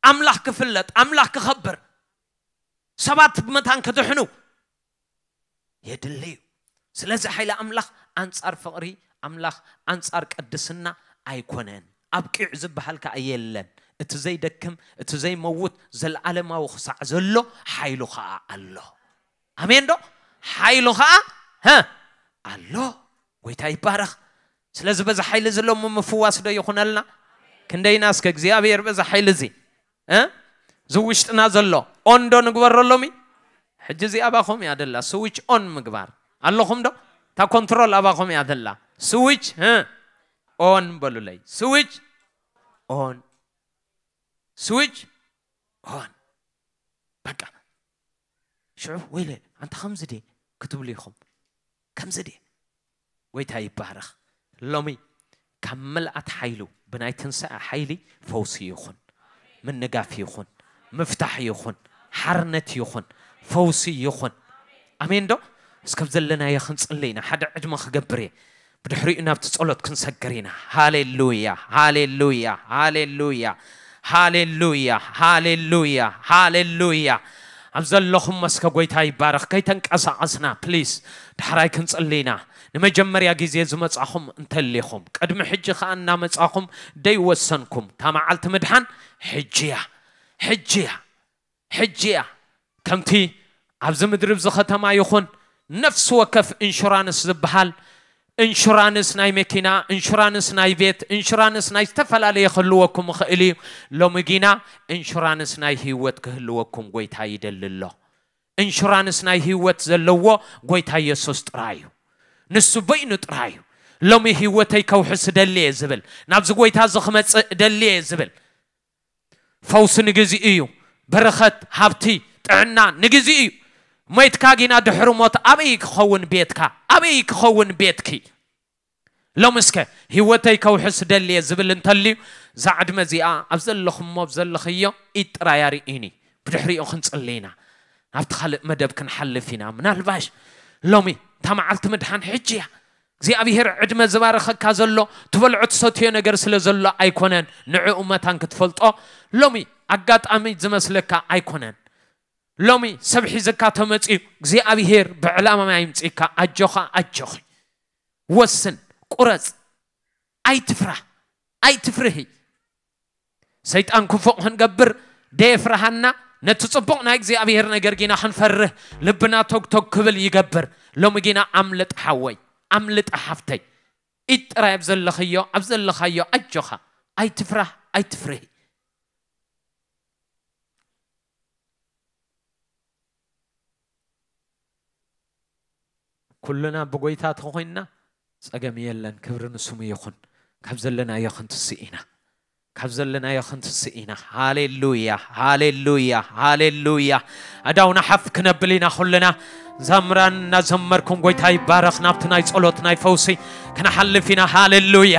ኣምላኽ ክፍለጥ፣ ኣምላኽ ክኸብር፣ ሰባት ብመታን ክድሕኑ የድሊ እዩ። ስለዚ ሓይሊ ኣምላኽ ኣንጻር ፍቕሪ ኣምላኽ፣ ኣንጻር ቅድስና ኣይኮነን። ኣብቂዕ ዝበሃል ከኣ የለን። እቲ ዘይደክም፣ እቲ ዘይመውት፣ ዘለዓለማዊ ክሳዕ ዘሎ ሓይሉ ከኣ ኣሎ። ኣሜን ዶ? ሓይሉ ከኣ ሀ ኣሎ። ጎይታ ይባረኽ። ስለዚ በዚ ሓይሊ እዚ ሎሚ ምፍዋስ ዶ ይኹነልና? ክንደይና እስከ እግዚኣብሔር በዚ ሓይሊ እዚ፣ እ? እዚ ውሽጥና ዘሎ ኦን ዶ ንግበሮ ሎሚ? ሕጂ እዚ ኣባኹም እያ ደላ፣ ስዊች ኦን ምግባር። ኣለኹም ዶ? እታ ኮንትሮል ኣባኹም እያ ደላ። ስዊች፣ እ? ኦን በሉለይ። ስዊች ኦን። ስዊች ኦን። በቃ ሽዑ ወይለ ኣንታ ከምዚ ድየ ክትብሉ ኢኹም። ከምዚ ድየ? ጎይታ ይባረኽ። ሎሚ ካብ ምልኣት ሓይሉ ብናይ ትንሳኤ ሓይሊ ፈውሲ ይኹን፣ ምንጋፍ ይኹን፣ ምፍታሕ ይኹን፣ ሓርነት ይኹን፣ ፈውሲ ይኹን። ኣሜን ዶ? እስከብ ዘለናዮ ክንጽሊ ኢና። ሓደ ዕድመ ክገብር እየ። ብድሕሪኡ ናብቲ ጸሎት ክንሰግር ኢና። ሃሌሉያ፣ ሃሌሉያ፣ ሃሌሉያ፣ ሃሌሉያ፣ ሃሌሉያ፣ ሃሌሉያ። ኣብ ዘለኹም መስከ ጎይታ ይባረኽ። ከይተንቀሳቐስና ፕሊስ ዳሕራይ ክንጽሊ ኢና። ንመጀመርያ ግዜ ዝመጻኹም እንተሊኹም፣ ቅድሚ ሕጂ ከኣ እናመጻኹም ደይወሰንኩም፣ እታ መዓልቲ ምድሓን ሕጂ እያ፣ ሕጂ እያ፣ ሕጂ እያ። ከምቲ ኣብዚ ምድሪ፣ ኣብዚ ከተማ ይኹን ነፍሲ ወከፍ ኢንሹራንስ ዝበሃል፣ ኢንሹራንስ ናይ መኪና፣ ኢንሹራንስ ናይ ቤት፣ ኢንሹራንስ ናይ ዝተፈላለየ ክህልወኩም ይኽእል እዩ። ሎሚ ጊና ኢንሹራንስ ናይ ህይወት ክህልወኩም ጎይታ ይደሊ ኣሎ። ኢንሹራንስ ናይ ህይወት ዘለዎ ጎይታ ኢየሱስ ጥራይ እዩ። ንሱ በይኑ ጥራይ እዩ። ሎሚ ህይወተይ ከውሕስ እደሊ እየ ዝብል፣ ናብዚ ጎይታ እዚ ክመጽእ እደሊ እየ ዝብል፣ ፈውሲ ንግዚኡ እዩ። በረኸት፣ ሃብቲ፣ ጥዕና ንግዚኡ እዩ። ሞይትካ ጊና ድሕሪ ሞት ኣበይ ክኸውን ቤትካ? ኣበይ ክኸውን ቤትኪ? ሎሚ እስከ ህይወተይ ከውሕስ ደልየ ዝብል እንተልዩ፣ እዛ ዕድመ እዚኣ ኣብ ዘለኹሞ፣ ኣብ ዘለኽዮ ኢድ ጥራይ ኣርእዩኒ። ብድሕሪኡ ክንጽሊ ኢና። ናብቲ ካልእ መደብ ክንሓልፍ ኢና። ምናልባሽ ሎሚ እታ መዓልቲ ምድሓን ሕጂ እያ። እግዚኣብሔር ዕድመ ዝባረኸካ ዘሎ ትበልዖ ትሰትዮ ነገር ስለ ዘሎ ኣይኮነን። ንዕኡ መታን ክትፈልጦ ሎሚ ኣጋጣሚ ዝመስለካ ኣይኮነን። ሎሚ ሰብ ሒዝካ ተመፅዩ እግዚኣብሔር ብዕላማ ይምፅእካ። ኣጆኻ ኣጆኺ። ወስን፣ ቁረፅ። ኣይትፍራህ፣ ኣይትፍርሂ። ሰይጣን ክፉእ ክንገብር ደየፍርሃና። ነቲ ጽቡቕ ናይ እግዚኣብሔር ነገር ጊና ክንፈርህ ልብና ቶግ ቶግ ክብል ይገብር። ሎሚ ጊና ኣምልጥ ሓወይ፣ ኣምልጥ ሓፍተይ። ኢድ ጥራይ ኣብ ዘለኽዮ፣ ኣብ ዘለኻዮ ኣጆኻ። ኣይትፍራህ፣ ኣይትፍርሂ። ኩልና ብጎይታ ተኾይንና ጸገም የለን። ክብሪ ንስሙ ይኹን። ካብ ዘለናዮ ክንትስእ ኢና። ካብ ዘለናዮ ክንትስእ ኢና። ሃሌሉያ፣ ሃሌሉያ፣ ሃሌሉያ። ኣዳውና ሓፍ ክነብል ኢና ኩልና። ዛምራን እናዘመርኩም ጎይታ ይባረኽ። ናብቲ ናይ ጸሎት ናይ ፈውሲ ክንሓልፍ ኢና። ሃሌሉያ።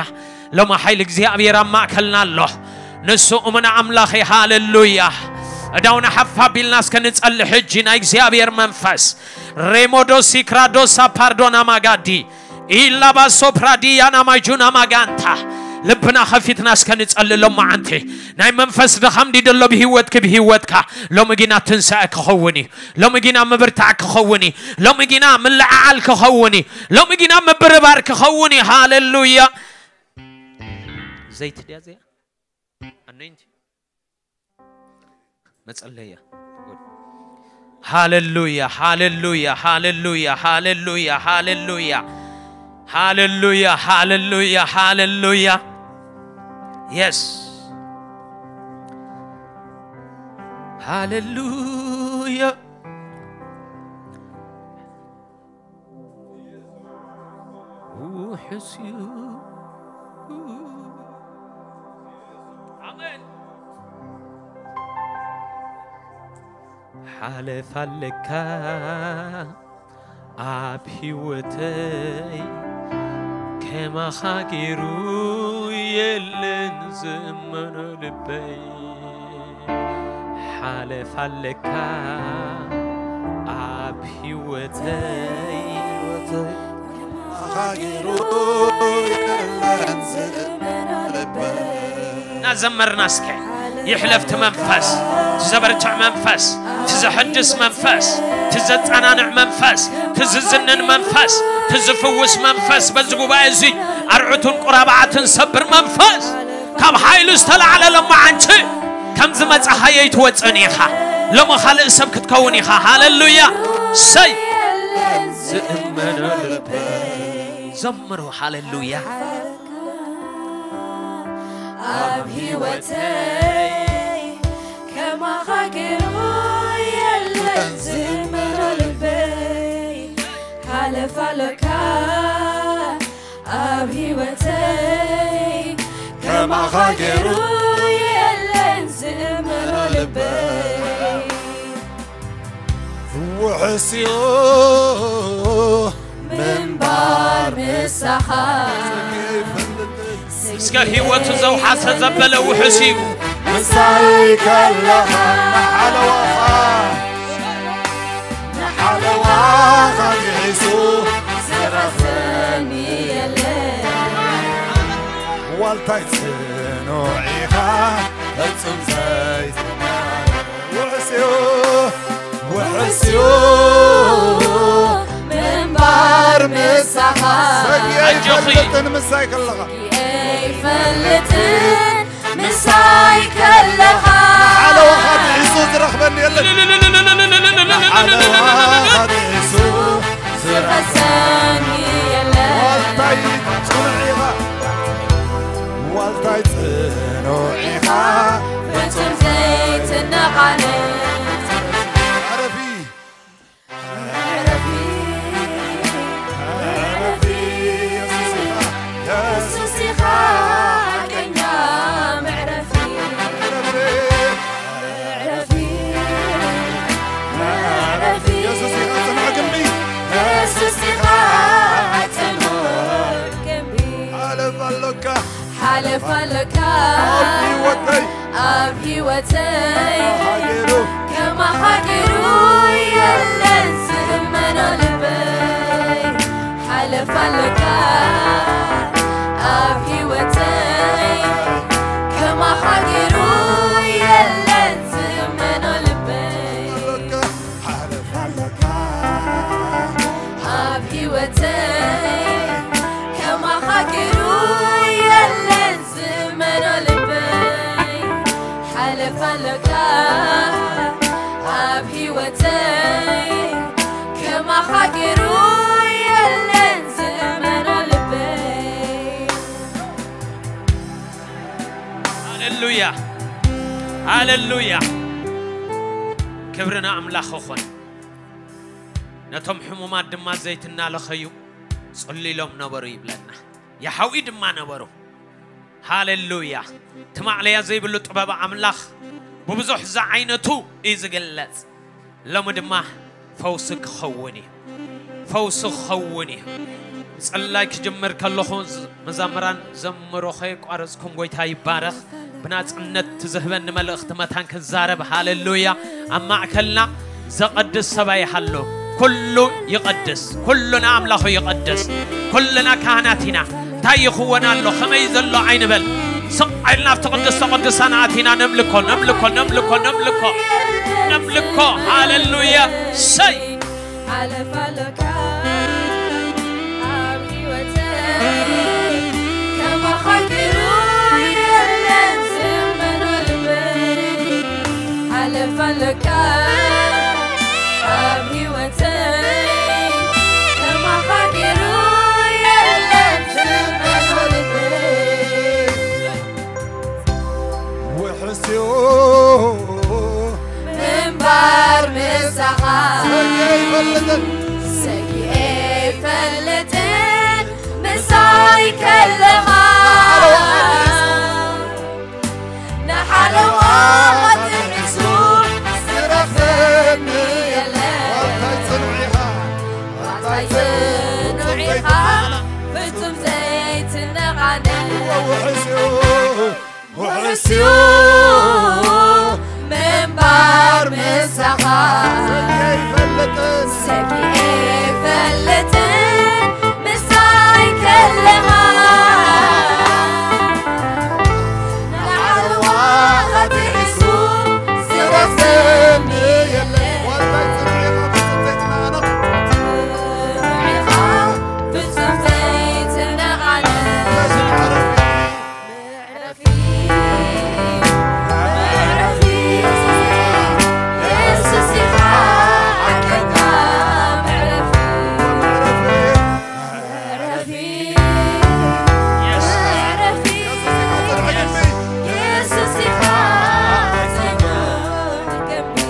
ሎማ ሓይሊ እግዚኣብሔር ኣብ ማእከልና ኣሎ። ንሱ እሙን ኣምላኽ እዩ። ሃሌሉያ። ኣዳውና ሓፍ ኣቢልና እስከ ንጸሊ ሕጂ። ናይ እግዚኣብሔር መንፈስ ሬሞዶ ሲክራዶሳ ፓርዶና ማጋዲ ኢላባሶ ፕራዲያና ማጁና ማጋንታ። ልብና ከፊትና እስከ ንጸሊ ሎማዓንቲ። ናይ መንፈስ ድኻም ድዩ ደሎ ብህይወትኪ ብህይወትካ? ሎሚ ጊና ትንሳኤ ክኸውን እዩ። ሎሚ ጊና ምብርታዕ ክኸውን እዩ። ሎሚ ጊና ምልዕዓል ክኸውን እዩ። ሎሚ ጊና ምብርባር ክኸውን እዩ። ሃሌሉያ። ዘይቲ ድያ እዚኣ? ኣኖይንቲ መጸለያ። ሃሌሉያ፣ ሃሌሉያ፣ ሃሌሉያ፣ ሃሌሉያ፣ ሃሌሉያ። ሃሌሉያ፣ ሃሌሉያ፣ ሃሌሉያ። የስ። ሃሌሉያ። ውሕስ እዩ። ኣሜን። ሓለፋ ኣለካ ኣብ ህይወተይ፣ ከማኻ ገይሩ የለን ዝእመኖ ልበይ። ሓለፋ ኣለካ ኣብ ህይወተይ። ከማኻ ገይሩ የለን ዝእመኖ ልበይ። እናዘመርና እስከ ይሕለፍ እቲ መንፈስ፣ እቲ ዘበርትዕ መንፈስ፣ እቲ ዘሐድስ መንፈስ፣ እቲ ዘጸናንዕ መንፈስ፣ እቲ ዝዝንን መንፈስ፣ እቲ ዝፍውስ መንፈስ በዚ ጉባኤ እዚ ኣርዑትን ቁራብዓትን ሰብር መንፈስ ካብ ሓይሉ ዝተላዕለ ሎማዓንቲ ከም ዝመጻኻዮ ኣይትወጽእን ኢኻ። ሎሚ ካልእ ሰብ ክትከውን ኢኻ። ሃሌሉያ። ሰይ ዝእመኖ ልበይ። ዘምሩ ሃሌሉያ። ኣብ ህይወተይ ከማኻ ገይሩ የለን ዝእመኖ ልበይ። ሓለፋ ኣለካ ኣብ ህይወተይ፣ ከማኻ ገይሩ የለን ዝእመኖ ልበይ። ውሕስዮ ምንባር ምሳኻ። እስከ ህይወቱ ዘውሓሰ ዘበለ ውሕስ እዩ። ምሳይ ከለኻ ንሓለዋኻ፣ ንሓለዋኻ ግሒሱ ዝረኽበኒ የለን። ዋልታይ ጽኑዕ ኢኻ ፍጹም ዘይትማረር። ውሕስዮ፣ ውሕስዮ ምንባር ምሳኻ። ሰጊ ኣጆኺ። ኣይፈልጥን ምሳይ ከለኻ። ኣይፈልጥን ምሳይ ከለኻ። ንሓለዋኻ ግሒሱ ዝረኽበኒ የለን። ንሓለዋኻ ግሒሱ ዝረኽበኒ የለን። ዋልታይ ጽኑዕ ኢኻ። ዋልታይ ጽኑዕ ኢኻ። ፍጹም ዘይትነቓነቕ። ዕረፊ። ዕረፊ፣ ዕረፊ፣ የሱስ ኢኻ፣ የሱስ ኢኻ ሓቀኛ መዕረፊ። ዕረፊ፣ ዕረፊ፣ ዕረፊ፣ የሱስ ኢኻ ጽኑዕ ግንቢ። የሱስ ኢኻ ጽኑዕ ግንቢ። ሓለፋ ኣሎካ። ሓለፋ ኣለካ ኣብ ህይወተይ። ኣብ ህይወተይ። ከማኻ ገይሩ። ከማኻ ገይሩ የለን ዝእመኖ ልበይ። ሓለፋ ኣለካ ኣብ ህይወተይ። ከማኻ ገይሩ የለን ኣብ ህይወተይ ከማኻ ገይሩ የለን ዝእመኖ ልበይ። ሃሌሉያ፣ ሃሌሉያ። ክብሪ ንኣምላኽ ይኹን። ነቶም ሕሙማት ድማ ዘይቲ እናለኸዩ ጽልይሎም ነበሩ ይብለና። የሓዊ ድማ ነበሩ። ሃሌሉያ። ትማዕለያ ዘይብሉ ጥበብ ኣምላኽ ብብዙሕ ዝዓይነቱ እዩ ዝግለጽ። ሎሚ ድማ ፈውሲ ክኸውን እዩ። ፈውሲ ክኸውን እዩ። ምጽላይ ክጅምር ከለኹ ዝ-፣ መዘምራን ዘምሮ ከየቋረጽኩም ጎይታ ይባረኽ። ብናጽነት ትዝህበኒ መልእኽቲ መታን ክዛረብ። ሃሌሉያ። ኣብ ማእከልና ዘቐድስ ሰብኣይ ይሃሉ። ኩሉ ይቐድስ። ኩሉ ንኣምላኹ ይቐድስ። ኩልና ካህናት ኢና። እንታይ ይኽወን ኣሎ፣ ከመይ ዘሎ ኣይንበል። ስቕ ኢልና ኣብቲ ቅድስተ ቅዱሳን ኣቲና ነምልኮ፣ ነምልኮ፣ ነምልኮ፣ ነምልኮ፣ ነምልኮ። ሃሌሉያ። ሰይ። ሓለፋ ኣለካ ኣብ ህይወተይ፣ ከማኻ ገይሩ የለን ዝእመኖ ልበይ። ሓለፋ ኣለካ ኣብ ህይወተይ፣ ከማኻ ገይሩ የለን ዝእመኖ ልበይ። ውሕስዮ ምንባር ምሳኻ ሰጊኤ ይፈልጥን ሰጊኤ ይፈልጥን ምሳይ ከለኻ ንሓለዋ ጥሒሱ ዝረኽበኒ የለን። ዋልታይ ጽኑዕ ኢኻ ዋልታይ ጽኑዕ ኢኻ ፍጹም ዘይትነቓነቕ። ውሕስዮ ውሕስዮ ምንባር ምሳኻ ሰጊኤ ይፈልጥን ሰጊኤ ይፈልጥን ምሳይ ከለኻ ንዓልዋ ቐጢሱ ዝረኽበኒ የለን። ዋልታይ ጽኑዕ ኢኻ ፍጹም ዘይትነቓነቕ ጽኑዕ ኢኻ ፍጹም ዘይትነቓነቕ። ነዚ መዕረፊ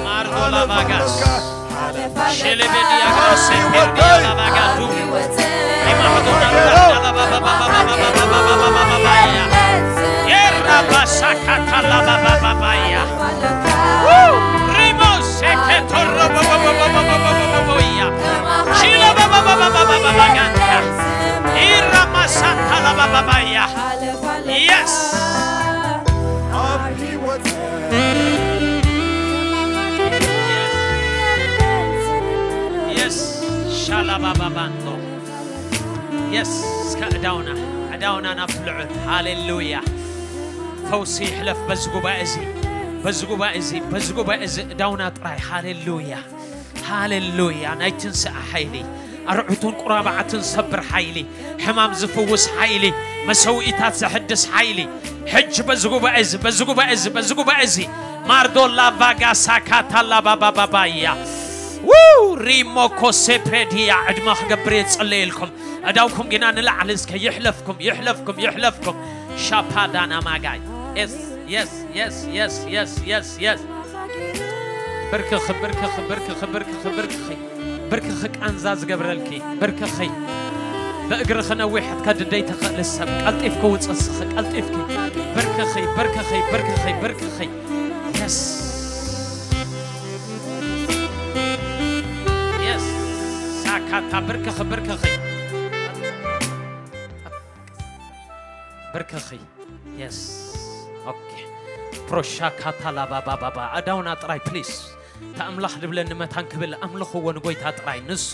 Mardo la vagas. Shelebedi agase perdi la vagadu. Imahdo na la ba ba ba ba. Yerra basakata la ba ba ba. Rimo seketo ro ba ba ba. Shila ba ba ba. Irra masata la ba ba. Yes. Yes. Shalabababando. Yes. እስከ ዕዳውና ዕዳውና ናብ ልዑል። ሃሌሉያ። ፈውሲ ይሕለፍ በዚ ጉባኤ እዚ፣ በዚ ጉባኤ እዚ፣ በዚ ጉባኤ እዚ። ዕዳውና ጥራይ። ሃሌሉያ፣ ሃሌሉያ። ናይ ትንስኣ ሓይሊ፣ ኣርዑትን ቁራባዓትን ሰብር ሓይሊ፣ ሕማም ዝፍውስ ሓይሊ፣ መሰውኢታት ዘሕድስ ሓይሊ። ሕጂ በዚ ጉባኤ እዚ፣ በዚ ጉባኤ እዚ፣ በዚ ጉባኤ እዚ። ማርዶ ላቫጋ ሳካታ ላባባባባያ ው ሪሞኮ ሴፕሬድያ። ዕድመ ክገብር እየ ዝጸለየልኩም። ዕዳውኩም ግና ንላዕሊ እስከ ይሕለፍኩም፣ ይሕለፍኩም፣ ይሕለፍኩም። ሻፓዳና ማጋይ። የስ፣ የስ፣ የስ። ብርክኺ፣ ብርክኺ፣ ብርክኺ፣ ብርክኺ፣ ብርክኺ። ብርክኺ ቃንዛ ዝገብረልኪ፣ ብርክኺ። ብእግርኺ ነዊሕ ክትከዲ ዘይትኽእሊ ሰብ፣ ቀልጢፍኪ ውፂ እስኺ፣ ቀልጢፍኪ። ብርክኺ፣ ብርክኺ፣ ብርክኺ፣ ብርክኺ። የስ። የስ። ሳካታ፣ ብርክኺ፣ ብርክኺ። ብርክኺ። የስ። ኦኬ። ፕሮሻካታ ላባባባባ። ኣዳውና ጥራይ ፕሊስ። እታ ኣምላኽ ድብለኒ መታን ክብል ኣምልኽዎ ንጎይታ ጥራይ። ንሱ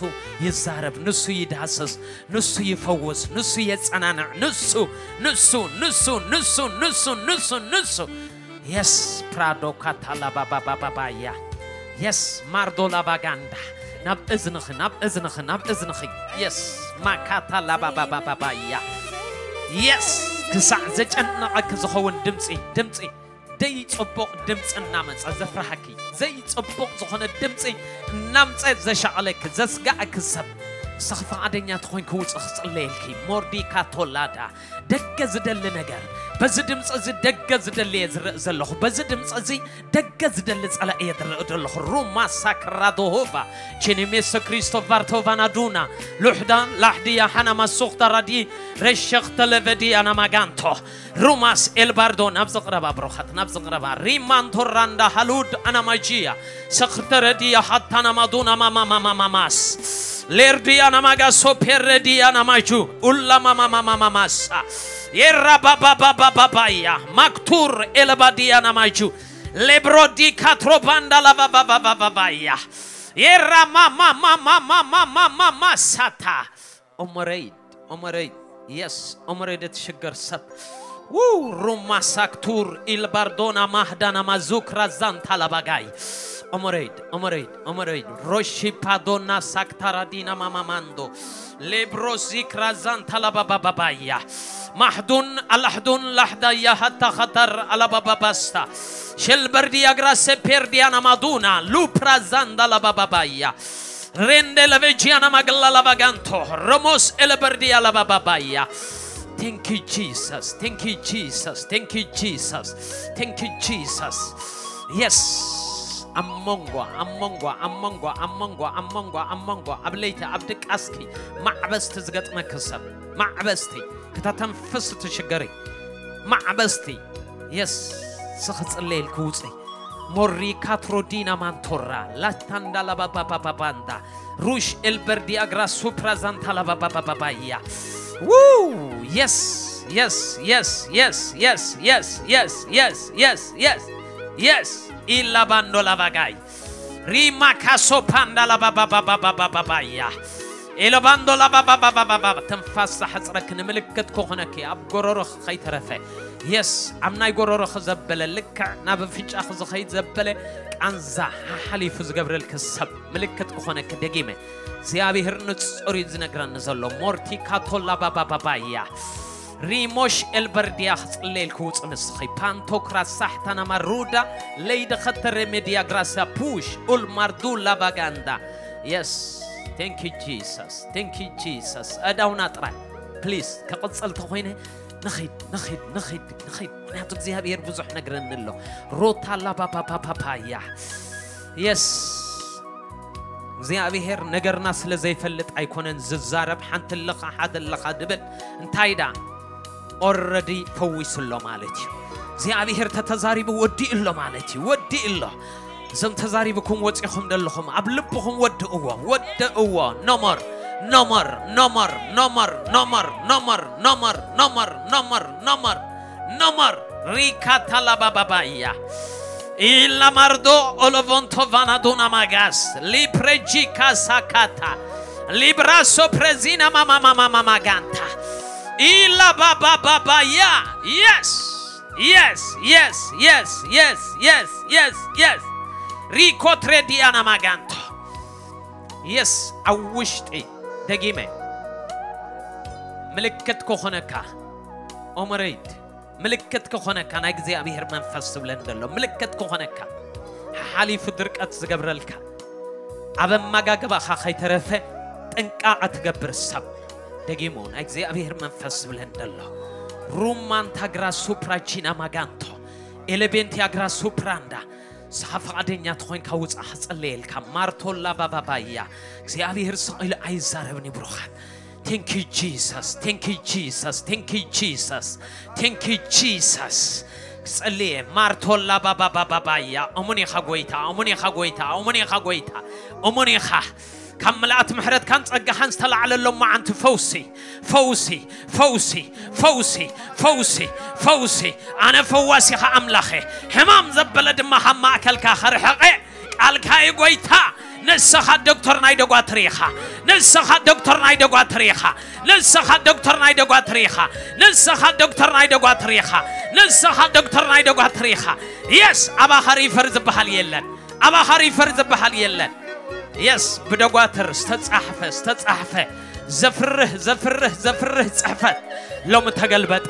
ይዛረብ፣ ንሱ ይዳስስ፣ ንሱ ይፈውስ፣ ንሱ የጸናንዕ። ንሱ፣ ንሱ፣ ንሱ፣ ንሱ፣ ንሱ፣ ንሱ፣ ንሱ። የስ። ፕራዶ ካታ ላባባባባያ። የስ። ማርዶ ላባጋንዳ። ናብ እዝንኺ፣ ናብ እዝንኺ፣ ናብ እዝንኺ። የስ። ማካታ ላባባባባያ። የስ። ክሳዕ ዘጨነቐኪ ዝኸውን ድምፂ፣ ድምፂ። ደይጽቡቕ ድምፂ እናመፀ ዘፍርሃኪ፣ ዘይጽቡቕ ዝኾነ ድምፂ እናምፀ ዘሻቐለኪ፣ ዘስጋእኪ ሰብ፣ ንስኺ ፍቓደኛ ተኾይንኪ ውፅእ ክፅለየልኪ። ሞርዲካ ቶላዳ፣ ደገ ዝደሊ ነገር፣ በዚ ድምፂ እዚ ደገ ዝደሊ እየ ዝርኢ ዘለኹ። በዚ ድምፂ እዚ ደገ ዝደሊ ጸላኢ እየ ዝርኢ ዘለኹ። ሩማ ሳክራዶሆቫ፣ ቺኒሜሰ ክሪስቶቫር ቶቫናዱና፣ ሉሕዳ ላሕድያ ሓናማ ሱኽታ ራዲ ረሸኽ ተለቨዲ ኣናማጋንቶ። ሩማስ ኤልባርዶ፣ ናብ ዝቕረባ ብሩኻት፣ ናብ ዝቕረባ። ሪማንቶ ራንዳ ሃሉድ ኣናማጂያ፣ ሰኽተረዲያ ሃታናማዱና ማማማማማማስ። ሌርዲያ ናማጋ ሶፔረዲያ ናማጁ፣ ኡላ ማማማማማማሳ። የራ ባባባባባባያ፣ ማክቱር ኤለባዲያ ናማጁ፣ ሌብሮዲ ካትሮ ባንዳ ላባባባባባያ። የራ ማማማማማማማማማሳታ። ኦመረይድ፣ ኦመረይድ፣ የስ፣ ኦመረይድ እትሽገር ሰብ። ው፣ ሩማ ሳክቱር ኢልባርዶና ማህዳና ማዙክራ ዛንታ ላባጋይ። ኦመረይድ፣ ኦመረይድ፣ ኦመረይድ። ሮሺ ፓዶና ሳክታራዲና ማማማንዶ። ሌብሮ ዚክራ ዛንታ ላባባባባያ። ማሕዱን ኣላሕዱን ላሕዳያ ሃታ ኸተር ኣላባባባስታ። ሸልበርዲያ ግራሰ ፔርዲያና ማዱና ሉፕራ ዛንዳ ላባባባያ። ሬንደ ለቬጂያና ማግላ ላባጋንቶ። ሮሞስ ኤለበርዲያ ላባባባያ። Thank you, Jesus. Thank you, Jesus. Thank you, Jesus. Thank you, Jesus. Yes. ኣብ መንጎ፣ ኣብ መንጎ፣ ኣብ መንጎ፣ ኣብ መንጎ፣ ኣብ መንጎ፣ ኣብ መንጎ፣ ኣብ ለይቲ፣ ኣብ ድቃስኪ ማዕበስቲ ዝገጥመኪ ሰብ፣ ማዕበስቲ፣ ክተተንፍስ ትሽገሪ፣ ማዕበስቲ፣ የስ፣ ስኺ ጽለየልኪ ውጽኢ። ሞሪ ካትሮዲና ማንቶራ፣ ላታንዳ ላባባባባንዳ፣ ሩሽ ኤልበርዲ ኣግራ ሱፕራ ዛንታ ላባባባባያ። ው! የስ፣ የስ፣ የስ፣ የስ፣ የስ፣ የስ፣ የስ፣ የስ፣ የስ፣ የስ፣ የስ፣ ኢላ ባንዶ ላባጋይ። ሪማ ካሶ ፓንዳ ላባባባባባባያ። ኤሎ ባንዶ ላባባባባባ። ትንፋስ ዝሓጽረኪ ንምልክት ክኾነኪ ኣብ ጎሮሮኺ ከይተረፈ። የስ፣ ኣብ ናይ ጎሮሮኺ ዘበለ ልክዕ ናብ ኣፍንጫኺ ዝኸይድ ዘበለ ቃንዛ ሓሓሊፉ ዝገብረልኪ ሰብ ምልክት ክኾነኪ ደጊመ እግዚኣብሔር ንጹር እዩ ዝነግረኒ ዘሎ። ሞርቲ ካቶላ ባባባባያ። ሪሞሽ ኤልበርድያ ክጽለየልኪ ውጽእ ንስኺ። ፓንቶክራ ሳሕታና ማሩዳ ለይደ ኸተረ ሜድያ ግራሳ ፑሽ ኡል ማርዱ ላቫጋንዳ። የስ። Thank you Jesus. Thank you Jesus. ኣእዳውና ጥራይ ፕሊስ። ክቕጽል ተኾይነ ንኺድ፣ ንኺድ፣ ንኺድ፣ ንኺድ። ምኽንያቱ እግዚኣብሔር ብዙሕ ነግረኒ ኣሎ። ሮታ ላባባባባባያ። የስ። እግዚኣብሔር ነገርና ስለ ዘይፈልጥ ኣይኮነን ዝዛረብ። ሓንቲ ኣለኻ፣ ሓደ ኣለኻ ድብል። እንታይ ዳ? ኦረዲ ፈዊሱ ኣሎ ማለት እዩ። እግዚኣብሔር ተተዛሪቡ ወዲኡ ኣሎ ማለት እዩ። ወዲኡ ኣሎ። እዞም ተዛሪብኩም ወፂኹም ዘለኹም ኣብ ልብኹም ወድእዎ፣ ወድእዎ። ኖሞር፣ ኖሞር፣ ኖሞር፣ ኖሞር፣ ኖሞር፣ ኖሞር፣ ኖሞር፣ ኖሞር፣ ኖሞር፣ ኖሞር፣ ኖሞር። ሪካታ ላባባባያ። ኢላ ማርዶ ኦሎቮንቶ ቫናዱና ማጋስ። ሊፕሬጂካ ሳካታ። ሊብራሶ ፕሬዚና ማማማማማማጋንታ። ኢላ ባባባባያ። የስ። የስ፣ የስ፣ የስ፣ የስ፣ የስ፣ የስ፣ የስ። ሪኮትሬዲያና ማጋንቶ። የስ፣ ኣብ ውሽጢ ደጊመ ምልክት ክኾነካ። ኦመረይድ ምልክት ክኾነካ። ናይ እግዚኣብሔር መንፈስ ዝብለን ዘሎ ምልክት ክኾነካ። ሓሓሊፉ ድርቀት ዝገብረልካ። ኣብ ኣመጋግባኻ ከይተረፈ ጥንቃቐ ትገብር ሰብ። ደጊሙ ናይ እግዚኣብሔር መንፈስ ዝብለን ዘሎ። ሩማንታ ግራ ሱፕራ ቺና ማጋንቶ። ኤሌቤንት ያግራ ሱፕራንዳ። ንስኻ ፍቓደኛ ተኾይንካ ውፃእ ክጽለየልካ። ማርቶላ ባባባያ። እግዚኣብሔር ስቕ ኢሉ ኣይዛረብን እዩ ብሩኻት። Thank you Jesus. Thank you Jesus. Thank you Jesus. Thank you Jesus. ክጸልየ። ማርቶላ ባባባባባያ። እሙን ኢኻ ጎይታ፣ እሙን ኢኻ ጎይታ፣ እሙን ኢኻ ጎይታ፣ እሙን ኢኻ። ካብ ምልኣት ምሕረትካን ጸጋኻን ዝተላዕለሎም መዓንቲ ፈውሲ፣ ፈውሲ፣ ፈውሲ፣ ፈውሲ፣ ፈውሲ፣ ፈውሲ። ኣነ ፈዋሲኻ ኣምላኸ፣ ሕማም ዘበለ ድማ ካብ ማእከልካ ኸርሕቐ ቃልካ እዩ ጎይታ። ንስኻ ዶክተር ናይ ደጓትር ኢኻ። ንስኻ ዶክተር ናይ ደጓትር ኢኻ። ንስኻ ዶክተር ናይ ደጓትር ኢኻ። ንስኻ ዶክተር ናይ ደጓትር ኢኻ። ንስኻ ዶክተር ናይ ደጓትር ኢኻ። የስ፣ ኣባኻ ሪፈር ዝበሃል የለን። ኣባኻ ሪፈር ዝበሃል የለን። የስ፣ ብደጓትር ዝተጻሕፈ፣ ዝተጻሕፈ ዘፍርህ፣ ዘፍርህ፣ ዘፍርህ ጽሕፈት ሎሚ ተገልበጠ፣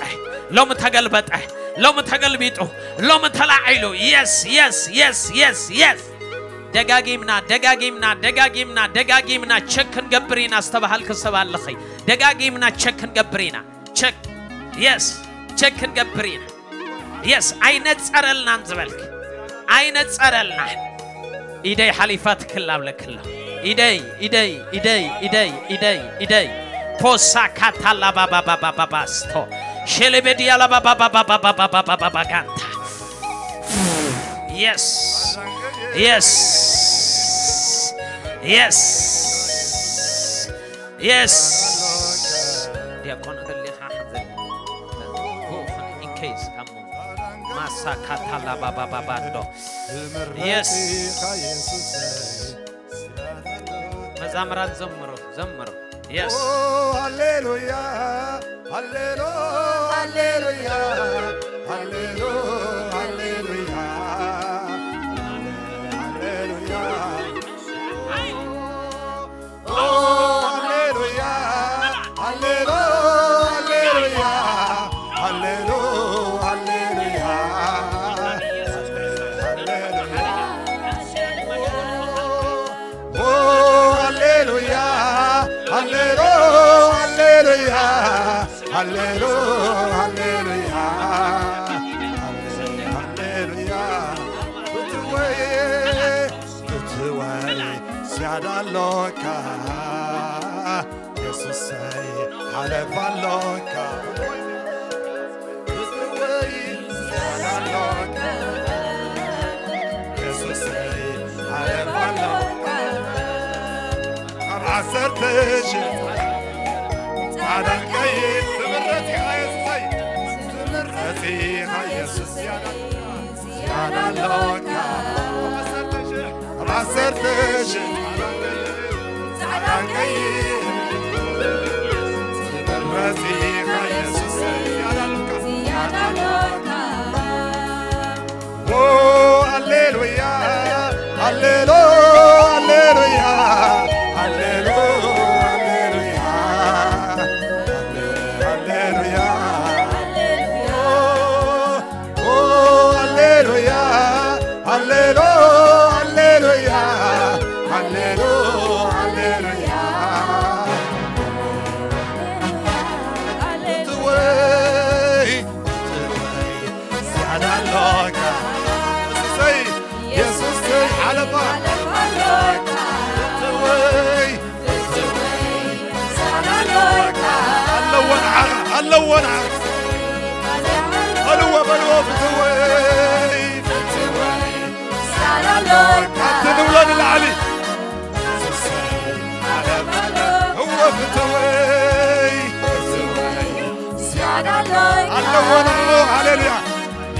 ሎሚ ተገልበጠ፣ ሎሚ ተገልቢጡ፣ ሎሚ ተላዒሉ። Yes, yes, yes, yes, yes። ደጋጊምና ደጋጊምና ደጋጊምና ደጋጊምና ቸክ ክንገብር ኢና ዝተባሃልክ ሰብ ኣለኸ? ደጋጊምና ቸክ ክንገብር ኢና። ቸክ፣ የስ፣ ቸክ ክንገብር ኢና። የስ፣ ኣይነጸረልናን ዝበልክ ኣይነጸረልናን። ኢደይ ሓሊፋ ትክል ኣብለክላ። ኢደይ ኢደይ ኢደይ ኢደይ ኢደይ ኢደይ ፖሳ ካታላ ባባባባባስቶ ሸለበዲያላ ባባባባባባባጋንታ። የስ፣ የስ፣ የስ፣ የስ። ዲያቆን ከሊኻ ሓዘል ኢንኬስ ካሞ ማሳ ካታላ ባባባባዶ። የስ። መዛምራን ዘምሩ፣ ዘምሩ። የስ። ሃሌሉያ፣ ሃሌሉ፣ ሃሌሉያ፣ ሃሌሉ፣ ሃሌሉያ፣ ሃሌሉያ። ኦ፣ ሃሌሉያ፣ ሃሌሉ፣ ሃሌሉያ፣ ሃሌሉ፣ ሃሌሉያ፣ ሃሌሉያ። ኦ፣ ሃሌሉያ፣ ሃሌሉ፣ ሃሌሉያ፣ ሃሌሉ፣ ሃሌሉያ፣ ሃሌሉያ። ፍትወይ፣ ፍትወይ፣ ዝያዳ ኣሎካ፣ የሱሰይ፣ ሓለፋ ኣሎካ። ዓሰርተ ሺህ ጻዕዳን ቀይሕን ትምረጽ ኢኻ የሱሰይ፣ ትምረጽ ኢኻ የሱስ ዝያዳ፣ ዝያዳ ኣሎካ። ዓሰርተ ሺህ ጻዕዳን ቀይሕን ትምረጽ ኢኻ የሱሰይ፣ ዝያዳ ኣሎካ። ኦ፣ ሃሌሉያ፣ ሃሌሉ፣ ሃሌሉያ፣ ሃሌሉ፣ ሃሌሉያ፣ ሃሌ-፣ ሃሌሉያ። ኦ፣ ሃሌሉያ፣ ሃሌሉ፣ ሃሌሉያ፣ ሃሌሉ፣ ሃሌሉያ። ትወይ፣ ትወይ፣ ዝያዳ ኣሎካ። የሱሰይ፣ የሱሰይ፣ ሓለፋ። ፍትወይ፣ ፍትወይ፣ ዝያዳ ኣሎካ። ኣለዎ ንዓኻ፣ ኣለዎ ንዓኻ። በልዎ፣ በልዎ፣ ፍትወይ። ፍትወይ፣ ዝያዳ ኣሎካ። ካብቲ ንብሎ ንላዕሊ። የሱሰይ፣ ሓለፋ። እወ፣ ፍትወይ። ፍትወይ፣ ዝያዳ ኣሎካ። ኣለዎ ንዓኻ። ሃሌሉያ።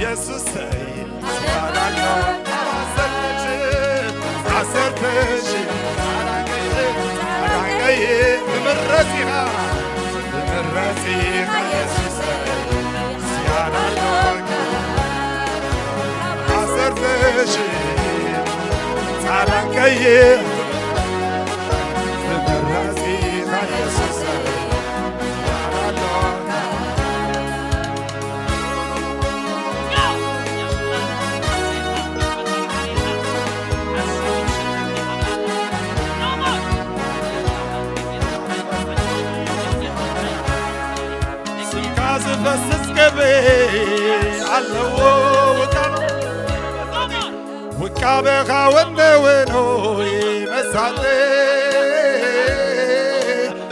የሱሰይ፣ ዝያዳ ኣሎካ። ዓሰርተ ሺህ፣ ዓሰርተ ሺህ፣ ዓሰርተ ሺህ፣ ትምረጽ ኢኻ፣ ትምረጽ ኢኻ የሱሰይ፣ ዝያዳ ኣሎካ። ዓሰርተ ሺህ፣ ጻዕዳን ቀይሕን፣ ትምረጽ ኢኻ የሱሰይ፣ ዝያዳ ኣሎካ። ስምካ ዝፈስስ ቅብኢ ኣለዎ ውቃበ፣ ውቃበኻ ወነ ወኖ ይመሳጠ፣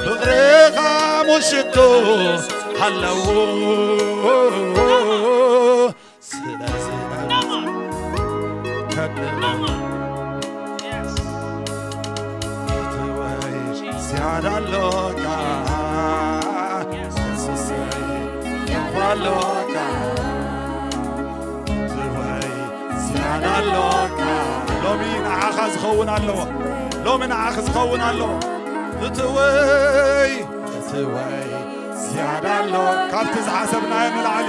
ፍቕርኻ ሙሽቶ ኣለዎ። ስለዚ ከድና ፍትወይ ዝያዳ ኣሎካ፣ የሱሰይ ከፍ ኣሎካ። ፍትወይ ዝያዳ ኣሎካ። ሎሚ ንዓኻ ዝኸውን ኣለዎ። ሎሚ ንዓኺ ዝኸውን ኣለዎ። ፍትወይ፣ ፍትወይ ዝያዳ ኣሎ። ካብቲ ዝሓሰብናዮ ንላዕሊ፣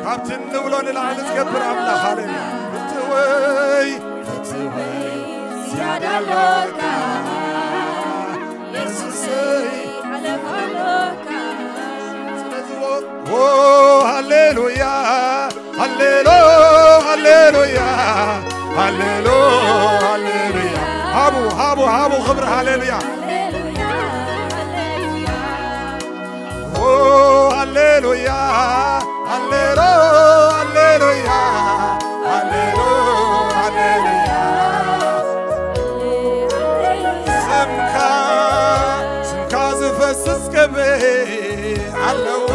ካብቲ እንብሎ ንላዕሊ ዝገብር ኣምላኽ። ሃሌሉያ። ፍትወይ፣ ፍትወይ ዝያዳ ኣሎካ። የሱሰይ፣ ሓለፋ ኣሎካ። ስለዚ ዎ-፣ ዎ፣ ሃሌሉያ፣ ሃቡ፣ ሃቡ፣ ሃቡ ክብሪ። ሃሌሉያ። ኦ፣ ሃሌሉያ፣ ሃሌሉ፣ ሃሌሉያ፣ ሃሌሉ፣ ሃሌሉያ። ስምካ፣ ስምካ ዝፈስስ ከበይ ኣለዎ፣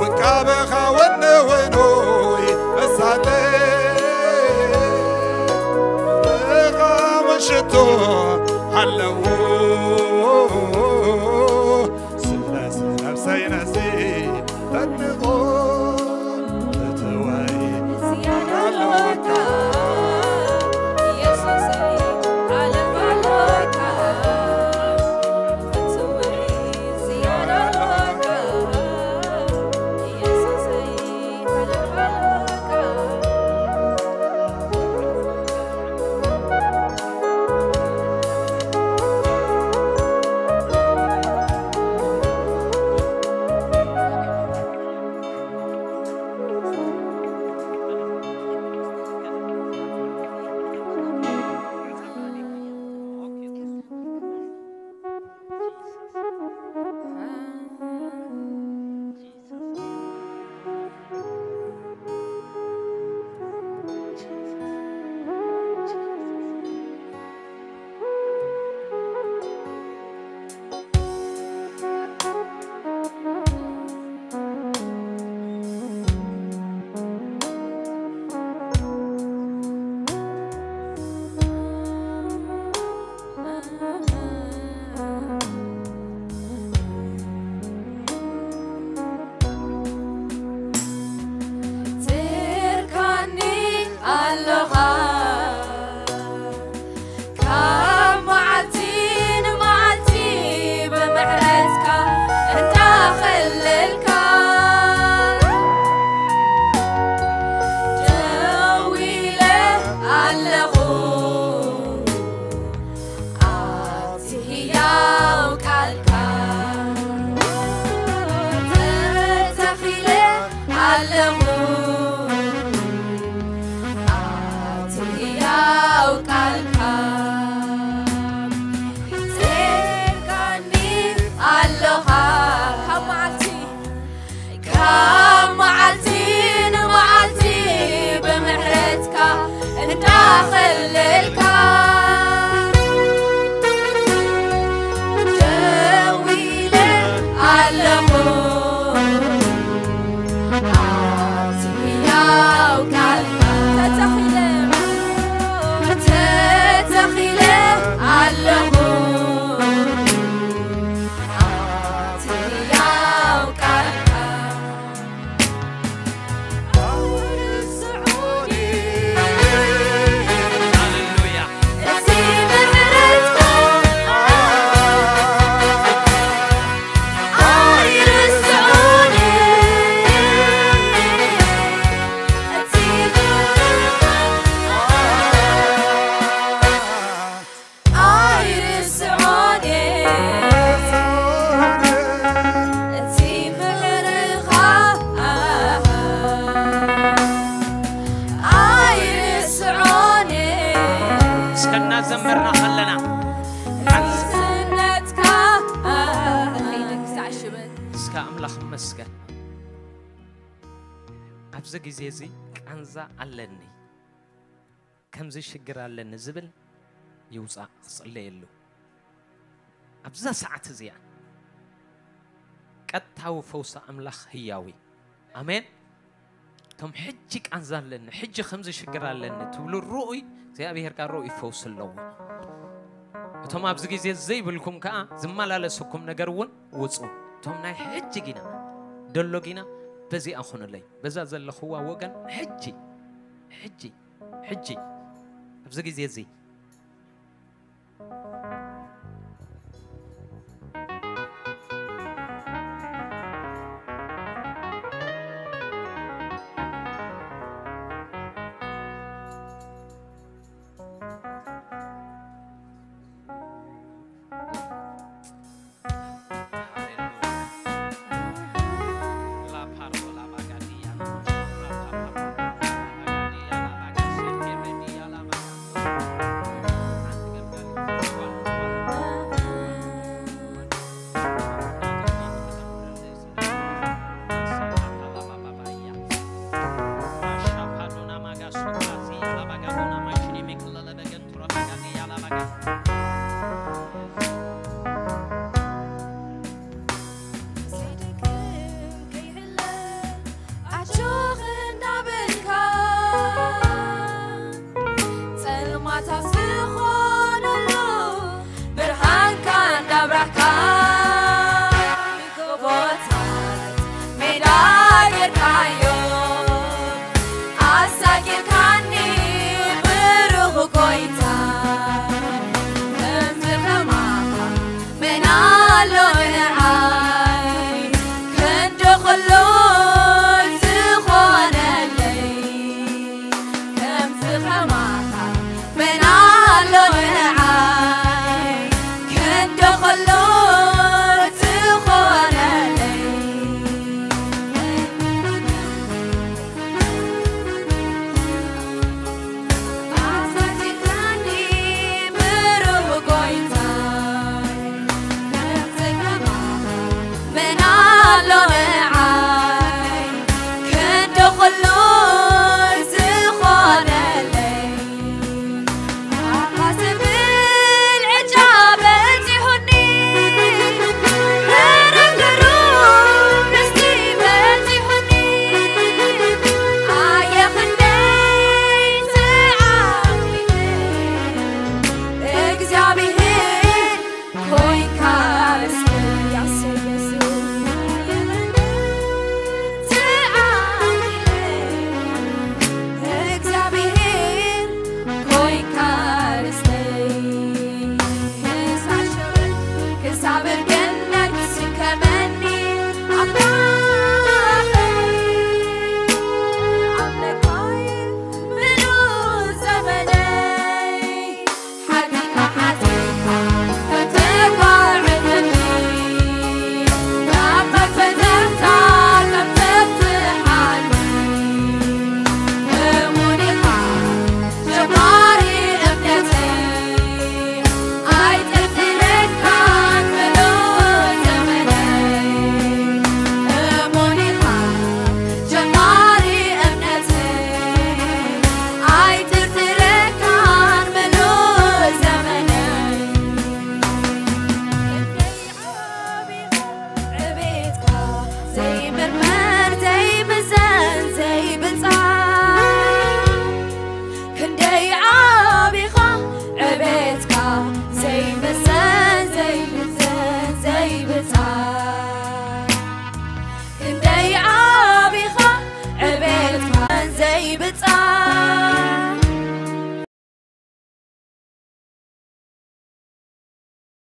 ውቃበኻ ወነወኖይ መሳለይ እኻ ምሽቶ ኣለዎ። ስለዚ ነብሰይ ነዚ ተድንቆ እትወይ ዝያዳ ኣለወካ። ትርካኒ ኣለኻ ካብ መዓልቲ ንመዓልቲ ብምሕረትካ እንዳኸለልካ ደው ኢለ ኣለኹ ኣብቲ ህያው ቃልካ ተተኺለ ኣለኹ ኣብቲ ህያው ቃልካ ትርካኒ ኣለኻ ካብ መዓልቲ ካብ መዓልቲ ንመዓልቲ ብምሕረትካ እንዳኸለልካ ደው ኢለ ኣለኹ ኣብቲ ህያው ቃልካ ተተኺለ ተተኺለ ኣለኹ ኣብቲ ህያው ቃልካ ኣይርስዑኒ ሃሌሉያ። እቲ ምሕረትካ ኣይርስዑኒ። እቲ ምሕረትካ ኣይርስዖን እየ እቲ ምሕረትካ ኣይርስዖን እየ እስከ እናዘመርና ከለና ምሕረትካ ክሳዕ ሽበት እስከ ኣምላኽ ይመስገን። ኣብዚ ግዜ እዚ ቃንዛ ኣለኒ ከምዚ ሽግር ኣለኒ ዝብል ይውፃእ ክፅለየሉ ኣብዛ ሰዓት እዚኣ ቀጥታዊ ፈውሲ ኣምላኽ ህያዊ ኣሜን እቶም ሕጂ ቃንዛ ኣለኒ ሕጂ ከምዚ ሽግር ኣለኒ ትብሉ ርኡይ እግዚኣብሔር ጋር ርኡይ ፈውሲ ኣለዎ እቶም ኣብዚ ግዜ ዘይብልኩም ከዓ ዝመላለሰኩም ነገር እውን ውፁ እቶም ናይ ሕጂ ጊና ደሎ ጊና በዚኣ ኹኑለይ በዛ ዘለኽዋ ወገን ሕጂ ሕጂ ሕጂ ኣብዚ ግዜ እዚ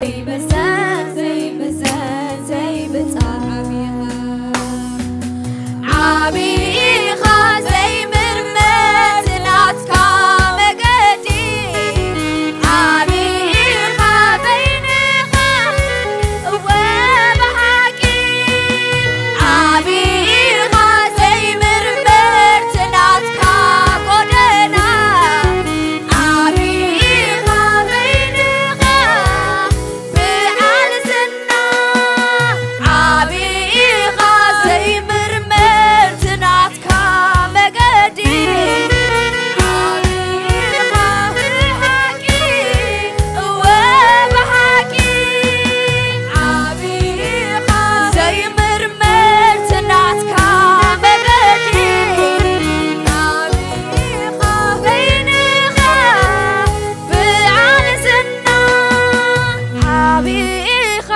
ዘይምዘን ዘይምዘን ዘይምጻእ ዓቢ ኢኻ። ዓቢ ኢኻ ዘይምርመር ናትካ መገዲ። ዓቢ ኢኻ በይንኻ እወ ብሓቂ። ዓቢ ኢኻ ዘይምርመር ናትካ ጎደና። ዓቢ ኢኻ በይንኻ በዓል ዝና። ዓቢ ኢኻ ዘይምርመር ናትካ መገዲ። ዓቢ ኢኻ ብሓቂ እወ ብሓቂ። ዓቢ ኢኻ ዘይምርመር ናትካ መገዲ። ዓቢ ኢኻ በይንኻ በዓል ዝና። ዓቢ ኢኻ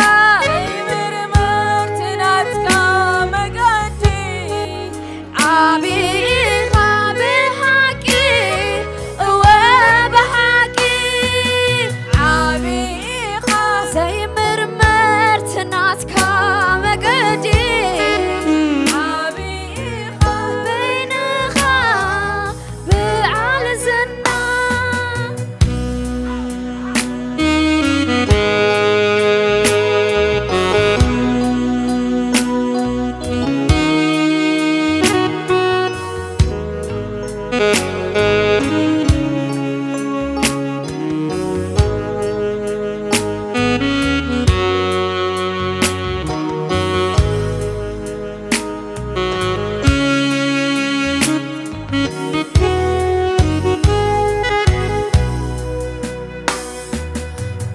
ዘይምርመር ናትካ መገዲ። ዓቢ ኢኻ ብሓቂ እወ ብሓቂ። ዓቢ ኢኻ ዘይምርመር ናትካ መገዲ። ዓቢ ኢኻ በይንኻ በዓል ዝና።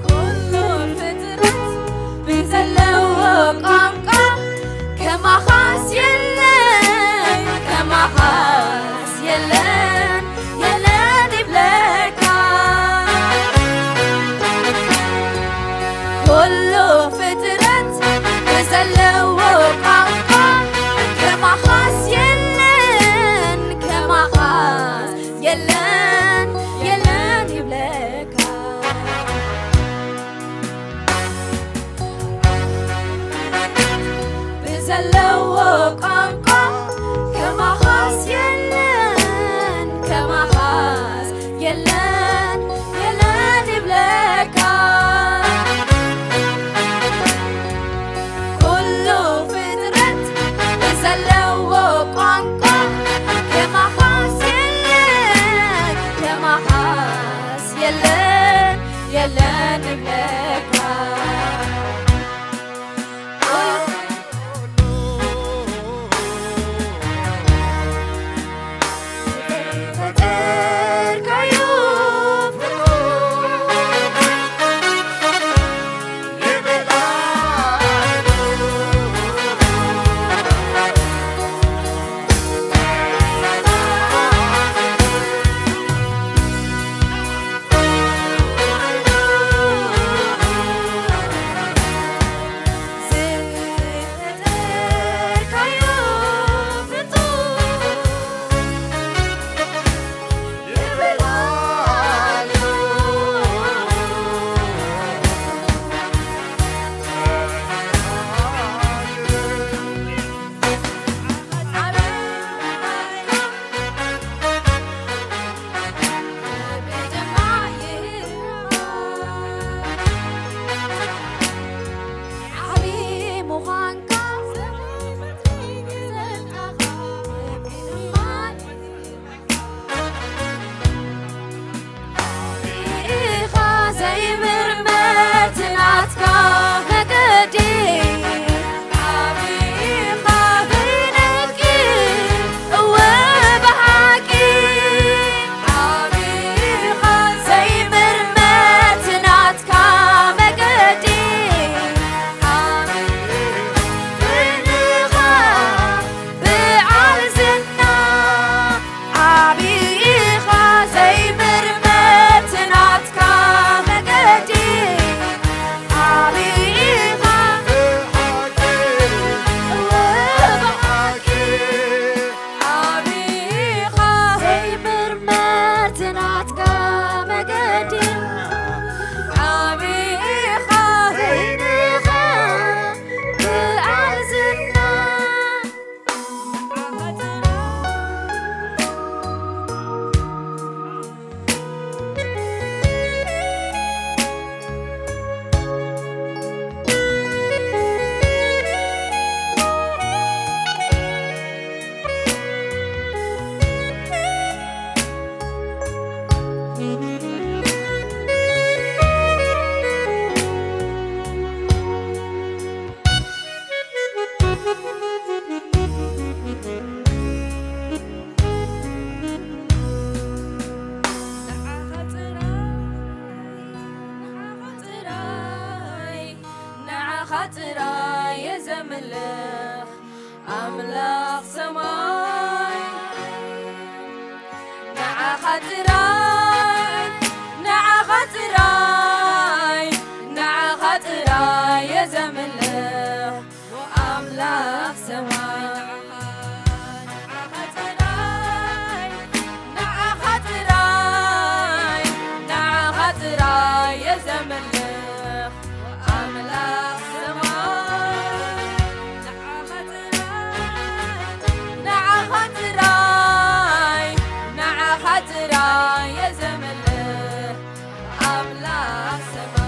ኩሉ ፍጥረት ብዘለዎ ቋንቋ ከማኻስ የለን፣ ከማኻስ የለን፣ የለን ይብለካ። ኩሉ ፍጥረት ብዘለዎ ቋንቋ ከማኻስ የለን፣ ከማኻስ የለን፣ የለን ይብለካ። ብዘለዎ ቋንቋ ከማኻስ የለን፣ ከማኻስ የለን፣ የለን ይብለካ። ኩሉ ፍጥረት ብዘለዎ ቋንቋ ከማኻስ የለን፣ ከማኻስ የለን፣ የለን ይብለካ። ጥራይ እየ ዘምልኽ ኣምላኽ ሰማይ። ንዓኻ ጥራይ፣ ንዓኻ ጥራይ፣ ንዓኻ ጥራይ እየ ዘምልኽ ኣምላኽ ሰማይ። ንዓኻ ጥራይ፣ ንዓኻ ጥራይ፣ ንዓኻ ጥራይ እየ ዘምልኽ ኣምላኽ ሰማይ። ንዓኻ ጥራይ፣ ንዓኻ ጥራይ፣ ንዓኻ ጥራይ እየ ዘምልኽ ኣምላኽ ሰማይ።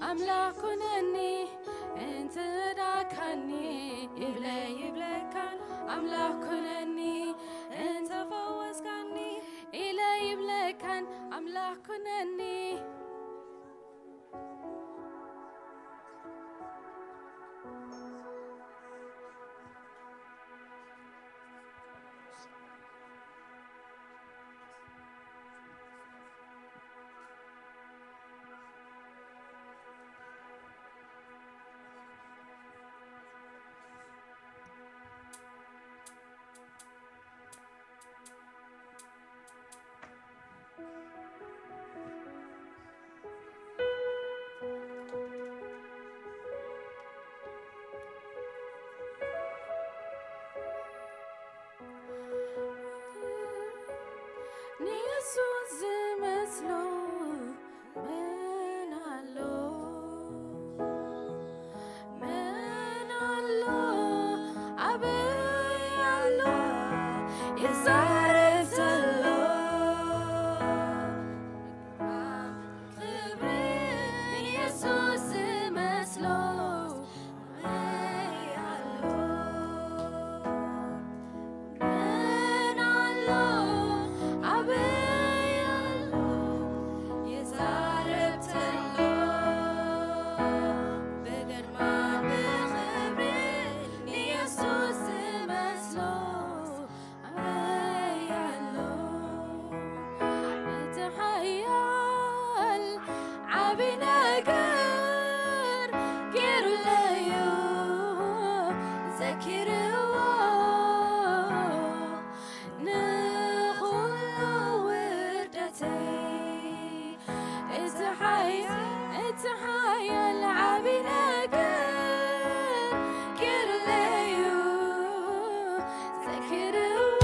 ኣምላኽ ኩነኒ እንተ ዳካኒ ኢለ ይብለካን ኣምላኽ ኩነኒ እንተ ፈወስካኒ ኢለ ይብለካን ኣምላኽ ኩነኒ። ንየሱስ ዝመስሎ መን ኣሎ? መን ኣሎ? ኣበይ ኣሎ? ይዛረብ ዘሎ ክብሪ ንየሱስ ዝመስሎ ኣበይ ኣሎ? መን ኣሎ? ኣበይ ኣሎ? ይዛረብ ተሎ ብግርማን ብኽብሪ ንየሱስ ዝመስሎ ኣበይ ኣሎ? እቲ ሓያል ዓቢ ነገር ገይሩለዩ ዘኪርዎ ንኹሉ ውርደተይ። እቲ ሓያል፣ እቲ ሓያል ዓቢ ነገር ገይሩለዩ ዘኪርዎ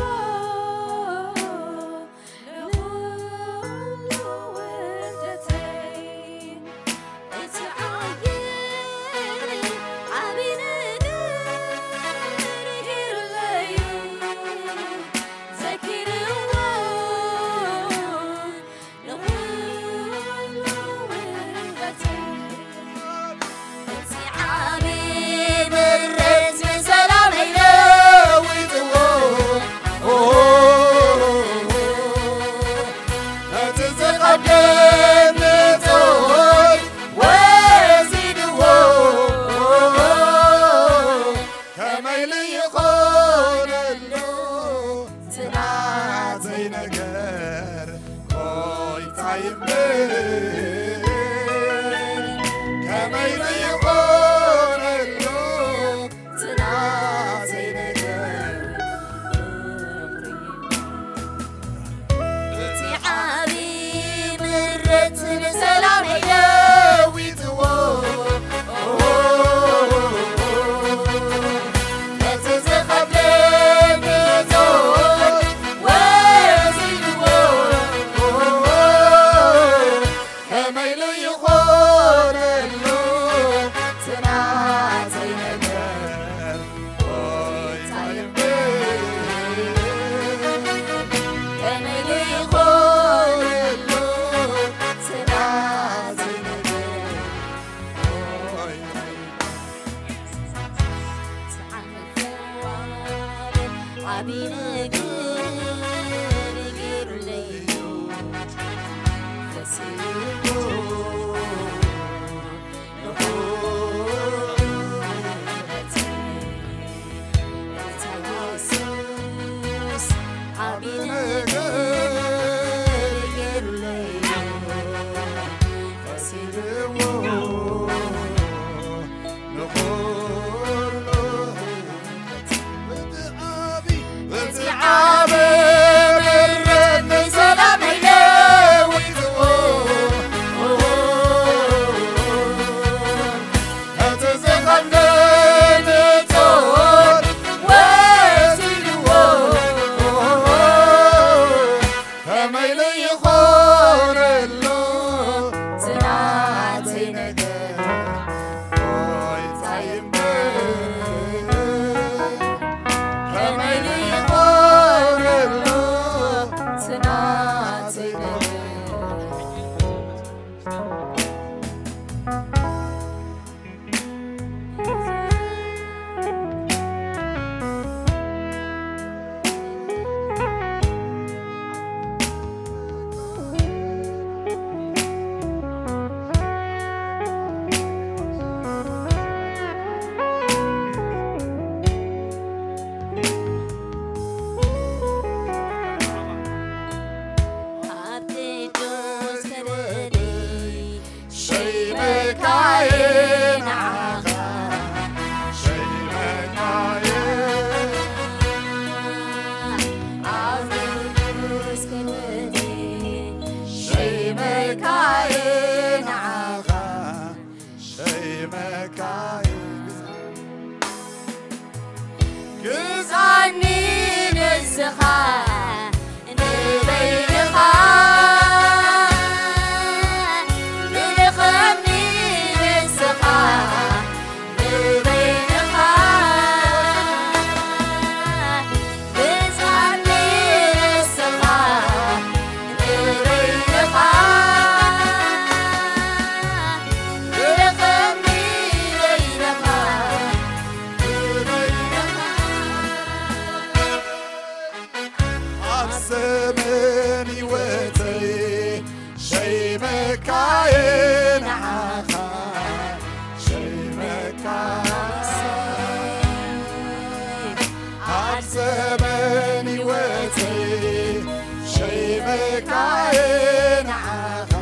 ከመይ ዘይኾነሉ እቲ ናተይ ነገር እቲ ዓቢ ምረት ንሰላም ለዊጥዎ ነቲ ዝኸብደኒ ጾር ወሲድዎ ከመይ ኢሉ ይኾነሉ እቲ ናተይ ነገር ጎይታይ እምበር ከመይ ኢሉ ይኾነሉ እቲ ናተይ ነገር ጎይታይ እምበር ዓቢ ነገር ገይሩለይ እዩ ፈሲሕዎ ንኹሉ ምሕረቱ። ጎይታ የሱስ ዓቢ ነገር ገይሩለይ እዩ ፈሲሕዎ ንኹሉ እቲ ዓቢ ምሕረት ንሰላም ለዊጥዎ ነቲ ዝኸብደኒ ጾር ወሲድዎ ከመይ ኢሉ ይኾነሉ እቲ ናተይ ነገር ጎይታይ እምበር ከመይ ኢሉ ይኾነሉ እቲ ናተይ ነገር ኣብ ቅዱስ ከበደይ ሸይመካየ ንዓኻ ሸይመካየ ኣብ ቅዱስ ከበደይ ሸይመካየ ንዓኻ ሸይመካየ ግዛኒ ንስኻ ንበይንኻ ምልኸኒ ንስኻ ንበይንኻ ግዛኒ ንስኻ ንበይንኻ ምልኸኒ በይንኻ ኣብ ዘመን ህይወተይ ሸይመካየ ንዓኻ ሸይመካ ኣብ ዘመን ህይወተይ ሸይመካየ ንዓኻ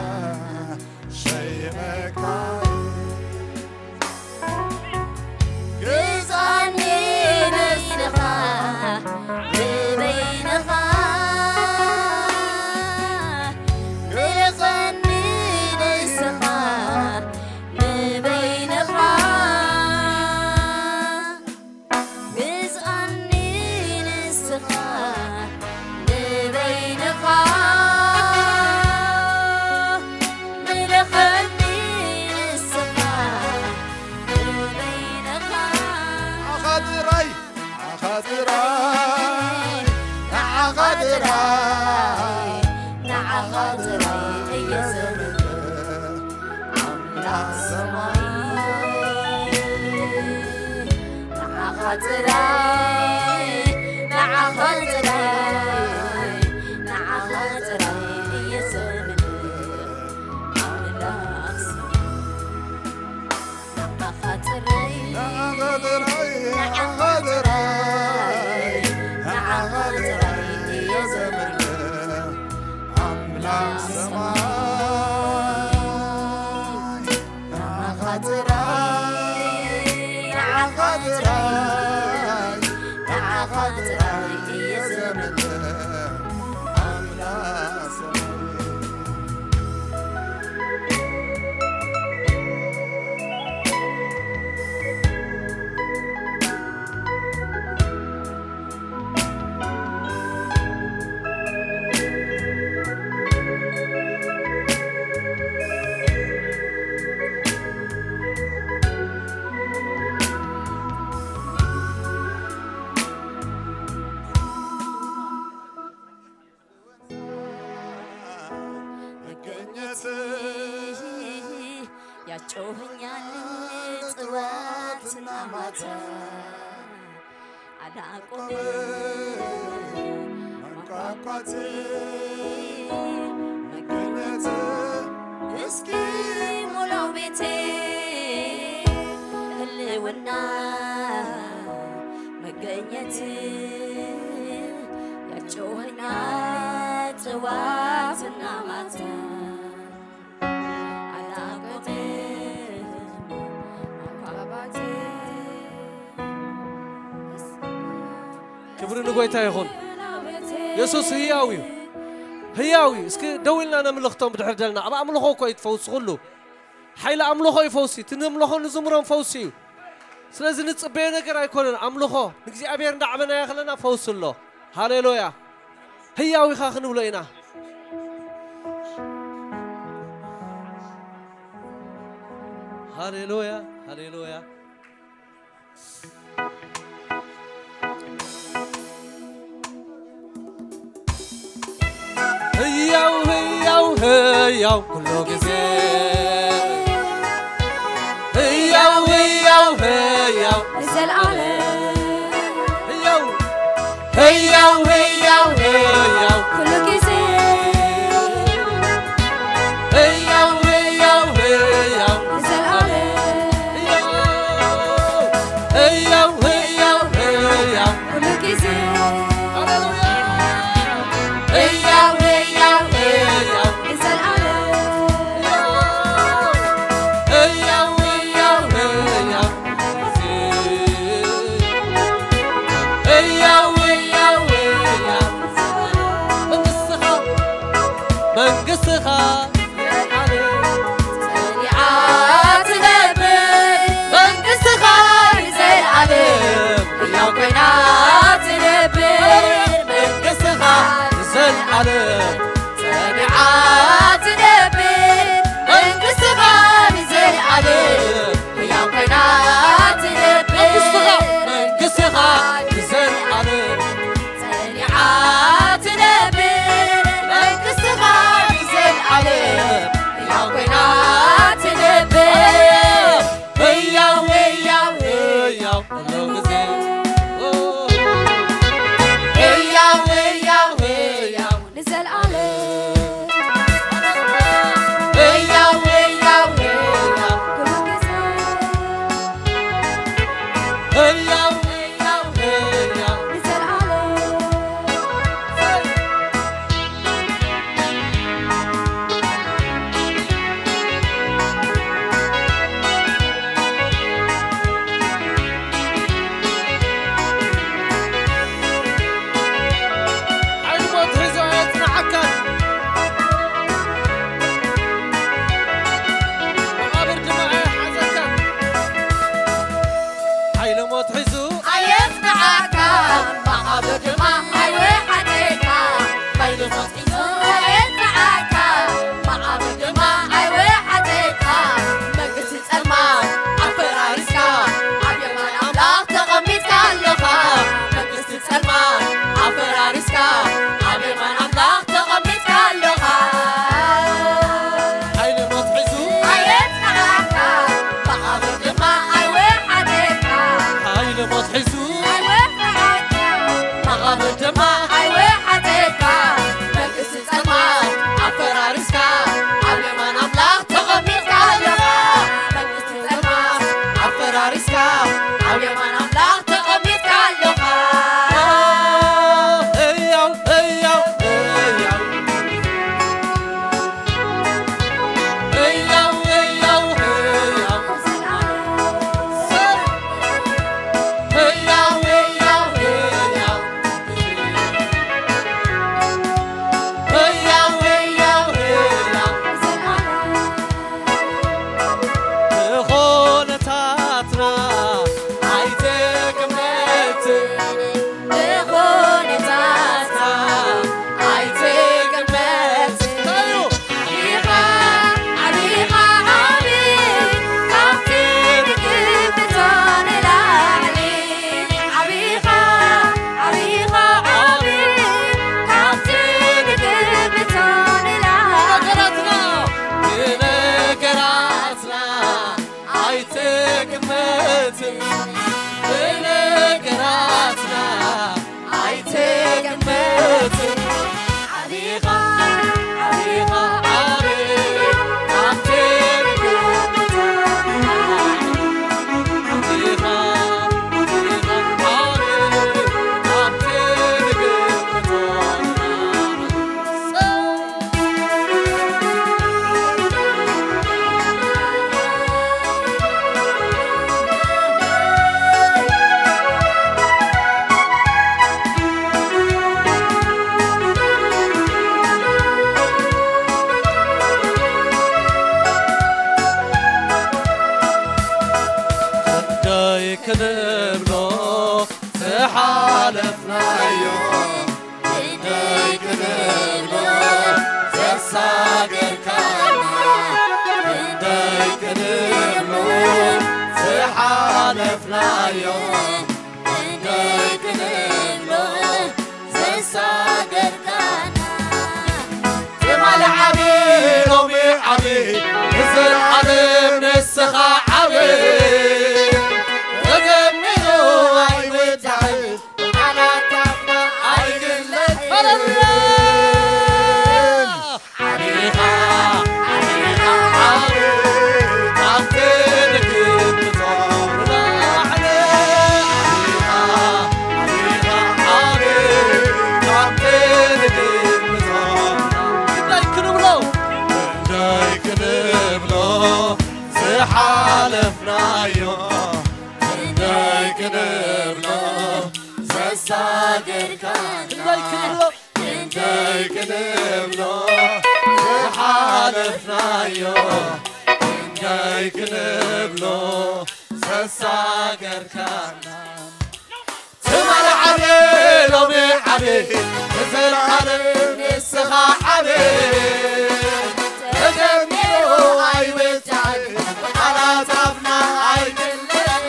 ሸይመካየ ግዛኒ ንስኻ ንበይንኻ እየዘመለ ኣምላኽ ሰማይ። መገኘት ያስጮኸኛል ጥዋትና ማታ። አላቆምም ማንኳኳት መገኘት እስኪ ሞላው ቤቴ ህልውና መገኘት ያስጮኸኛል ጥዋትና ማታ። አላቆምም ማንኳኳት ክብሪ ንጎይታ ይኹን። የሱስ ህያው እዩ፣ ህያው እዩ። እስኪ ደው ኢልና ነምልኽቶም ብድሕር ደልና። ኣብ ኣምልኾ እኮ እዩ ፈውሲ ኩሉ። ሓይሊ ኣምልኾ እዩ ፈውሲ። እቲ ነምልኾ ንዝምሮም ፈውሲ እዩ። ስለዚ ንጽበዮ ነገር ኣይኮነን። ኣምልኾ ንእግዚኣብሔር እንዳዕበናዮ ከለና ፈውሲ ኣሎ። ሃሌሉያ። ህያው ኢኻ ክንብሎ ኢና። ሃሌሉያ፣ ሃሌሉያ። ህያው፣ ህያው፣ ህያው ኩሉ ግዜ። ህያው፣ ህያው፣ ህያው ንዘለዓለም። ህያው፣ ህያው፣ ህያው፣ ህያው ኩሉ ግዜ። ህያው፣ ህያው፣ ህያው ንዘለዓለም። ህያው፣ ህያው፣ ህያው ኩሉ ግዜ። ሃሌሉያ። ህያው፣ ህያው፣ ህያው ንዘለዓለም። ህያው፣ ህያው፣ ህያው ህያው፣ ህያው፣ ህያው መንግስትኻ፣ መንግስትኻ ጸኒዓ ትነብር፣ መንግስትኻ ንዘለዓለም ህያው ኮይና ትነብር፣ መንግስትኻ ንዘለዓለም ጸኒዓ ትነብር፣ መንግስትኻ ንዘለዓለም ህያው ኮይና ትነብር። መንግስትኻ፣ መንግስትኻ ንዘለዓለም ጸኒዓ ትነብር። መንግስትኻ ንዘለዓለም ህያው ኮይና ትነብር። ህያው፣ ህያው፣ ህያው ኩሉ ግዜ። ህያው፣ ህያው፣ ህያው ንዘለዓለም። ህያው፣ ህያው፣ ህያው ኩሉ ግዜ። ህያው፣ ህያው፣ ህያው ንዘለዓለም። ሓይሊ ሞት ሒዙ ኣየጽንዓካን። መቓብር ድማ ኣይሓዘካን። ሓይሊ ሞት ሒዙ ኣየጽንዓካን። መቓብር ድማ ኣይወሓጠካን። ሓይሊ ሞት ሒዙ ኣየጽንዓካን። መቓብር ድማ ኣይወሓጠካን። መንግስቲ ጸልማት ኣፈራሪስካ ኣብ የማን ኣምላኽ ተቐሚጥካ ኣለኻ። መንግስቲ ጸልማት ኣፈራሪስካ ኣብ የማን ኣምላኽ ተቐሚጥካ ኣለኻ። ሓይሊ ሞት ሒዙ ኣየጽንዓካ፣ መቓብር ድማ ኣይወሓደካ። ሓይሊ ሞት ሒዙ ኣይወጽዓካ፣ መቓብር ድማ ኣይወሓደካ። መንግስቲ ጸልማት ኣፈራሪስካ ኣብ የማን ኣምላኽ ተቐሚጥካ ኣለኻ። መንግስቲ ጸልማት ኣፈራሪስካ ኣብ የማን ኣምላኽ ተቐሚጥካ ኣለኻ። ህያው፣ ህያው፣ ህያው። ህያው፣ ህያው፣ ህያው። ህያው፣ ህያው፣ ህያው። ብነገራትና ኣይትግመትን። ዓቢኻ፣ ዓቢኻ፣ ዓቢ፣ ኣብቲ ንግምቶ ንላዕሊ። ዓቢኻ፣ ዓቢኻ፣ ዓቢ፣ ኣብቲ ንግምቶ ንላዕሊ። ክንደይ ክንብሎ ዝሓለፍናዮ፣ ክንደይ ክንብሎ ዘሳገርካና፣ ክንደይ ክንብሎ ዝሓለፍናዮ፣ ክንደይ ክንብሎ ዘሳገርካና። ትማሊ ዓቢ፣ ሎሚ ዓቢ፣ ንዘለዓለም ንስኻ ዓቢ። ተዘሚሩ ኣይውዳእን፣ ብቓላት ኣፍና ኣይግለጽን። ሃሌሉያ! ዓቢኻ፣ ዓቢኻ፣ ዓቢ፣ ካብቲ ንግምቶ ንላዕሊ። ዓቢኻ፣ ዓቢኻ፣ ዓቢ፣ ካብቲ ንግምቶ ክንደይ ክንብሎ፣ ክንደይ ክንብሎ ዝሓለፍናዮ፣ ክንደይ ክንብሎ ዘሳገርካና፣ ክንደይ ክንብሎ፣ ክንደይ ክንብሎ ዝሓለፍናዮ፣ ክንደይ ክንብሎ ዘሳገርካና። ትማሊ ዓቢ፣ ሎሚ ዓቢ፣ ንዘለዓለም ንስኻ ዓቢ። ተዘሚሩ ኣይውዳእን፣ ብቓላት ኣፍና ኣይግለጽን።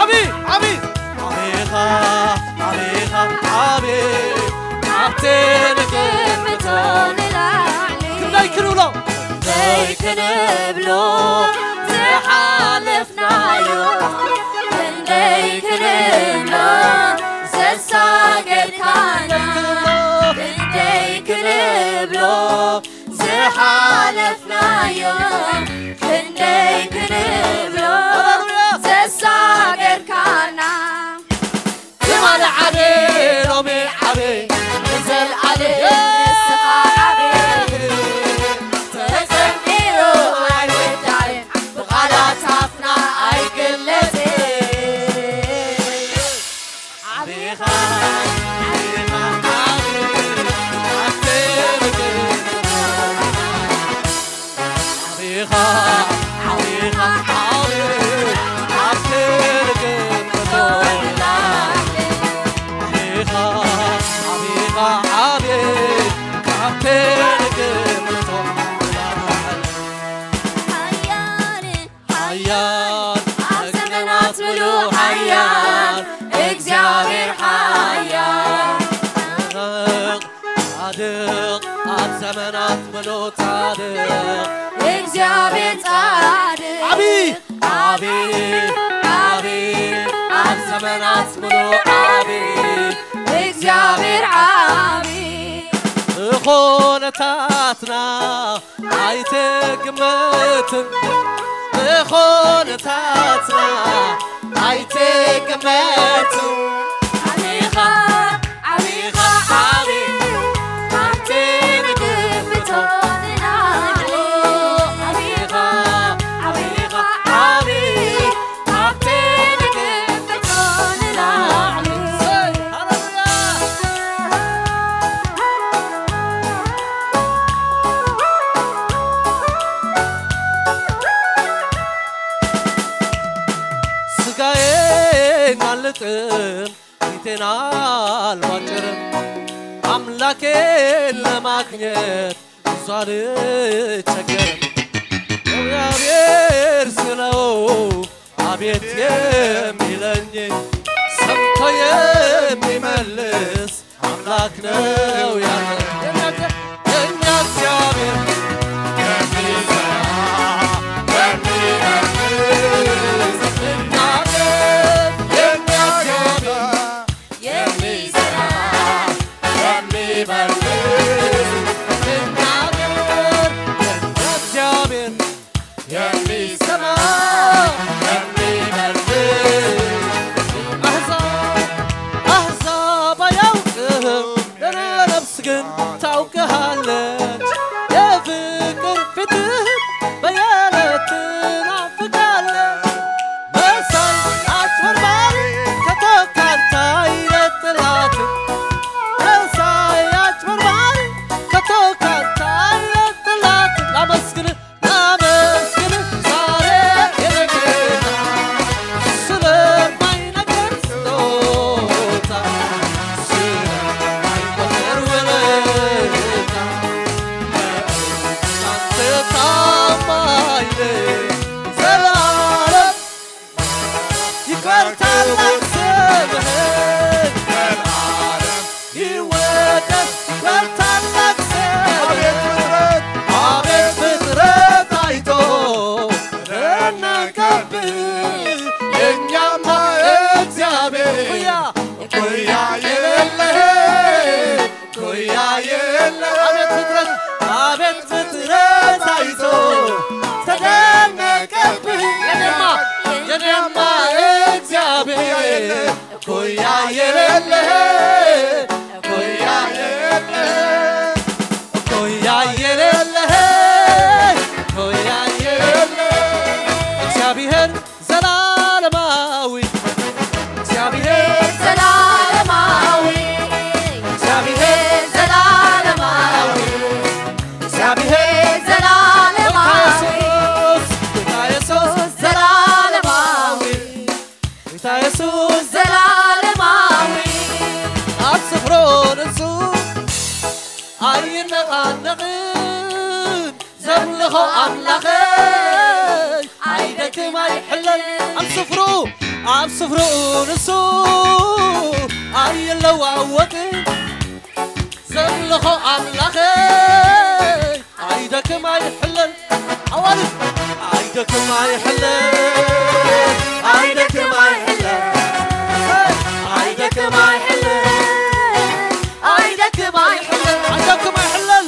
ዓቢ፣ ዓቢ። ዓቢኻ፣ ዓቢኻ፣ ዓቢ፣ ካብቲ ንግምቶ ንላዕሊ። ክንደይ ክንብሎ? ክንደይ ክንብሎ ዝሓለፍናዮ፣ ክንደይ ክንብሎ ዘሳገርካና፣ ክንደይ ክንብሎ ዝሓለፍናዮ፣ ክንደይ ክንብሎ ሃሌሉያ። ዘሳገርካና። ትማሊ ዓቢ፣ ሎሚ ዓቢ፣ ንዘለዓለም ንስኻ ዓቢ። ተዘሚሩ ኣይውዳእን፣ ብቓላት ኣፍና ኣይግለጽን። ዓቢኻ፣ ዓቢኻ፣ ዓቢ፣ ዓቢኻ፣ ዓቢኻ፣ ዓቢ፣ ኣብ ትርግም ትኾንና። ዓቢኻ፣ ዓቢኻ፣ ዓቢ፣ ካብ ትርግም ትኾንና። ሓያል፣ ሓያል፣ ኣብ ዘመናት ምሉእ ሓያል፣ እግዚኣብሔር ሓያል። ጻድቕ፣ ኣብ ዘመናት ምሉእ ጻድቕ። እግዚኣብሔር ጻድቕ። ዓቢ፣ ዓቢ፣ ዓቢ፣ ኣብ ዘመናት ምሉእ ዓቢ። እግዚኣብሔር ዓቢ። ዝኾነታትና ኣይትግመትን፣ ዝኾነታትና ኣይትግመትን። ዓቢኻ፣ ዓቢኻ፣ ዓቢ፣ ካብቲ ንግምቶ ንላዕሊ። ዓቢኻ፣ ዓቢኻ፣ ዓቢ፣ ካብቲ ንግምቶ ንላዕሊ። ሃሌሉያ። ስጋዬን አልጥም፣ ፊቴን አልቧጭርም፣ አምልኮ አምላኬን ለማግኘት ብዙ አልቸገርም። እግዚአብሔር ስለው አቤት የሚለኝ፣ ሰምቶ የሚመልስ አምላክ ነው ያለ። የእኛ እግዚአብሔር የሚሰራ የሚመልስ እናገር። የእኛ እግዚአብሔር የሚሰራ የሚመልስ እናገር። የእኛ እግዚአብሔር የሚሰማ የሚመልስ አሕዛብ አሕዛብ አያውቅህም፣ የኔ ነፍስ ግን ታውቅሃለች። የፍቅር ፊትህ በየዕለት ትናፍቃለች። መሳይ አጭበርባሪ ከቶ ካንተ አይነጥላትም። መሳይ አጭበርባሪ ከቶ ካንተ አይነጥላትም። ላመስግንህ ላመስግንህ ዛሬ የኔ ጌታ፣ ስለማይነገር ስጦታ፣ ስለማይቆጠር ውለታ፣ አንተ ታማኝ ነህ ዘላለም። ይክበር ታላቅ ስምህን፣ ዘላለም ይወደስ። ይክበር ታላቅ ስምህን። አቤት ፍጥረት፣ አቤት ፍጥረት አይቶ ተደነቀብህ። የእኛማ እግዚአብሔር እኩያ እኩያ የሌለህ እኩያ የለ። አቤት ፍጥረት፣ አቤት ፍጥረት አይቶ ተደነቀብህ። የኔማ፣ የኔማ እግዚአብሔር እኩያ የሌለህ፣ እኩያ የሌለህ፣ እኩያ የሌለህ፣ እኩያ የሌለህ እግዚአብሔር ዘላለማዊ፣ እግዚአብሔር ዘላለማዊ፣ እግዚአብሔር ዘላለማዊ፣ እግዚአብሔር ዘላለማዊ፣ ጌታ ኢየሱስ፣ ጌታ ኢየሱስ ዘላለማዊ፣ ጌታ ኢየሱስ ዘላለማዊ፣ ኣብ ስፍራኡ ንሱ ኣይነቓነቕን። ዘምልኾ ኣምላኸይ ኣይደክም ኣይሕለል። ኣብ ስፍርኡ፣ ኣብ ስፍርኡ ንሱ ኣይለዋወጥን። ዘምልኾ ኣምላኸይ ኣይደክም ኣይሕለል። ኣዋልድ ኣይደክም ኣይሕለል፣ ኣይደክም ኣይሕለል፣ ኣይደክም ኣይሕለል፣ ኣይደክም ኣይሕለል፣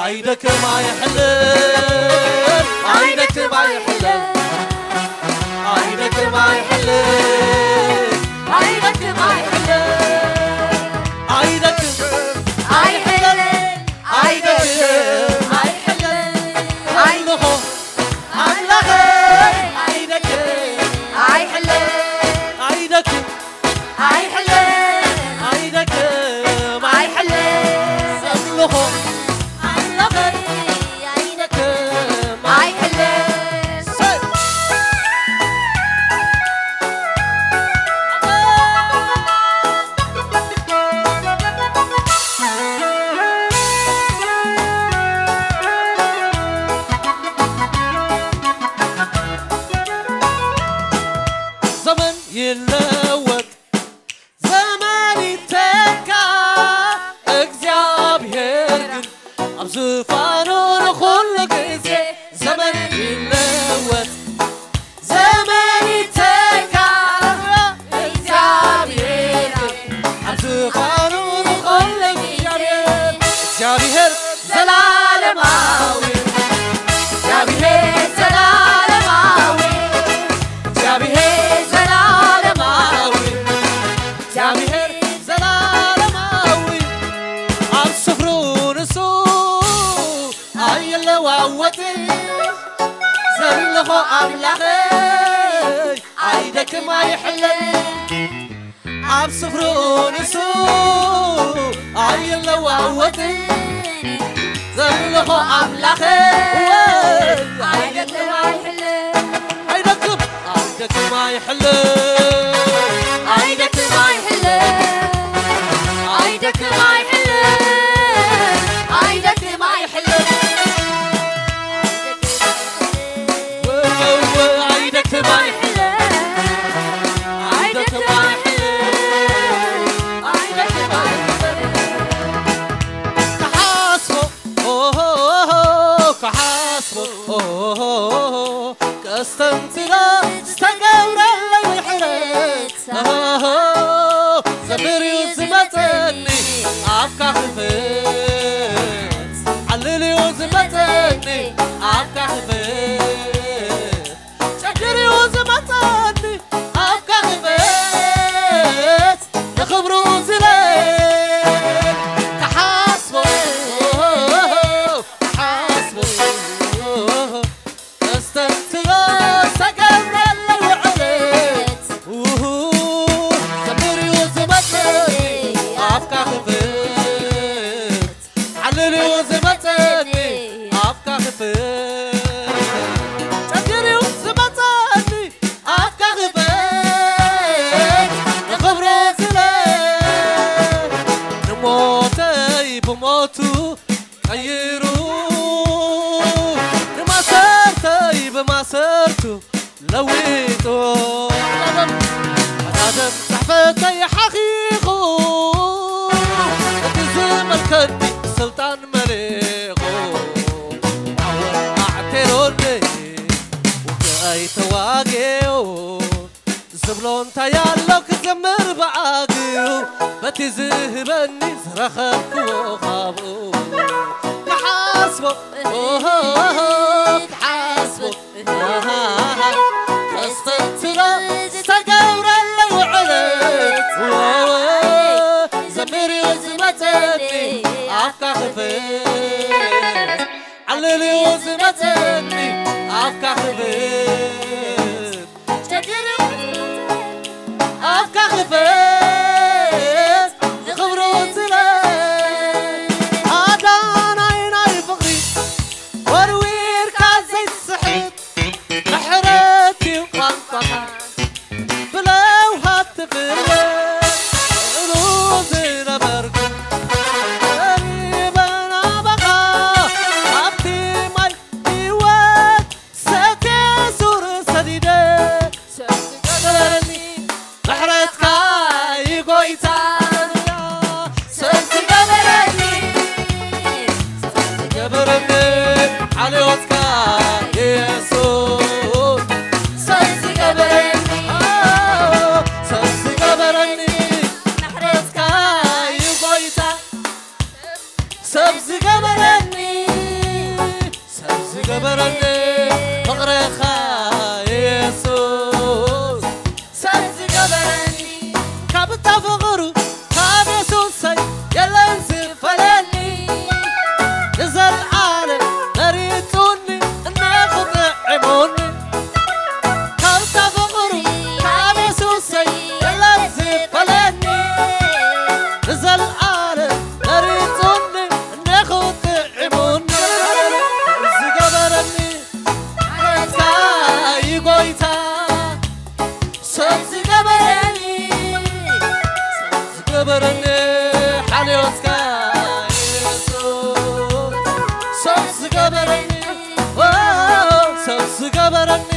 ኣይደክም ኣይሕለል። ኣይደክም ኣይሕለል፣ ኣይደክም ኣይሕለል፣ ኣይደክም ኣይሕለል፣ ኣይደክም ኣይሕለል፣ ኣይደክም ኣይሕለል። ኣምልኾ ኣምላኸይ ኣይደክም ኣይሕለል፣ ኣይደክም ኣይሕለል፣ ኣይደክም ኣይሕለል። ዘምልኾ ኣምላኸይ ኣይደክም ኣይሕለል። ሰይ! ዘመን ይለወጥ፣ ዘመን ይተካ፣ እግዚኣብሔር ግን ኣብ ዙፋኑ ንኹሉ ግዜ። ዘመን ይለወጥ፣ ዘመን ይተካ፣ እግዚኣብሔር ግን ኣብ ዙፋኑ ንኹሉ ግዜ። እግዚኣብሔር ዘላለማዊ፣ እግዚኣብሔር ዘላለማዊ፣ እግዚኣብሔር ዘላለማዊ፣ እግዚኣብሔር ዘላለማዊ፣ ኣብ ስፍርኡ ንሱ ኣይለዋወጥን። ዘምልኾ ኣምላኸይ ኣይደክም ኣይሕለል፣ ኣብ ስፍርኡ ንሱ ኣይለዋወጥን። ዘምልኾ ኣምላኸይ ኣይደክም ኣይሕለል፣ ኣይደክም ኣይደክም ኣይሕለል፣ ኣይደክም ኣይሕለል፣ ኣይደክም ኣይሕለል፣ ኦሆ፣ ከስተንትኖ ዝተገብረለይ ምሕረት። ኦሆ፣ ዘምር እዩ ዝመጸኒ ኣፍካ ክፈት። ዓልል እዩ ዝመጸኒ ኣፍካ ክፈት። ጨጊር እዩ ዝመጸኒ ኣፍካ ክፈት። ንኽብሩ ዝለል ክሓስቦ፣ ክሓስቦ። ከስተንትኖ ዝተገብረለይ ውዕለት። ውሁ፣ ዘምር እዩ ዝመጸኒ ኣፍካ ክፈት። ዓልል እዩ ዝመጸኒ ኣፍካ ክፈት። ጨጊር እዩ ዝመጸኒ ኣፍካ ክፈት። ንኽብሩ ዝለል ንሞተይ ብሞቱ ቀይሩ፣ ንማሰርተይ ብማሰርቱ ለዊጡ፣ ቀዳደም ጽሕፈተይ ሓኺኹ፣ እቲ ዝመልከኒ ስልጣን መሊኹ። ኣወ ኣዕቴሮኒ ውግኣይ ተዋጊኡ፣ ዝብሎ እንታይ ኣሎ ክዘምር ብኣግኡ፣ በቲ ዝህበኒ ዝረኸብክዎ ካብኡ። ክሓስቦ፣ ኦሆ፣ ክሓስቦ፣ ኣሃ፣ ከስተንትኖ ዝተገብረለይ ውዕለት። ወወ፣ ዘምር እዩ ዝመጸኒ ኣፍካ ክፈት። ዓልል እዩ ዝመጸኒ ኣፍካ ክፈት። ጨጊር እዩ ኣፍካ ክፈት። ንኽብሩ ዝለል ኣዳናይ ናይ ፍቕሪ ወርዊርካ ዘይትስሕት ምሕረት እዩ ቋንቋኻ። ብለውሃት ትፍለጥ እሉ ዝነበርኩ ቀሪበ ናባኻ ኣብቲ ማይ ህይወት ሰትየ ሱር ሰዲደ ሰብ ዝገበረኒ ምሕረትካ እዩ ጎይታ። ሰብ ዝገበረኒ፣ ሰብ ዝገበረኒ ሓልዮትካ የሱስ። ሰብ ዝገበረኒ፣ ሰብ ዝገበረኒ ምሕረትካ እዩ ጎይታ። ሰብ ዝገበረኒ፣ ሰብ ዝገበረኒ ፍቕርኻ የሱስ። ሰብ ዝገበረኒ ካብ እታ ፍቕሩ ካብ የሱሰይ የለን ዝፈለኒ። ንዘለዓለም መሪጹኒ እነኹ ጥዒሙኒ። ካብታ ፍቕሩ ካብ የሱሰይ የለን ዝፈለኒ። ንዘለዓለም መሪጹኒ እነኹ ጥዒሙኒ። ዝገበረኒ ሓልዮትካ እዩ ጎይታ። ሰብ ዝገበረኒ፣ ዝገበረኒ ሓልዮትካ የሱስ። ሰብ ዝገበረኒ፣ ኦ፣ ሰብ ዝገበረኒ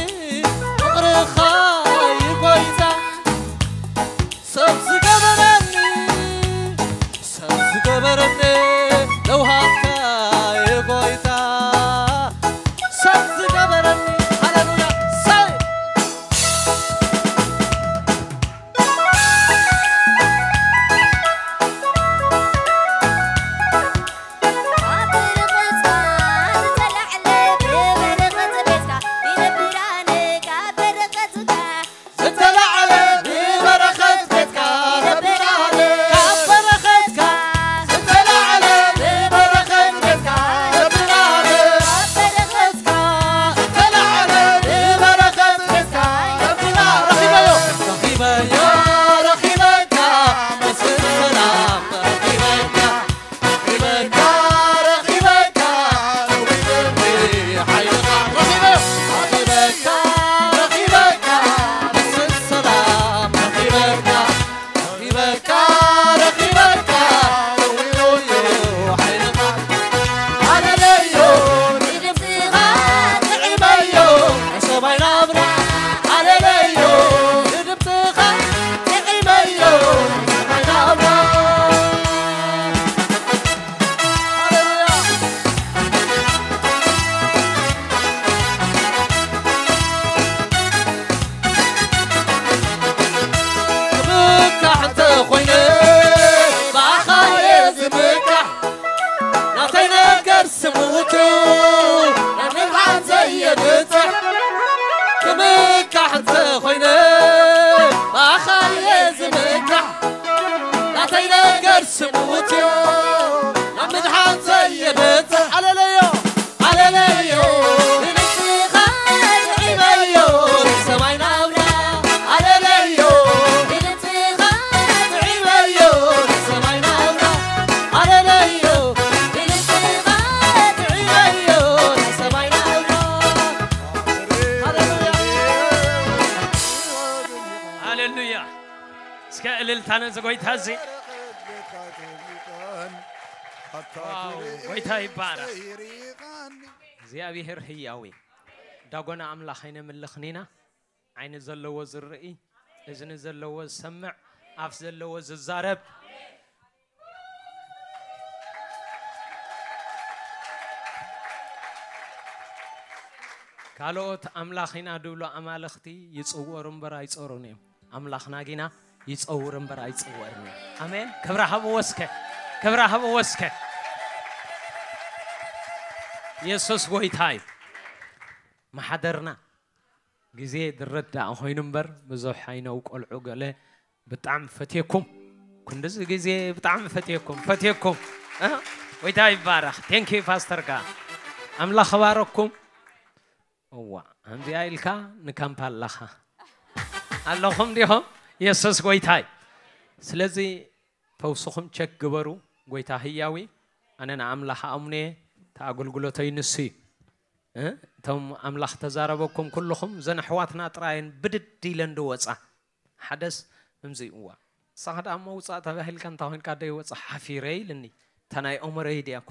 ፍቕርኻ እዩ ጎይታ። ሰብ ዝገበረኒ፣ ሰብ ዝገበረኒ ለውሃትካ እዩ ጎይታ። ሰብ ዝገበረኒ፣ ሃሌሉያ፣ ሳይ። ዝተላዕለ ብበረኸት ቤትካ ነብራለ። ካብ በረኸትካ ዝተላዕለ ብበረኸት ቤትካ ነብራለ። ካብ በረኸትካ ዝተላዕለ ብበረኸት ቤትካ ነብራለ። ረኺበዮ፣ ረኺበዮ፣ ረኺበካ፣ መስፍን ሰላም ረኺበካ። ረኺበካ፣ ረኺበካ፣ ነዊሕኒ ሓይልኻ። ረኺበዮ፣ ረኺበካ፣ ረኺበካ፣ መስፍን ሰላም ረኺበካ። ረኺበካ፣ ረኺበካ፣ ነዊሕኒ ሓይልኻ። ኣለለዮ፣ ንድምፅኻ ጥዒመዮ፣ ሰማይ ናብራ። ኣለለዮ፣ ንድምፅኻ ጥዒመዮ፣ ሰማይ ናብራ። ሃሌሉያ። ብጽሕ ክምካሕ እንተኾይነ ብኣኻልየ ዝምካሕ ናተይ ነገር ስምውት እዩ ናብ ምድሓን ዘየበጽሕ ኣለለዮ ኣለለዮ ንንስኻ ንዒበዮ ንሰማይ ናብራ ኣለለዮ ንንስኻ ንዒበዮ ንሰማይ ናብራ ኣለለዮ ንንስኻ ንዒበዮ ንሰማይ ናብራ ሃሌሉያ። እስከ እልልታ ነዚ ጎይታ እዚ። ዋው፣ ጎይታ ይባረክ። እግዚኣብሔር ህያዊ ዳጎና ኣምላኽ ኣይነምልኽን ኢና። ዓይኒ ዘለዎ ዝርኢ፣ እዝኒ ዘለዎ ዝሰምዕ፣ ኣፍ ዘለዎ ዝዛረብ። ካልኦት ኣምላኽ ኢና ድብሉ ኣማልኽቲ ይጽወሩ እምበር ኣይጾሩን እዮም። ኣምላኽና ጊና ይጸውር እምበር ኣይጽወርን እዩ። ኣሜን። ክብሪ ሃብዎ እስከ፣ ክብሪ ሃብዎ እስከ። የሱስ ጎይታ እዩ። ማሓደርና ግዜ ድረዳእ ኮይኑ እምበር ብዙሕ ኣይነው ቆልዑ ገለ ብጣዕሚ ፈትየኩም። ክንድዚ ግዜ ብጣዕሚ ፈትየኩም፣ ፈትየኩም። እ? ጎይታ ይባረኽ። ቴንኪ ፓስተር ጋ ኣምላኽ ባረኩም። እዋ፣ ከምዚኣ ኢልካ ንካምፓ ኣለኻ። ኣለኹም ዲኹም? የሱስ ጎይታይ። ስለዚ ፈውስኹም ቸክ ግበሩ። ጎይታ ህያዊ። ኣነ ንኣምላኽ ኣምነ፣ እቲ ኣገልግሎተይ ንሱ እዩ። እ? እቶም ኣምላኽ ተዛረበኩም ኩልኹም፣ ዘን ኣሕዋትና ጥራየን ብድድ ኢለን ድወጻ። ሓደስ እምዚ እዋ። ንስኻ ደኣ እሞ ውጻእ ተባሂልካ እንታይ ኮይንካ ደይወጻ ሓፊረ ኢልኒ። እታ ናይ ኦመረይ ድያ እኳ።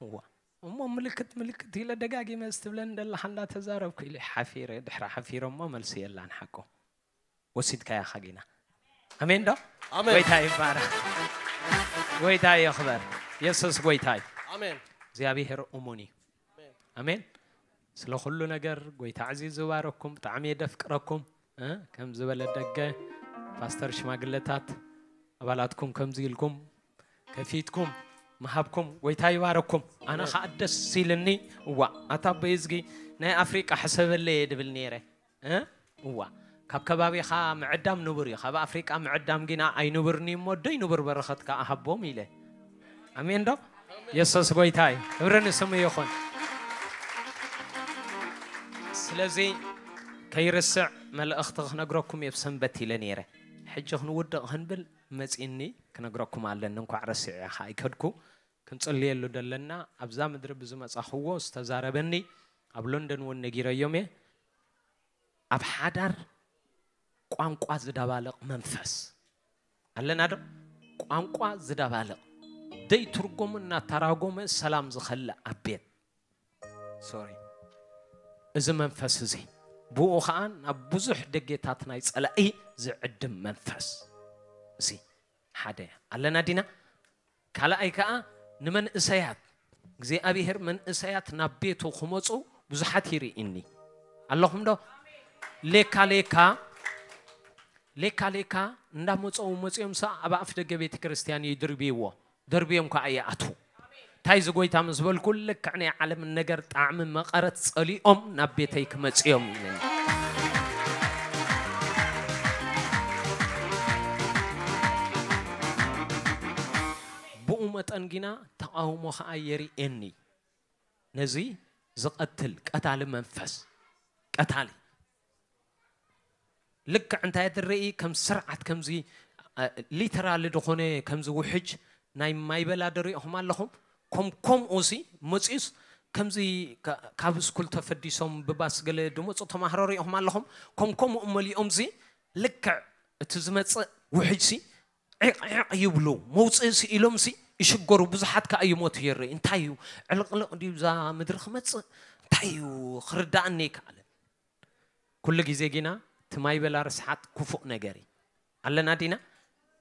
እዋ። እሞ ምልክት ምልክት ኢለ ደጋጊመ ዝትብለኒ ደለኻ እንዳተዛረብኩ ኢለ ሓፊረ። ድሕሪ ሓፊረ እሞ መልሲ የላን ሓቆ። ወሲድካያ ኻጊና። ኣሜን ዶ? ኣሜን። ጎይታ ይባረኽ። ጎይታ ይኽበር። የሱስ ጎይታ እዩ። ኣሜን። እግዚኣብሔር እሙን እዩ። ኣሜን። ኣሜን። ስለ ኩሉ ነገር ጎይታ ኣዕዚዙ ይባረኩም። ብጣዕሚ የደፍቅረኩም። እ? ከም ዝበለ ደገ ፓስተር ሽማግለታት ኣባላትኩም ከምዚ ኢልኩም ከፊትኩም ምሃብኩም ጎይታ ይባረኩም። ኣነ ኣሜን። ኸዓ ደስ ኢልኒ። እዋ፣ ኣታ ኣቦይ እዝጊ ናይ ኣፍሪቃ ሕሰበለየ ድብል ነይረ። እ? እዋ፣ ካብ ከባቢኻ ምዕዳም ንቡር እዩ። ካብ ኣፍሪቃ ምዕዳም ጊና ኣይንቡርን እዩ እሞ፣ ደይ ንቡር በረኸት ከኣ ሃቦም ኢለ። ኣሜን ዶ? የሱስ ጎይታ እዩ። ክብሪ ንስሙ ይኹን። ስለዚ ከይርስዕ መልእኽቲ ክነግረኩም እየ ብሰንበት ኢለ ነይረ። ሕጂ ክንውድቕ ክንብል መጺእኒ ክነግረኩም ኣለኒ። እንኳዕ ረሲዐ ከኣ ኣይከድኩ። ክንጽልየሉ ደለና። ኣብዛ ምድሪ ብዝመጻኽዎ ዝተዛረበኒ፣ ኣብ ሎንደን እውን ነጊረዮም እየ። ኣብ ሓዳር ቋንቋ ዝደባልቕ መንፈስ ኣለና ዶ? ቋንቋ ዝደባልቕ ደይ ትርጉም እናተራጎመ ሰላም ዝኸልእ ኣብ ቤት። ሶሪ። እዚ መንፈስ እዚ ብኡ ኸዓ ናብ ብዙሕ ደጌታት ናይ ጸላኢ ዝዕድም መንፈስ። እዚ ሓደ ኣለና ዲና? ካልኣይ ከኣ ንመንእሰያት እግዚኣብሔር መንእሰያት ናብ ቤቱ ክመጹ ብዙሓት ይርእኒ ኣለኹም ዶ? ሌካ ሌካ ሌካ ሌካ እንዳመጸው መጺኦም ሰ ኣብ ኣፍ ደገ ቤተ ክርስቲያን ይድርብይዎ ደርብዮም ከኣ ይኣትዉ። እንታይ እዚ ጎይታ ምስ በልኩ ልክዕ ናይ ዓለም ነገር ጣዕሚ መቐረት ጸሊኦም ናብ ቤተይ ክመጽዮም ይብለኒ። ብኡ መጠን ጊና ተቓውሞ ኸዓ የርእየኒ። ነዚ ዝቐትል ቀታሊ መንፈስ ቀታሊ ልክዕ እንታይ ትርኢ ከም ስርዓት ከምዚ ሊተራሊ ዝኾነ ከምዚ ውሕጅ ናይ ማይበላ ዶ ሪኢኹም ኣለኹም? ከም ከምኡ ሲ መፂኡስ ከምዚ ካብ ስኩል ተፈዲሶም ብባስ ገለ ድመፁ ተማሃሮ ሪኢኹም ኣለኹም? ከም ከምኡ መሊኦም ሲ ልክዕ እቲ ዝመፅእ ውሕጅ ሲ ዒቕ ዒቕ ይብሉ። መውፅእ ሲ ኢሎም ሲ ይሽገሩ። ብዙሓት ከዓ ይሞቱ ይርኢ። እንታይ እዩ ዕልቕልቕ ድዩ እዛ ምድሪ ክመፅእ? እንታይ እዩ ክርዳእኒ ይከኣልን። ኩሉ ግዜ ጊና እቲ ማይ በላ ርስሓት ክፉእ ነገር እዩ ኣለና ዲና።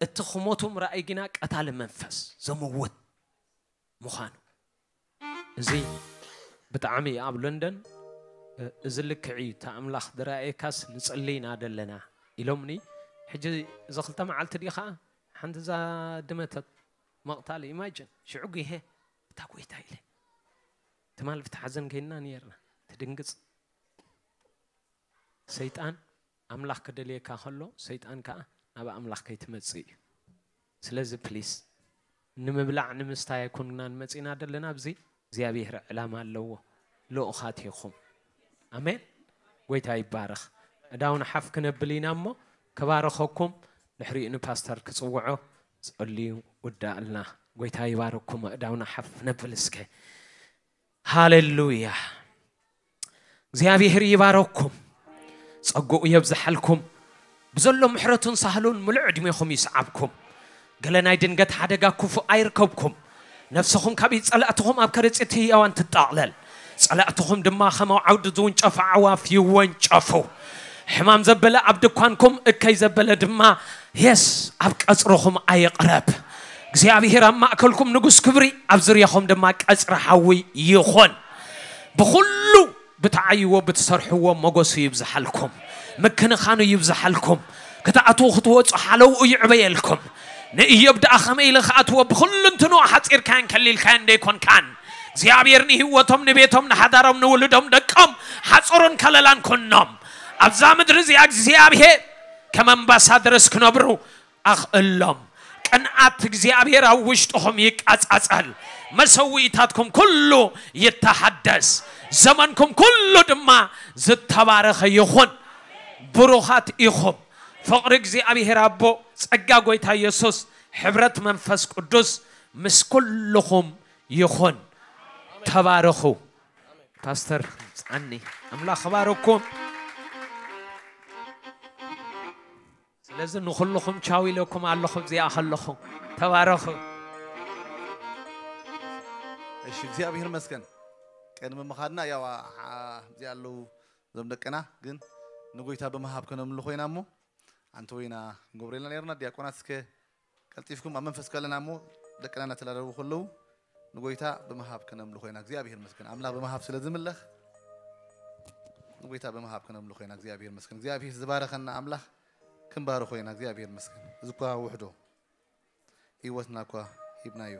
እቲ ክሞቱ ምርኣይ ጊና ቀታሊ መንፈስ ዘመውት ምዃኑ እዚ ብጣዕሚ ኣብ ለንደን እዚ ልክዕ እዩ እቲ ኣምላኽ ድራእየካስ ንጽሊ ኢና ደለና ኢሎምኒ። ሕጂ እዚ ክልተ መዓልቲ ዲ ኸዓ ሓንቲ እዛ ድመተት መቕታል ኢማጅን ሽዑ ጉሄ እታ ጎይታ ኢለ ትማል ብቲ ሓዘን ከይንና ነርና። እቲ ትድንግጽ። ሰይጣን ኣምላኽ ክደልየካ ከሎ፣ ሰይጣን ከኣ ናብ ኣምላኽ ከይትመጽእ እዩ። ስለዚ ፕሊስ፣ ንምብላዕ ንምስታይ ኣይኮንናን መጺና ዘለና ኣብዚ። እግዚኣብሔር ዕላማ ኣለዎ። ልኡኻት ኢኹም። ኣሜን። ጎይታ ይባረኽ። እዳውን ሓፍ ክነብል ኢና እሞ፣ ከባረኸኩም። ድሕሪኡ ንፓስተር ክጽውዖ ጸልዩ ውዳእልና። ጎይታ ይባረኩም። እዳውን ሓፍ ነብል እስከ። ሃሌሉያ። እግዚኣብሔር ይባረኩም። ጸግኡ የብዝሓልኩም። ብዘሎ ምሕረቱን ሳህሉን ምሉእ ዕድሜኹም ይስዓብኩም። ገለ ናይ ድንገት ሓደጋ ክፉእ ኣይርከብኩም። ነፍስኹም ካብ ኢድ ጸላእትኹም ኣብ ከረጺት ህያዋን ትጠቕለል። ጸላእትኹም ድማ ከም ኣብ ዓውዲ ዝውንጨፉ ኣዕዋፍ ይወንጨፉ። ሕማም ዘበለ ኣብ ድኳንኩም፣ እከይ ዘበለ ድማ፣ የስ፣ ኣብ ቀጽርኹም ኣይቕረብ። እግዚኣብሔር ኣብ ማእከልኩም ንጉስ ክብሪ፣ ኣብ ዙርያኹም ድማ ቀጽሪ ሓዊ ይኹን። ብኹሉ ብትዓይዎ ብትሰርሕዎ ሞገሱ ይብዝሓልኩም፣ ምክንኻኑ ይብዝሓልኩም። ክትኣትዉ ክትወጹ ሓለውኡ ይዕበየልኩም። ንኢዮብ ደኣ ከመይ ኢለ ክኣትዎ፣ ብኹሉ እንትንኡ ሓጺርካያን ከሊልካያን ደይኮንካን። እግዚኣብሔር ንህይወቶም፣ ንቤቶም፣ ንሓዳሮም፣ ንውሉዶም፣ ደቆም ሓጹርን ከለላን ኩኖም። ኣብዛ ምድሪ እዚኣ እግዚኣብሔር ከም ኣምባሳደርስ ክነብሩ ኣኽእሎም። ቅንኣት እግዚኣብሔር ኣብ ውሽጥኹም ይቃጻጸል። መሰውኢታትኩም ኩሉ ይተሓደስ። ዘመንኩም ኩሉ ድማ ዝተባረኸ ይኹን። ብሩኻት ኢኹም። ፍቕሪ እግዚኣብሔር ኣቦ፣ ጸጋ ጎይታ የሱስ፣ ሕብረት መንፈስ ቅዱስ ምስ ኩልኹም ይኹን። ተባረኹ። ፓስተር ጻኒ፣ ኣምላኽ ባረኩም። ስለዚ ንኹልኹም ቻው ኢለኩም ኣለኹ፣ እዚኣ ከለኹ። ተባረኹ። እሺ፣ እግዚኣብሔር ይመስገን። ቅድሚ ምኻድና ያው እዚኣ ኣለዉ እዞም ደቅና፣ ግን ንጎይታ ብምሃብ ከነምልኾ ኢና እሞ፣ ኣንቲ ወይና ክንገብረልና ነርና። ዲያቆናት እስከ ቀልጢፍኩም ኣብ መንፈስ ከለና እሞ፣ ደቅና እናተዳለዉ ከለዉ ንጎይታ ብምሃብ ከነምልኾ ኢና። እግዚኣብሔር ይመስገን። ኣምላኽ ብምሃብ ስለ ዝምለኽ ንጎይታ ብምሃብ ከነምልኾ ኢና። እግዚኣብሔር ይመስገን። እግዚኣብሔር ዝባረኸና ኣምላኽ ክንባርኾ ኢና። እግዚኣብሔር ይመስገን። እዚ እኳ ውሕዶ ህይወትና እኳ ሂብናዮ።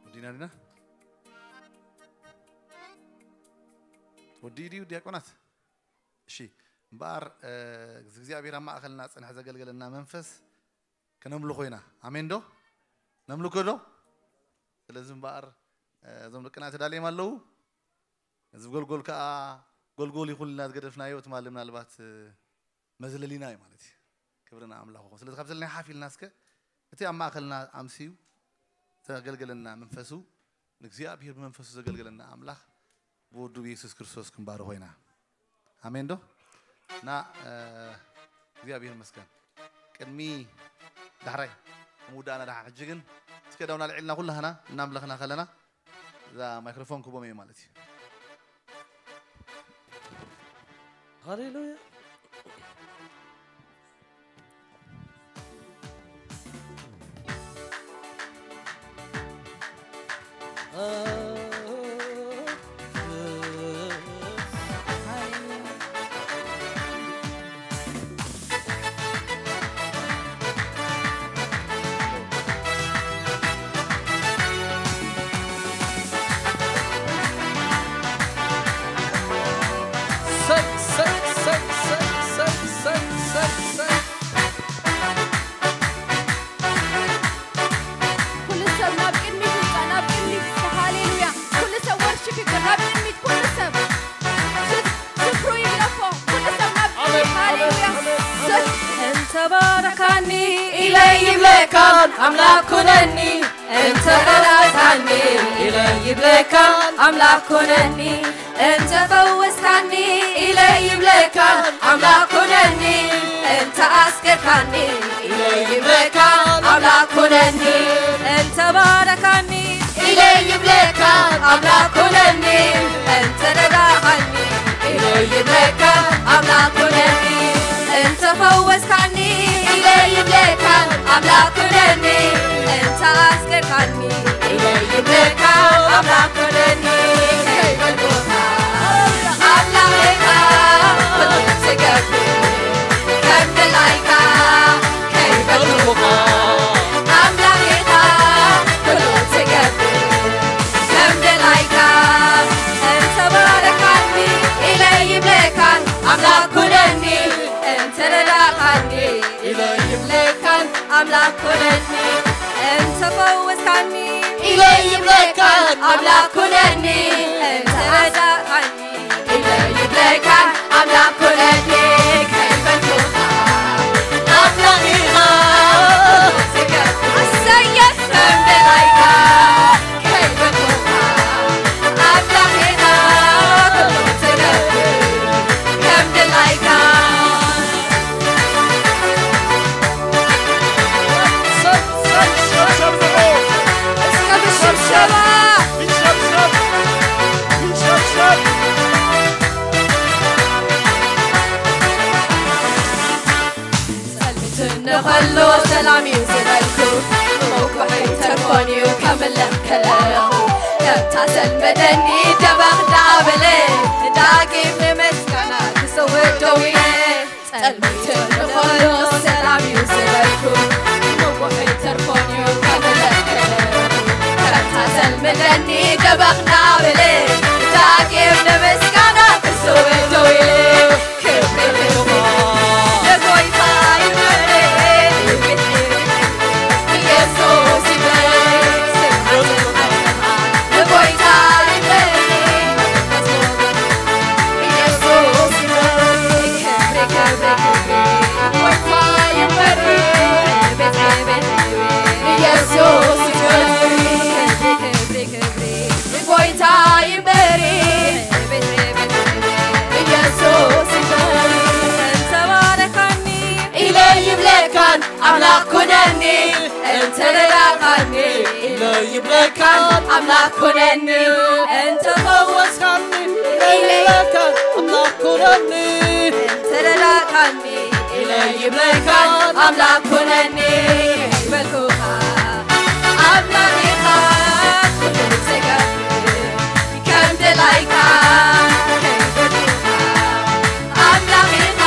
ወዲና ዲና ወዲ ድዩ ዲያቆናት? እሺ እምበኣር እግዚኣብሔር ኣብ ማእኸልና ዝፀንሐ ዘገልገለና መንፈስ ከነምልኾ ኢና። ኣሜን ዶ? ነምልኮ ዶ? ስለዚ እምበኣር እዞም ደቅና ተዳልዮም ኣለዉ። እዚ ጎልጎል ከዓ ጎልጎል ይኹንልና ዝገደፍናዮ ትማሊ ምናልባት መዝለሊና እዩ ማለት እዩ። ክብሪ ንኣምላኽ ይኹን። ስለዚ ካብ ዘለናዮ ሓፍ ኢልና እስከ እቲ ኣብ ማእከልና ኣምስዩ ዘገልገለና መንፈሱ ንእግዚኣብሔር ብመንፈሱ ዘገልገለና ኣምላኽ ብወዱ ብየሱስ ክርስቶስ ክንባርኾ ኢና። ኣሜን ዶ? እና እግዚኣብሔር ይመስገን። ቅድሚ ዳሕራይ ምውዳእና ደሓን ሕጂ ግን እስከ ዳውና ልዒልና ኩላህና እናምለኽና ከለና እዛ ማይክሮፎን ክቦም እየ ማለት እዩ። ሃሌሉያ። ተባረካኒ ኢለ ይብለካን ኣምላክ ኩነኒ እንተ ረዳእካኒ ኢለ ይብለካን ኣምላክ ኩነኒ እንተ ፈወስካኒ ኢለ ይብለካን ኣምላክ ኩነኒ እንተ ኣስገርካኒ ኢለ ይብለካን ኣምላክ ኩነኒ እንተ ባረካኒ ኢለ ይብለካን ኣምላክ ኩነኒ እንተ ረዳእካኒ ኢለ ይብለካን ኣምላክ ኩነኒ እንተ ፈወስካኒ ኢለ ይብለካን ኣምላክ ኩነኒ እንተ ኣስገርካኒ ኢለ ይብለካን ኣምላክ ኩነኒ ከይበልኩኻ ኣምላኽ ኢኻ ኩሉ ትገብር ከም ድላይካ ከይበልኩኻ ኣምላኽ ኢኻ ኩሉ ትገብር ከም ድላይካ እንተ ባረካኒ ኢለ ይብለካን ኣምላኽ ኩነኒ እንተ ረዳእካኒ ኢለ ይብለካን ኣምላኽ ኩነኒ እንተ ፈወስካኒ ኢለ ይብለካን ኣምላኽ ኩነኒ እንተ ረዳእካኒ ኢለ ይብለካን ኣምላኽ ኩነኒ ከይበልኩኻ ኣምላኽ ኢኻ ኣሰየ ከም ድላይካ ከይበልኩኻ ኣምላኽ ኢኻ ኩሉ ትገብር ከም ድላይካ እስከ ብሽብሸባ ጸልምትን ንኸሎ ሰላም እዩ ዝበልኩ መውኩሐይ ተርፎን እዩ ከምለኽ ከለኹ ከምታ ዘልመደኒ ደበኽ ዳበለ ዳግም ንምስጋና ክሰውእ ደው ኢለ ጸልምትን ንኸሎ ሰላም እዩ ዝበልኩ መውኩሐይ ተርፎን እዩ ከምለኽ ከለኹ ከምታ ዘልመደኒ ደበኽ ዳበለ ዳግም ንምስጋና ክሰውእ ደው ኢለ ኣምላኽ ኩነኒ እንተ ረዳእካኒ ኢለ ይብለካን ኣምላኽ ኩነኒ እንተ ፈወስካኒ ኢለ ይብለካን ኣምላኽ ኩነኒ እንተ ረዳእካኒ ኢለ ይብለካን ኣምላኽ ኩነኒ ከይበልኩኻ ኣምላኽ ኢኻ ኩሉ ትገብር ከም ድላይካ ከይበልኩኻ ኣምላኽ ኢኻ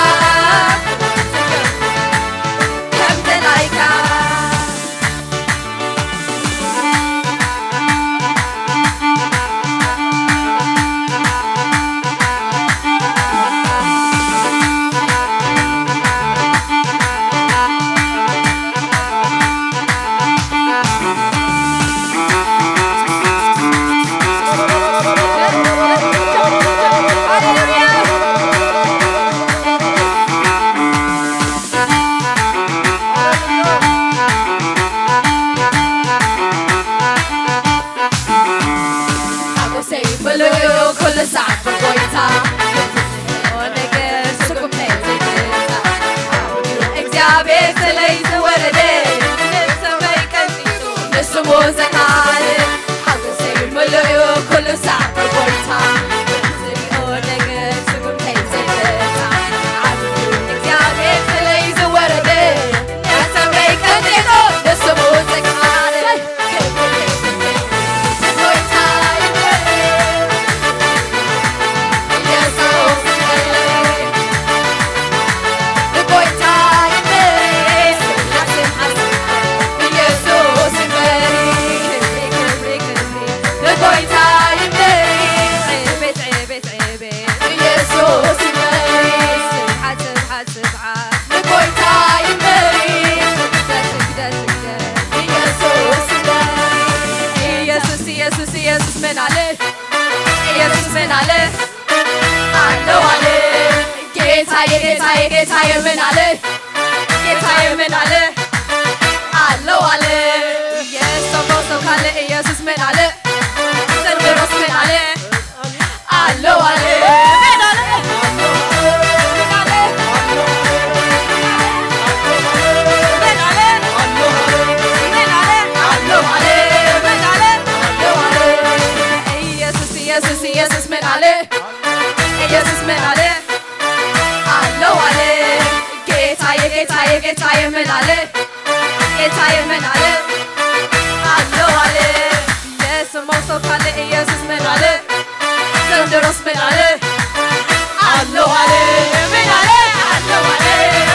ጌታዬ ምን አለ? ጌታዬ ምን አለ? አለው አለ። ኢየሱስ ሰው ካለ ኢየሱስ ምን አለ? ዘንድሮስ ምን አለ? አለው አለ። ምን አለ? ምን አለ? ምን አለ? ምን አለ? አለው አለ። ምን አለ? አለው አለ። ኢየሱስ ኢየሱስ ኢየሱስ ምን አለ? ኢየሱስ ምን አለ? አለው አለ። ጌታዬ ጌታዬ ጌታዬ ምን አለ? ጌታዬ ምን አለ? አለው አለ። የስማው ሰው ካለ ኢየሱስ ምን አለ? ዘንድሮስ ምን አለ? አለው አለ። ምን አለ? አለው አለ።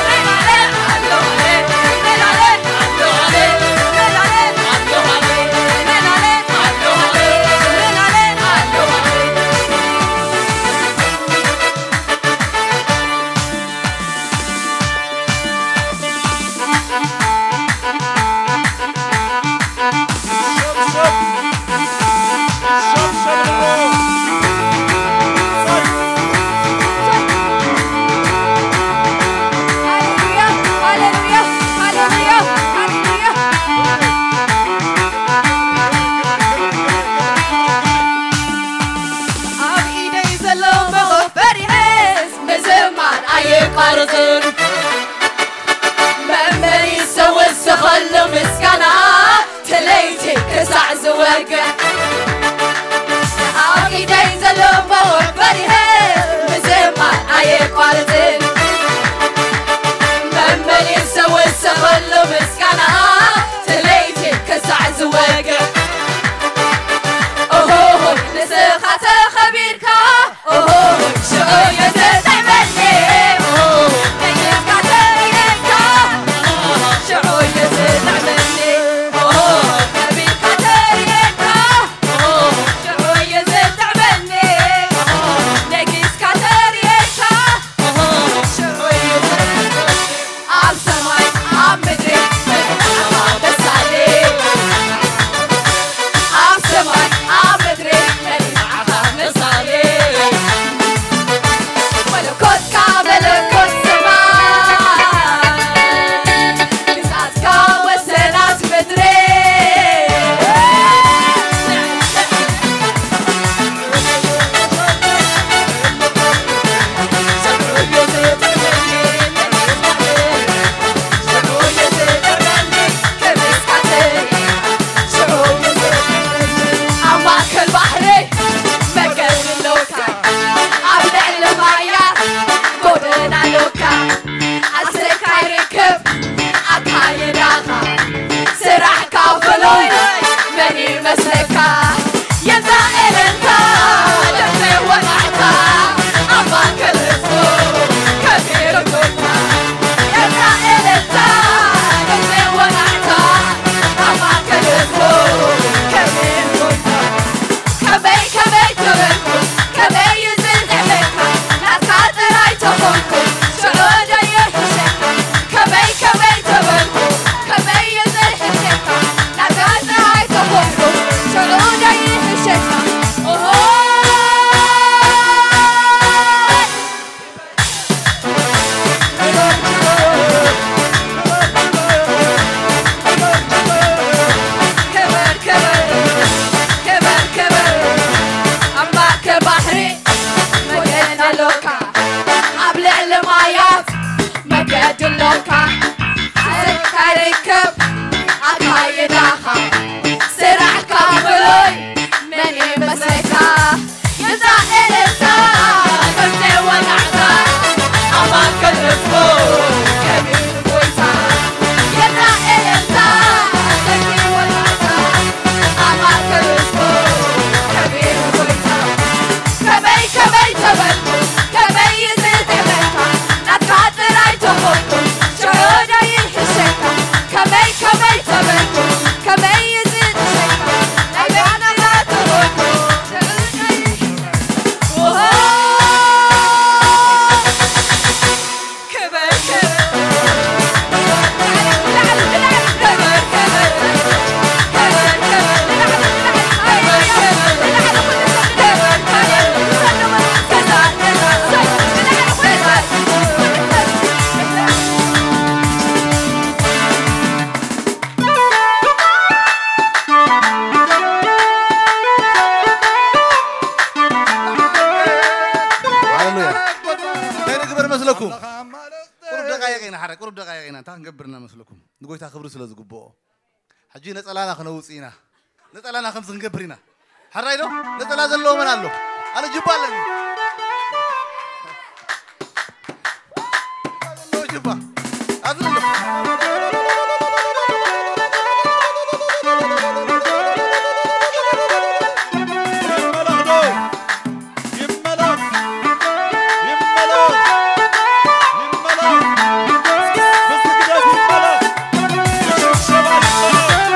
ምን አለ? አለው አለ። ምን አለ? አለው አለ። ምን አለ? አለው አለ። ምን አለ? አለው አለ። ምን አለ? አለው አለ። ኣብ ኢደይ ዘሎ መኸበሪሀስ ምዝማር ኣየቋርጽን። መመሊሰ ወስኸሉ ምስጋና ትለይቲ ክሳዕ ዝወግሕ። ኣብ ኢደይ ዘሎ መኸበሪሀስ ምዝማር ኣየቋርጽን። መመሊሰ ወስኸሉ ምስጋና ትለይቲ ክሳዕ ዝወግሕ። ኦሆሆ ንስኻ ተኸቢርካ ኦሆ ሽዑ እዩ ዝጥዕመኒ። ነጊስካ ተርእየካ ሽዑ እዩ ዝጥዕመኒ። ኦሆ ከቢርካ ተርእየካ ሽዑ እዩ ዝጥዕመኒ። ነጊስካ ተርእየካ ሽዑ እዩ ዝጥዕመኒ። ኣብ ሰማይ ኣብ ምድሪ ንጎይታ ክብሪ ስለ ዝግብኦ። ሕጂ ነጸላና ክነውጽእ ኢና። ነጸላና ከምዚ ክንገብር ኢና። ሕራይ ዶ? ነጸላ ዘለዎ መን ኣሎ? ኣነ ጅባ ኣለኒ። ጅባ። ኣብዚ ኣሎ። ይመለኽ፣ ይመለኽ፣ ይመለኽ። ምስቲ ግደፍ ይመለኽ። ሽብሸባ ይመለኽ።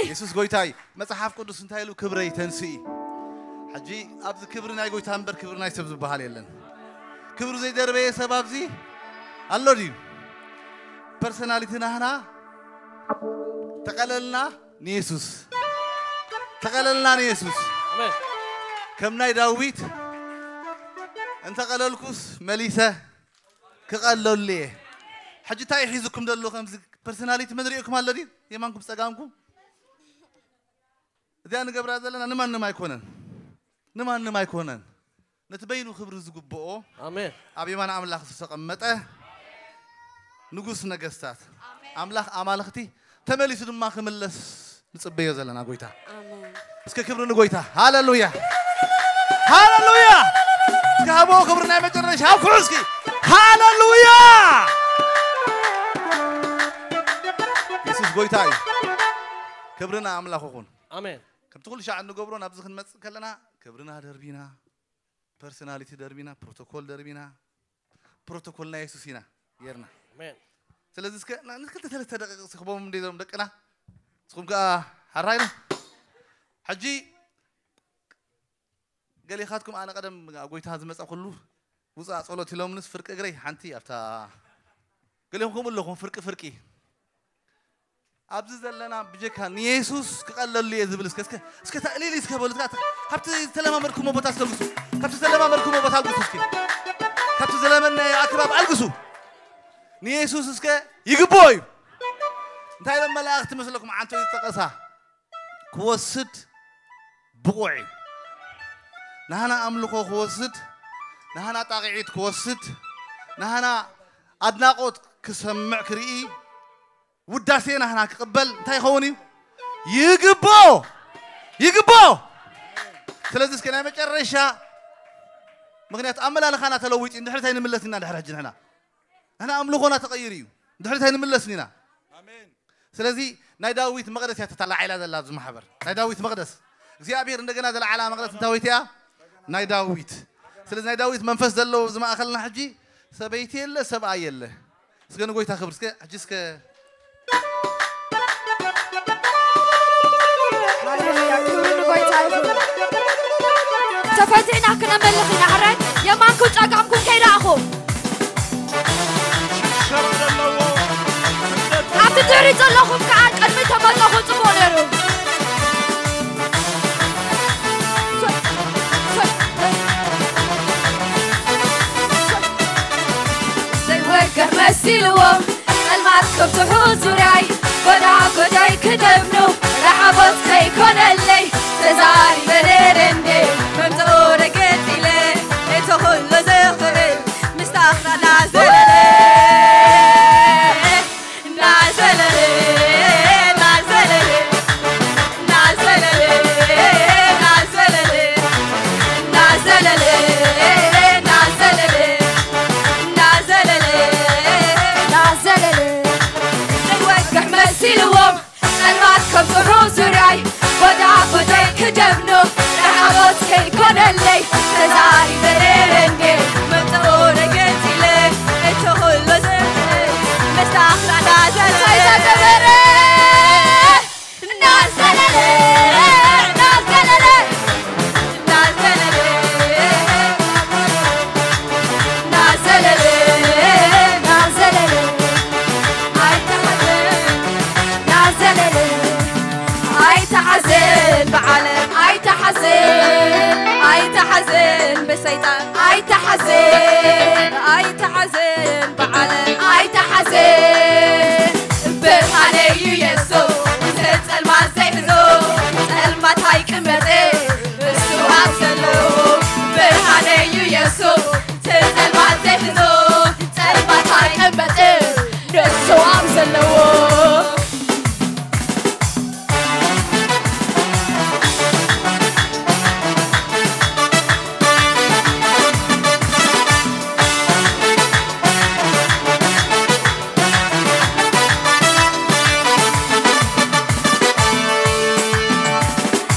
የሱስ ጎይታይ። መጽሓፍ ቅዱስ እንታይ ኢሉ? ክብረይ ተንስኢ። ሕጂ ኣብዚ ክብሪ ናይ ጎይታ እምበር ክብሪ ናይ ሰብ ዝበሃል የለን። ክብሪ ዘይደርበየ ሰብ ኣብዚ ኣሎ ድዩ? ፐርሰናሊቲ ናህና ተቐለልና ንየሱስ፣ ተቐለልና ንየሱስ። ከም ናይ ዳዊት እንተቐለልኩስ መሊሰ ክቐለሉ እየ። ሕጂ እንታይ ሒዝኩም ደሎ? ከምዚ ፐርሰናሊቲ መን ሪእኩም ኣሎ ድዩ? የማንኩም ጸጋምኩም እዚኣ ንገብራ ዘለና ንማንም ኣይኮነን፣ ንማንም ኣይኮነን። ነቲ በይኑ ክብሪ ዝግብኦ ኣሜን። ኣብ የማን ኣምላኽ ዝተቐመጠ ንጉስ ነገስታት ኣምላኽ ኣማልኽቲ ተመሊሱ ድማ ክምለስ ንጽበዮ ዘለና ጎይታ። ኣሜን። እስከ ክብሪ ንጎይታ። ሃሌሉያ። ሃሌሉያ። እስከ ሃቦ ክብሪ ናይ መጨረሻ ኣብ ኩዑ እስኪ። ሃሌሉያ። የሱስ ጎይታ እዩ። ክብሪ ንኣምላኽ ይኹን። ኣሜን። ከምቲ ኩሉ ሻዕ እንገብሮ ናብዚ ክንመጽእ ከለና ክብርና ደርቢና፣ ፐርሶናሊቲ ደርቢና፣ ፕሮቶኮል ደርቢና፣ ፕሮቶኮል ናይ የሱስ ኢና ጌርና። ኣሜን። ስለዚ እስከ ና- ንክልተ ሰለስተ ደቂቕ እስኪ ክቦም እንደ ዞም ደቅና ንስኹም ከኣ ሓራይ ነው። ሕጂ ገሌኻትኩም ኣነ ቀደም ኣብ ጎይታ ዝመጻ ኩሉ ውጻእ ጸሎት ኢሎምንስ ፍርቂ እግረይ ሓንቲ ኣብታ ገሌኹም ከምኡ ኣለኹም ፍርቂ ፍርቂ ኣብዚ ዘለና ብጀካ ንየሱስ ክቐለሉ እየ ዝብል እስከ እስከ እስከ ተእሊል እስከ በሉ እስከ ካብቲ ዝተለማመድኩሞ ቦታ እስከ ኣልግሱ። ካብቲ ዝተለማመድኩሞ ቦታ ኣልግሱ እስኪ። ካብቲ ዝለመነ ኣክባብ ኣልግሱ። ንየሱስ እስከ ይግብኦ እዩ። እንታይ ኢሎም መላእኽቲ መስለኩም ዓንቶ ዝጠቐሳ ክወስድ ብቑዕ እዩ። ናህና ኣምልኾ ክወስድ፣ ናህና ጣቕዒት ክወስድ፣ ናህና ኣድናቖት ክሰምዕ ክርኢ ውዳሴ ናህና ክቕበል እንታይ ይኸውን እዩ? ይግብኦ። ይግብኦ። ስለዚ እስከ ናይ መጨረሻ ምክንያቱ ኣመላልኻና ተለዊጡ እንድሕር እንታይ ንምለስ ኢና ድሕር ሕጂ ንሕና ንሕና ኣምልኾና ተቐይሩ እዩ። እንድሕር እንታይ ንምለስ ኢና። ስለዚ ናይ ዳዊት መቕደስ እያ ተተላዒላ ዘላ ኣብዚ ማሕበር ናይ ዳዊት መቕደስ እግዚኣብሔር እንደገና ዘለዓላ መቕደስ እንታዊት እያ ናይ ዳዊት ስለዚ ናይ ዳዊት መንፈስ ዘለዎ ኣብዚ ማእኸልና ሕጂ ሰበይቲ የለ፣ ሰብኣይ የለ። እስከ ንጎይታ ክብሪ እስከ ሕጂ እስከ ሃሌሉያ፣ ክብሪ ንጎይታ ይኹን። ተፈቲሕና ክነመልኽ ኢና። ሕራይ የማንኩም ጸጋምኩም ከይረኣኹ። ኣብቲ ድሕሪ ዘለኹም ከኣ ቅድሚ ተመለኹ ጽቡቕ ነይሩ። ዘይወግሕ መሲልዎም ጸልማት ክብጽሑ ዙርያይ፣ ጎዳ ጎዳይ ክደብኑ ራሓቦት ከይኮነለይ፣ ተዛሪበ ነይረ እንዴ መምጽኦ ረገጽ ኢለ፣ እቲ ኩሉ ዝኽእል ምስታኽና እናዘለለ፣ እናዘለለ፣ እናዘለለ፣ እናዘለለ፣ እናዘለለ፣ እናዘለለ፣ እናዘለለ፣ እናዘለለ፣ እናዘለለ፣ ዘይወግሕ መሲልዎም ጸልማት ከብጽሑ ዙርያይ፣ ጎዳ ጎዳይ ክደብኑ ራሓቦት ከይኮነለይ፣ ተዛሪበ ነይረ እንዴ መምጽኦ ረገጽ ኢለ፣ እቲ ኩሉ ዝኽእል ምስታኽና እናዘለለ፣ እናዘለለ፣ እናዘለለ፣ እናዘለለ፣ እናዘለለ፣ እናዘለለ፣ ኣይተሓዘን፣ እናዘለለ፣ ኣይተሓዘን ብዓለም፣ ኣይተሓዘን፣ ኣይተሓዘን ብሰይጣን፣ ኣይተሓዘን፣ ኣይተሓዘን ብዓለም፣ ኣይተሓዘን። ብርሃነይ እዩ የሱስ፣ ጸልማት ዘይሕዞ፣ ጸልማት ኣይቅመጥ፣ እሱ ኣብ ዘሎ። ብርሃነይ እዩ የሱስ፣ ጸልማት ዘይሕዞ፣ ጸልማት ኣይቅመጥ፣ እሱ ኣብ ዘለዎ።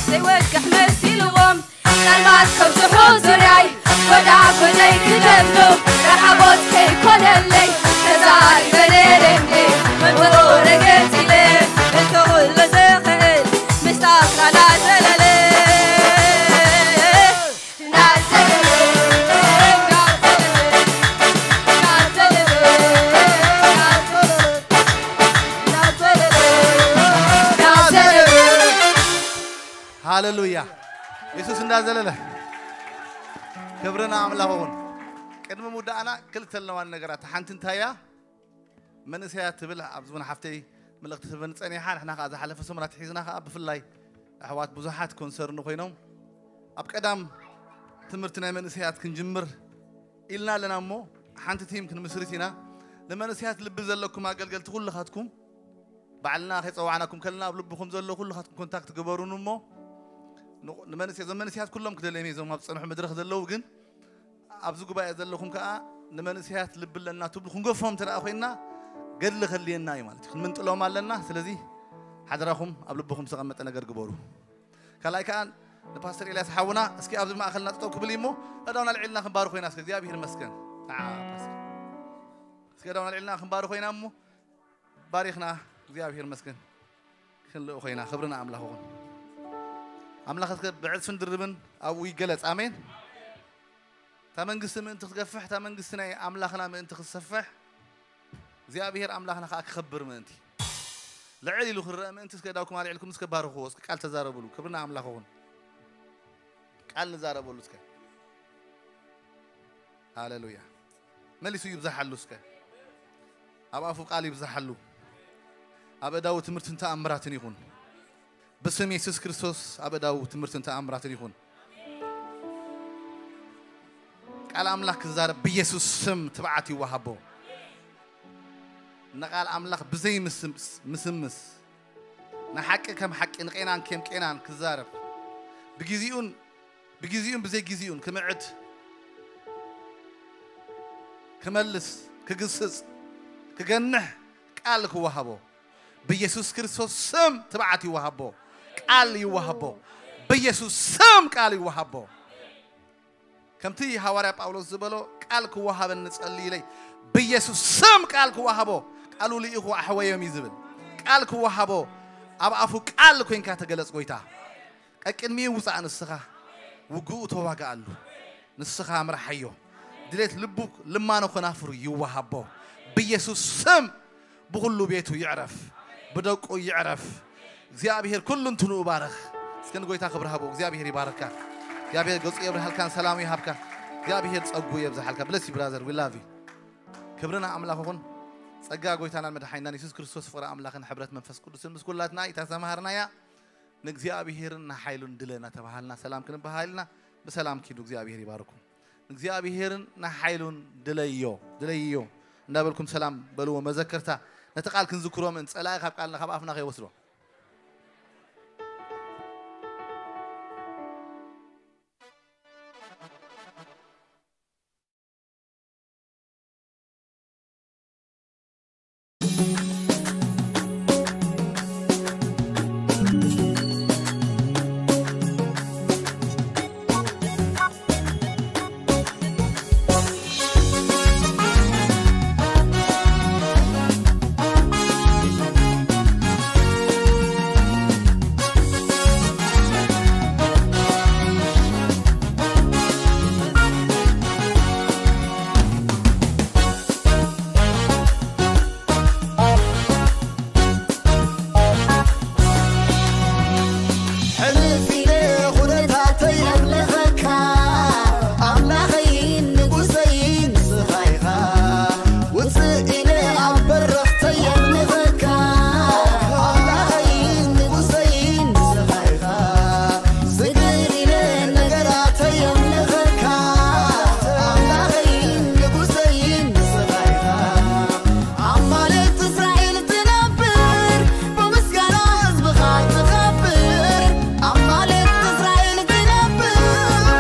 ዘይወግሕ መሲልዎም ጸልማት ከብዝሑ ዙርያይ፣ ጎዳ ጎደይ ክደብኑ ራሓቦት ከይኮነለይ፣ ተዛሪበ ነይረ እንዴ መጥኦ ረገጽ ኢለ፣ እቲ ኩሉ ዝኽእል ምስታኽና እናዘለለ፣ እናዘለለ፣ እናዘለለ፣ እናዘለለ፣ እናዘለለ፣ እናዘለለ። ሃሌሉያ። የሱስ እንዳዘለለ ክብሪ ንኣምላኽ ይኹን። ቅድሚ ምውዳእና ክልተ ኣለዋን ነገራት። ሓንቲ እንታይ እያ? መንእሰያት ትብል ኣብዚ እውን ሓፍተይ መልእኽቲ ትህበኒ ጸኒሓ። ንሕና ከኣ ዝሓለፈ ሰሙናት ሒዝና ከኣ ብፍላይ ኣሕዋት ብዙሓት ኮንሰርን ኮይኖም ኣብ ቀዳም ትምህርቲ ናይ መንእሰያት ክንጅምር ኢልና ኣለና እሞ ሓንቲ ቲም ክንምስርት ኢና። ንመንእሰያት ልቢ ዘለኩም ኣገልገልቲ ኩልኻትኩም ባዕልና ከይጸዋዕናኩም ከለና ኣብ ልብኹም ዘሎ ኩልኻትኩም ኮንታክት ግበሩን እሞ ን-፣ ንመንእሰ-፣ እዞም መንእሰያት ኩሎም ክደልዮም እየ፣ እዞም ኣብ ዝጸንሑ መድረኽ ዘለዉ ግን ኣብዚ ጉባኤ ዘለኹም ከኣ ንመንእሰያት ልቢ ኣለና ትብሉ ክንገፎም እንተ ደኣ ኮይንና ገድሊ ከድልየና እዩ ማለት እዩ። ክንምንጥሎም ኣለና። ስለዚ ሓደራኹም ኣብ ልብኹም ዝተቐመጠ ነገር ግበሩ። ካልኣይ ከኣ ንፓስተር ኤልያስ ሓውና እስኪ ኣብዚ ማእኸልና ጠጠው ክብል እዩ እሞ ኣእዳውና ኣልዒልና ክንባርኾ ኢና። እስኪ እግዚኣብሔር ይመስገን። ንዓ ፓስተር። እስኪ ኣእዳውና ኣልዒልና ክንባርኾ ኢና እሞ ባሪኽና እግዚኣብሔር ይመስገን ክንልእኾ ኢና። ክብሪ ንኣምላኽ ይኹን። ኣምላኽ እስከ ብዕጽፍን ድርብን ኣብኡ ይገለጽ። ኣሜን። እታ መንግስቲ ምእንቲ ክትገፍሕ፣ እታ መንግስቲ ናይ ኣምላኽና ምእንቲ ክትሰፍሕ፣ እግዚኣብሔር ኣምላኽና ከኣ ክኸብር ምእንቲ፣ ልዕል ኢሉ ክረአ ምእንቲ፣ እስከ ኣእዳውኩም ኣልዒልኩም እስከ ባርኽዎ፣ እስከ ቃል ተዛረብሉ። ክብሪ ንኣምላኽ ይኹን። ቃል ንዛረበሉ እስከ። ሃሌሉያ። መሊሱ ይብዝሓሉ እስከ። ኣብ ኣፉ ቃል ይብዝሓሉ። ኣብ ኣእዳዉ ትምህርትን ተኣምራትን ይኹን። ብስም የሱስ ክርስቶስ ኣብ ኣእዳዉ ትምህርትን ተኣምራትን ይኹን። ቃል ኣምላኽ ክዛረብ ብየሱስ ስም ትብዓት ይወሃቦ። ንቃል ኣምላኽ ብዘይ ምስምስ፣ ምስምስ፣ ንሓቂ ከም ሓቂ፣ ንቄናን ከም ቄናን ክዛረብ፣ ብግዜኡን፣ ብግዜኡን ብዘይ ግዜኡን ክምዕድ፣ ክመልስ፣ ክግስጽ፣ ክገንሕ ቃል ክወሃቦ፣ ብየሱስ ክርስቶስ ስም ትብዓት ይወሃቦ። ቃል ይወሃቦ። ብየሱስ ስም ቃል ይወሃቦ። ከምቲ ሃዋርያ ጳውሎስ ዝበሎ፣ ቃል ክወሃበኒ ጸልዩለይ፣ ብኢየሱስ ስም ቃል ክወሃቦ፣ ቃሉ ልኢኹ ኣሕወዮም እዩ ዝብል። ቃል ክወሃቦ፣ ኣብ ኣፉ ቃል ኮይንካ ተገለጽ ጎይታ። ቀቅድሚኡ ውጻእ ንስኻ፣ ውግኡ ተዋግኣሉ። ንስኻ ምርሓዮ። ድሌት ልቡ፣ ልማኖ ከናፍሩ ይወሃቦ። ብኢየሱስ ስም ብኹሉ ቤቱ ይዕረፍ፣ ብደቁ ይዕረፍ። እግዚኣብሔር ኩሉ እንትንኡ ባረኽ። እስከ ንጎይታ ክብሪ ሃቦ። እግዚኣብሔር ይባርካ። እግዚኣብሔር ገጹ የብርሃልካን ሰላሙ ይሃብካ። እግዚኣብሔር ጸጉ የብዝሓልካ። Bless you, brother. We love you. ክብርና ኣምላኽ ይኹን። ጸጋ ጎይታናን መድሓኒናን የሱስ ክርስቶስ፣ ፍቕሪ ኣምላኽን ሕብረት መንፈስ ቅዱስን ምስ ኩላትና እታ ተማሃርናያ ንእግዚኣብሔርን ንሓይሉን ድለ እናተባሃልና ሰላም ክንበሃልና ብሰላም ኪዱ። እግዚኣብሔር ይባርኩም። ንእግዚኣብሔርን ንሓይሉን ድለዮ፣ ድለይዮ እንዳበልኩም ሰላም በልዎ። መዘከርታ፣ ነቲ ቃል ክንዝክሮ ምእን ጸላኢ ካብ ቃልና ካብ ኣፍና ከይወስዶ። ሕልፍ ኢለ ኩነታተይ የምልኸካ፣ ኣምላኸይን ንጉሰይን ንስኻ ኢኻ። ውፅእ ኢለ ኣብ በረኽተይ የምልኸካ፣ ኣምላኸይን ንጉሰይን ንስኻ ኢኻ። ስግር ኢለ ነገራተይ የምልኸካ፣ ኣምላኸይን ንጉሰይን ንስኻ ኢኻ። ኣብ ማለት እስራኤል ትነብር፣ ብምስጋና ህዝብኻ ትኸብር። ኣብ ማለት እስራኤል ትነብር፣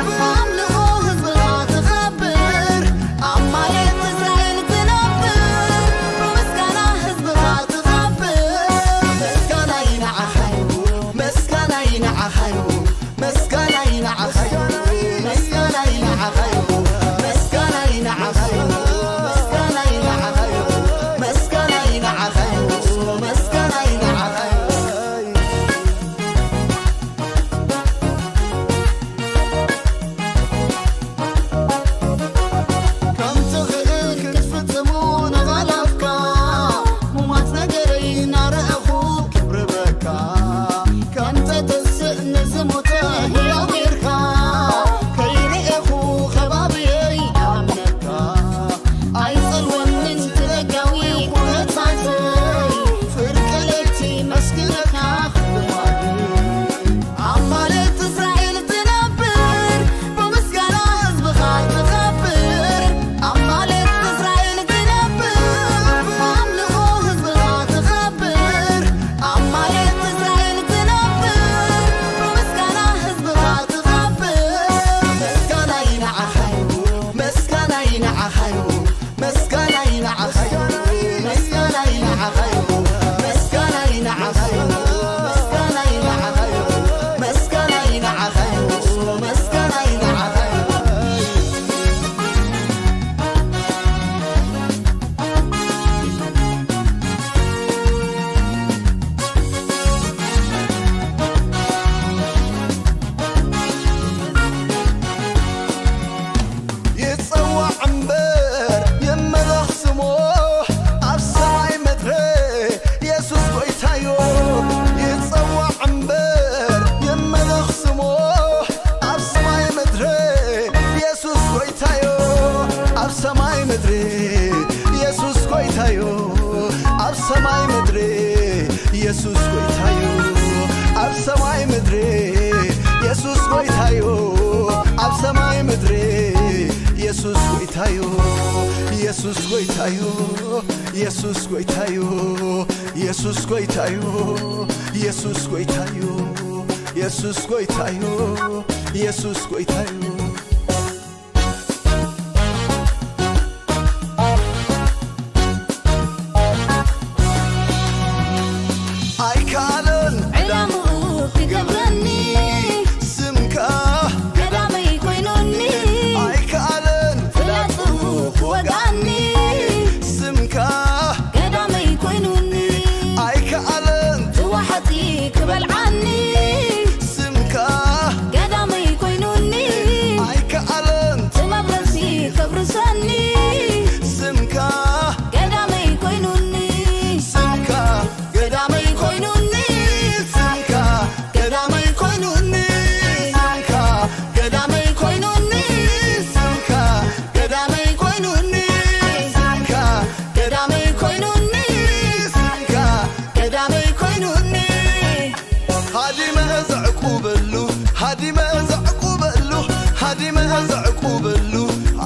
ብኣምልኾ ህዝብኻ ትኸብር። ኣብ ማለት እስራኤል ትነብር፣ ብምስጋና ህዝብኻ ትኸብር። ምስጋናይ ንዓኻ እዩ፣ ምስጋናይ ንዓኻ እዩ። ምስጋናይ ንዓኻ እዩ፣ ምስጋናይ ንዓኻ እዩ፣ ምስጋናይ ንዓኻ እዩ፣ ምስጋናይ ንዓኻ እዩ፣ ምስጋናይ ንዓኻ እዩ፣ ምስጋናይ ንዓኻ እዩ። ከም ትኽእል ክትፍጽሞ ንቓላትካ፣ ሙማት ነገረይ እናረኣኹ ክብርበካ። ከም ተተስእ ንዝሞተ ህያው ጌርካ፣ ከይረኤኹ ከባብየይ ኣምነካ። ኣይጸልወንን እቲ ደጋዊ ኩነታተይ፣ ፍርቂ ለይቲ መስግነካ ክብርባኒ። ኣብ ማለት እስራኤል ትነብር፣ ብምስጋና ህዝብኻ ትኸብር። ኣብ ማለት እስራኤል ትነብር፣ ብኣምልኾ ህዝብኻ ትኸብር። ኣብ ማለት እስራኤል ትነብር፣ ብምስጋና ህዝብኻ ትኸብር። ምስጋናይ ንዓኻ እዩ፣ ምስጋናይ ንዓኻ እዩ። ምስጋናይ ንዓኻ እዩ፣ ምስጋናይ ንዓኻ እዩ፣ ምስጋናይ ንዓኻ እዩ፣ ምስጋናይ ንዓኻ እዩ፣ ምስጋናይ ንዓኻ እዩ፣ ምስጋናይ ንዓኻ እዩ። ይጸዋዕ እምበር ይመለኽ ስሙ ኣብ ሰማይ ምድሪ፣ የሱስ ጐይታዮ። ይጸዋዕ እምበር ይመለኽ ስሙ ኣብ ሰማይ ምድሪ፣ የሱስ ጐይታዮ። ኣብ ሰማይ ምድሪ የሱስ ጐይታዮ። ኣብ ሰማይ ምድሪ የሱስ ጐይታዮ። ኣብ ሰማይ ምድሪ የሱስ ጐይታዮ። ኣብ ሰማይ ምድሪ የሱስ ጐይታዮ። የሱስ ጐይታዮ። የሱስ ጐይታዮ። የሱስ ጐይታዮ። የሱስ ጐይታዮ። የሱስ ጐይታዮ። የሱስ ጐይታዮ። ኣይከኣለን ዕላምኡ ክገብረኒ፣ ስምካ ቀዳመይ ኮይኑኒ።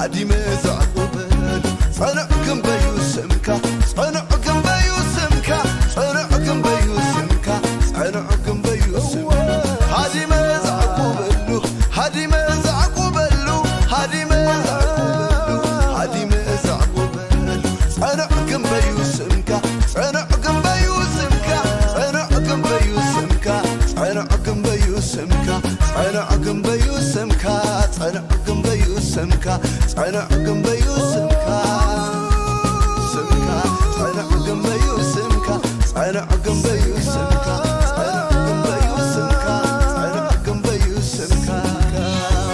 ሃዲመ ዘዕቁበሉ ጸኑዕ ግንበዩ ስምካ፣ ጸኑዕ ግንበዩ ስምካ፣ ጸኑዕ ግንበዩ ስምካ፣ ጸኑዕ ግንበዩ ስምካ። ሃዲመ ዘዕቁበሉ፣ ሃዲመ ዘዕቁበሉ፣ ሃዲመ ዘዕቁበሉ፣ ሃዲመ ዘዕቁበሉ ጸኑዕ ግንበዩ ስምካ፣ ጸኑዕ ግንበዩ ስምካ፣ ጸኑዕ ግንበዩ ስምካ፣ ጸኑዕ ግንበዩ ስምካ፣ ጸኑዕ ግንበዩ ስምካ፣ ጸኑዕ ግንበዩ ስምካ፣ ጸኑዕ ግንበዩ ስምካ፣ ስምካ፣ ጸኑዕ ግንበዩ ስምካ፣ ጸኑዕ ግንበዩ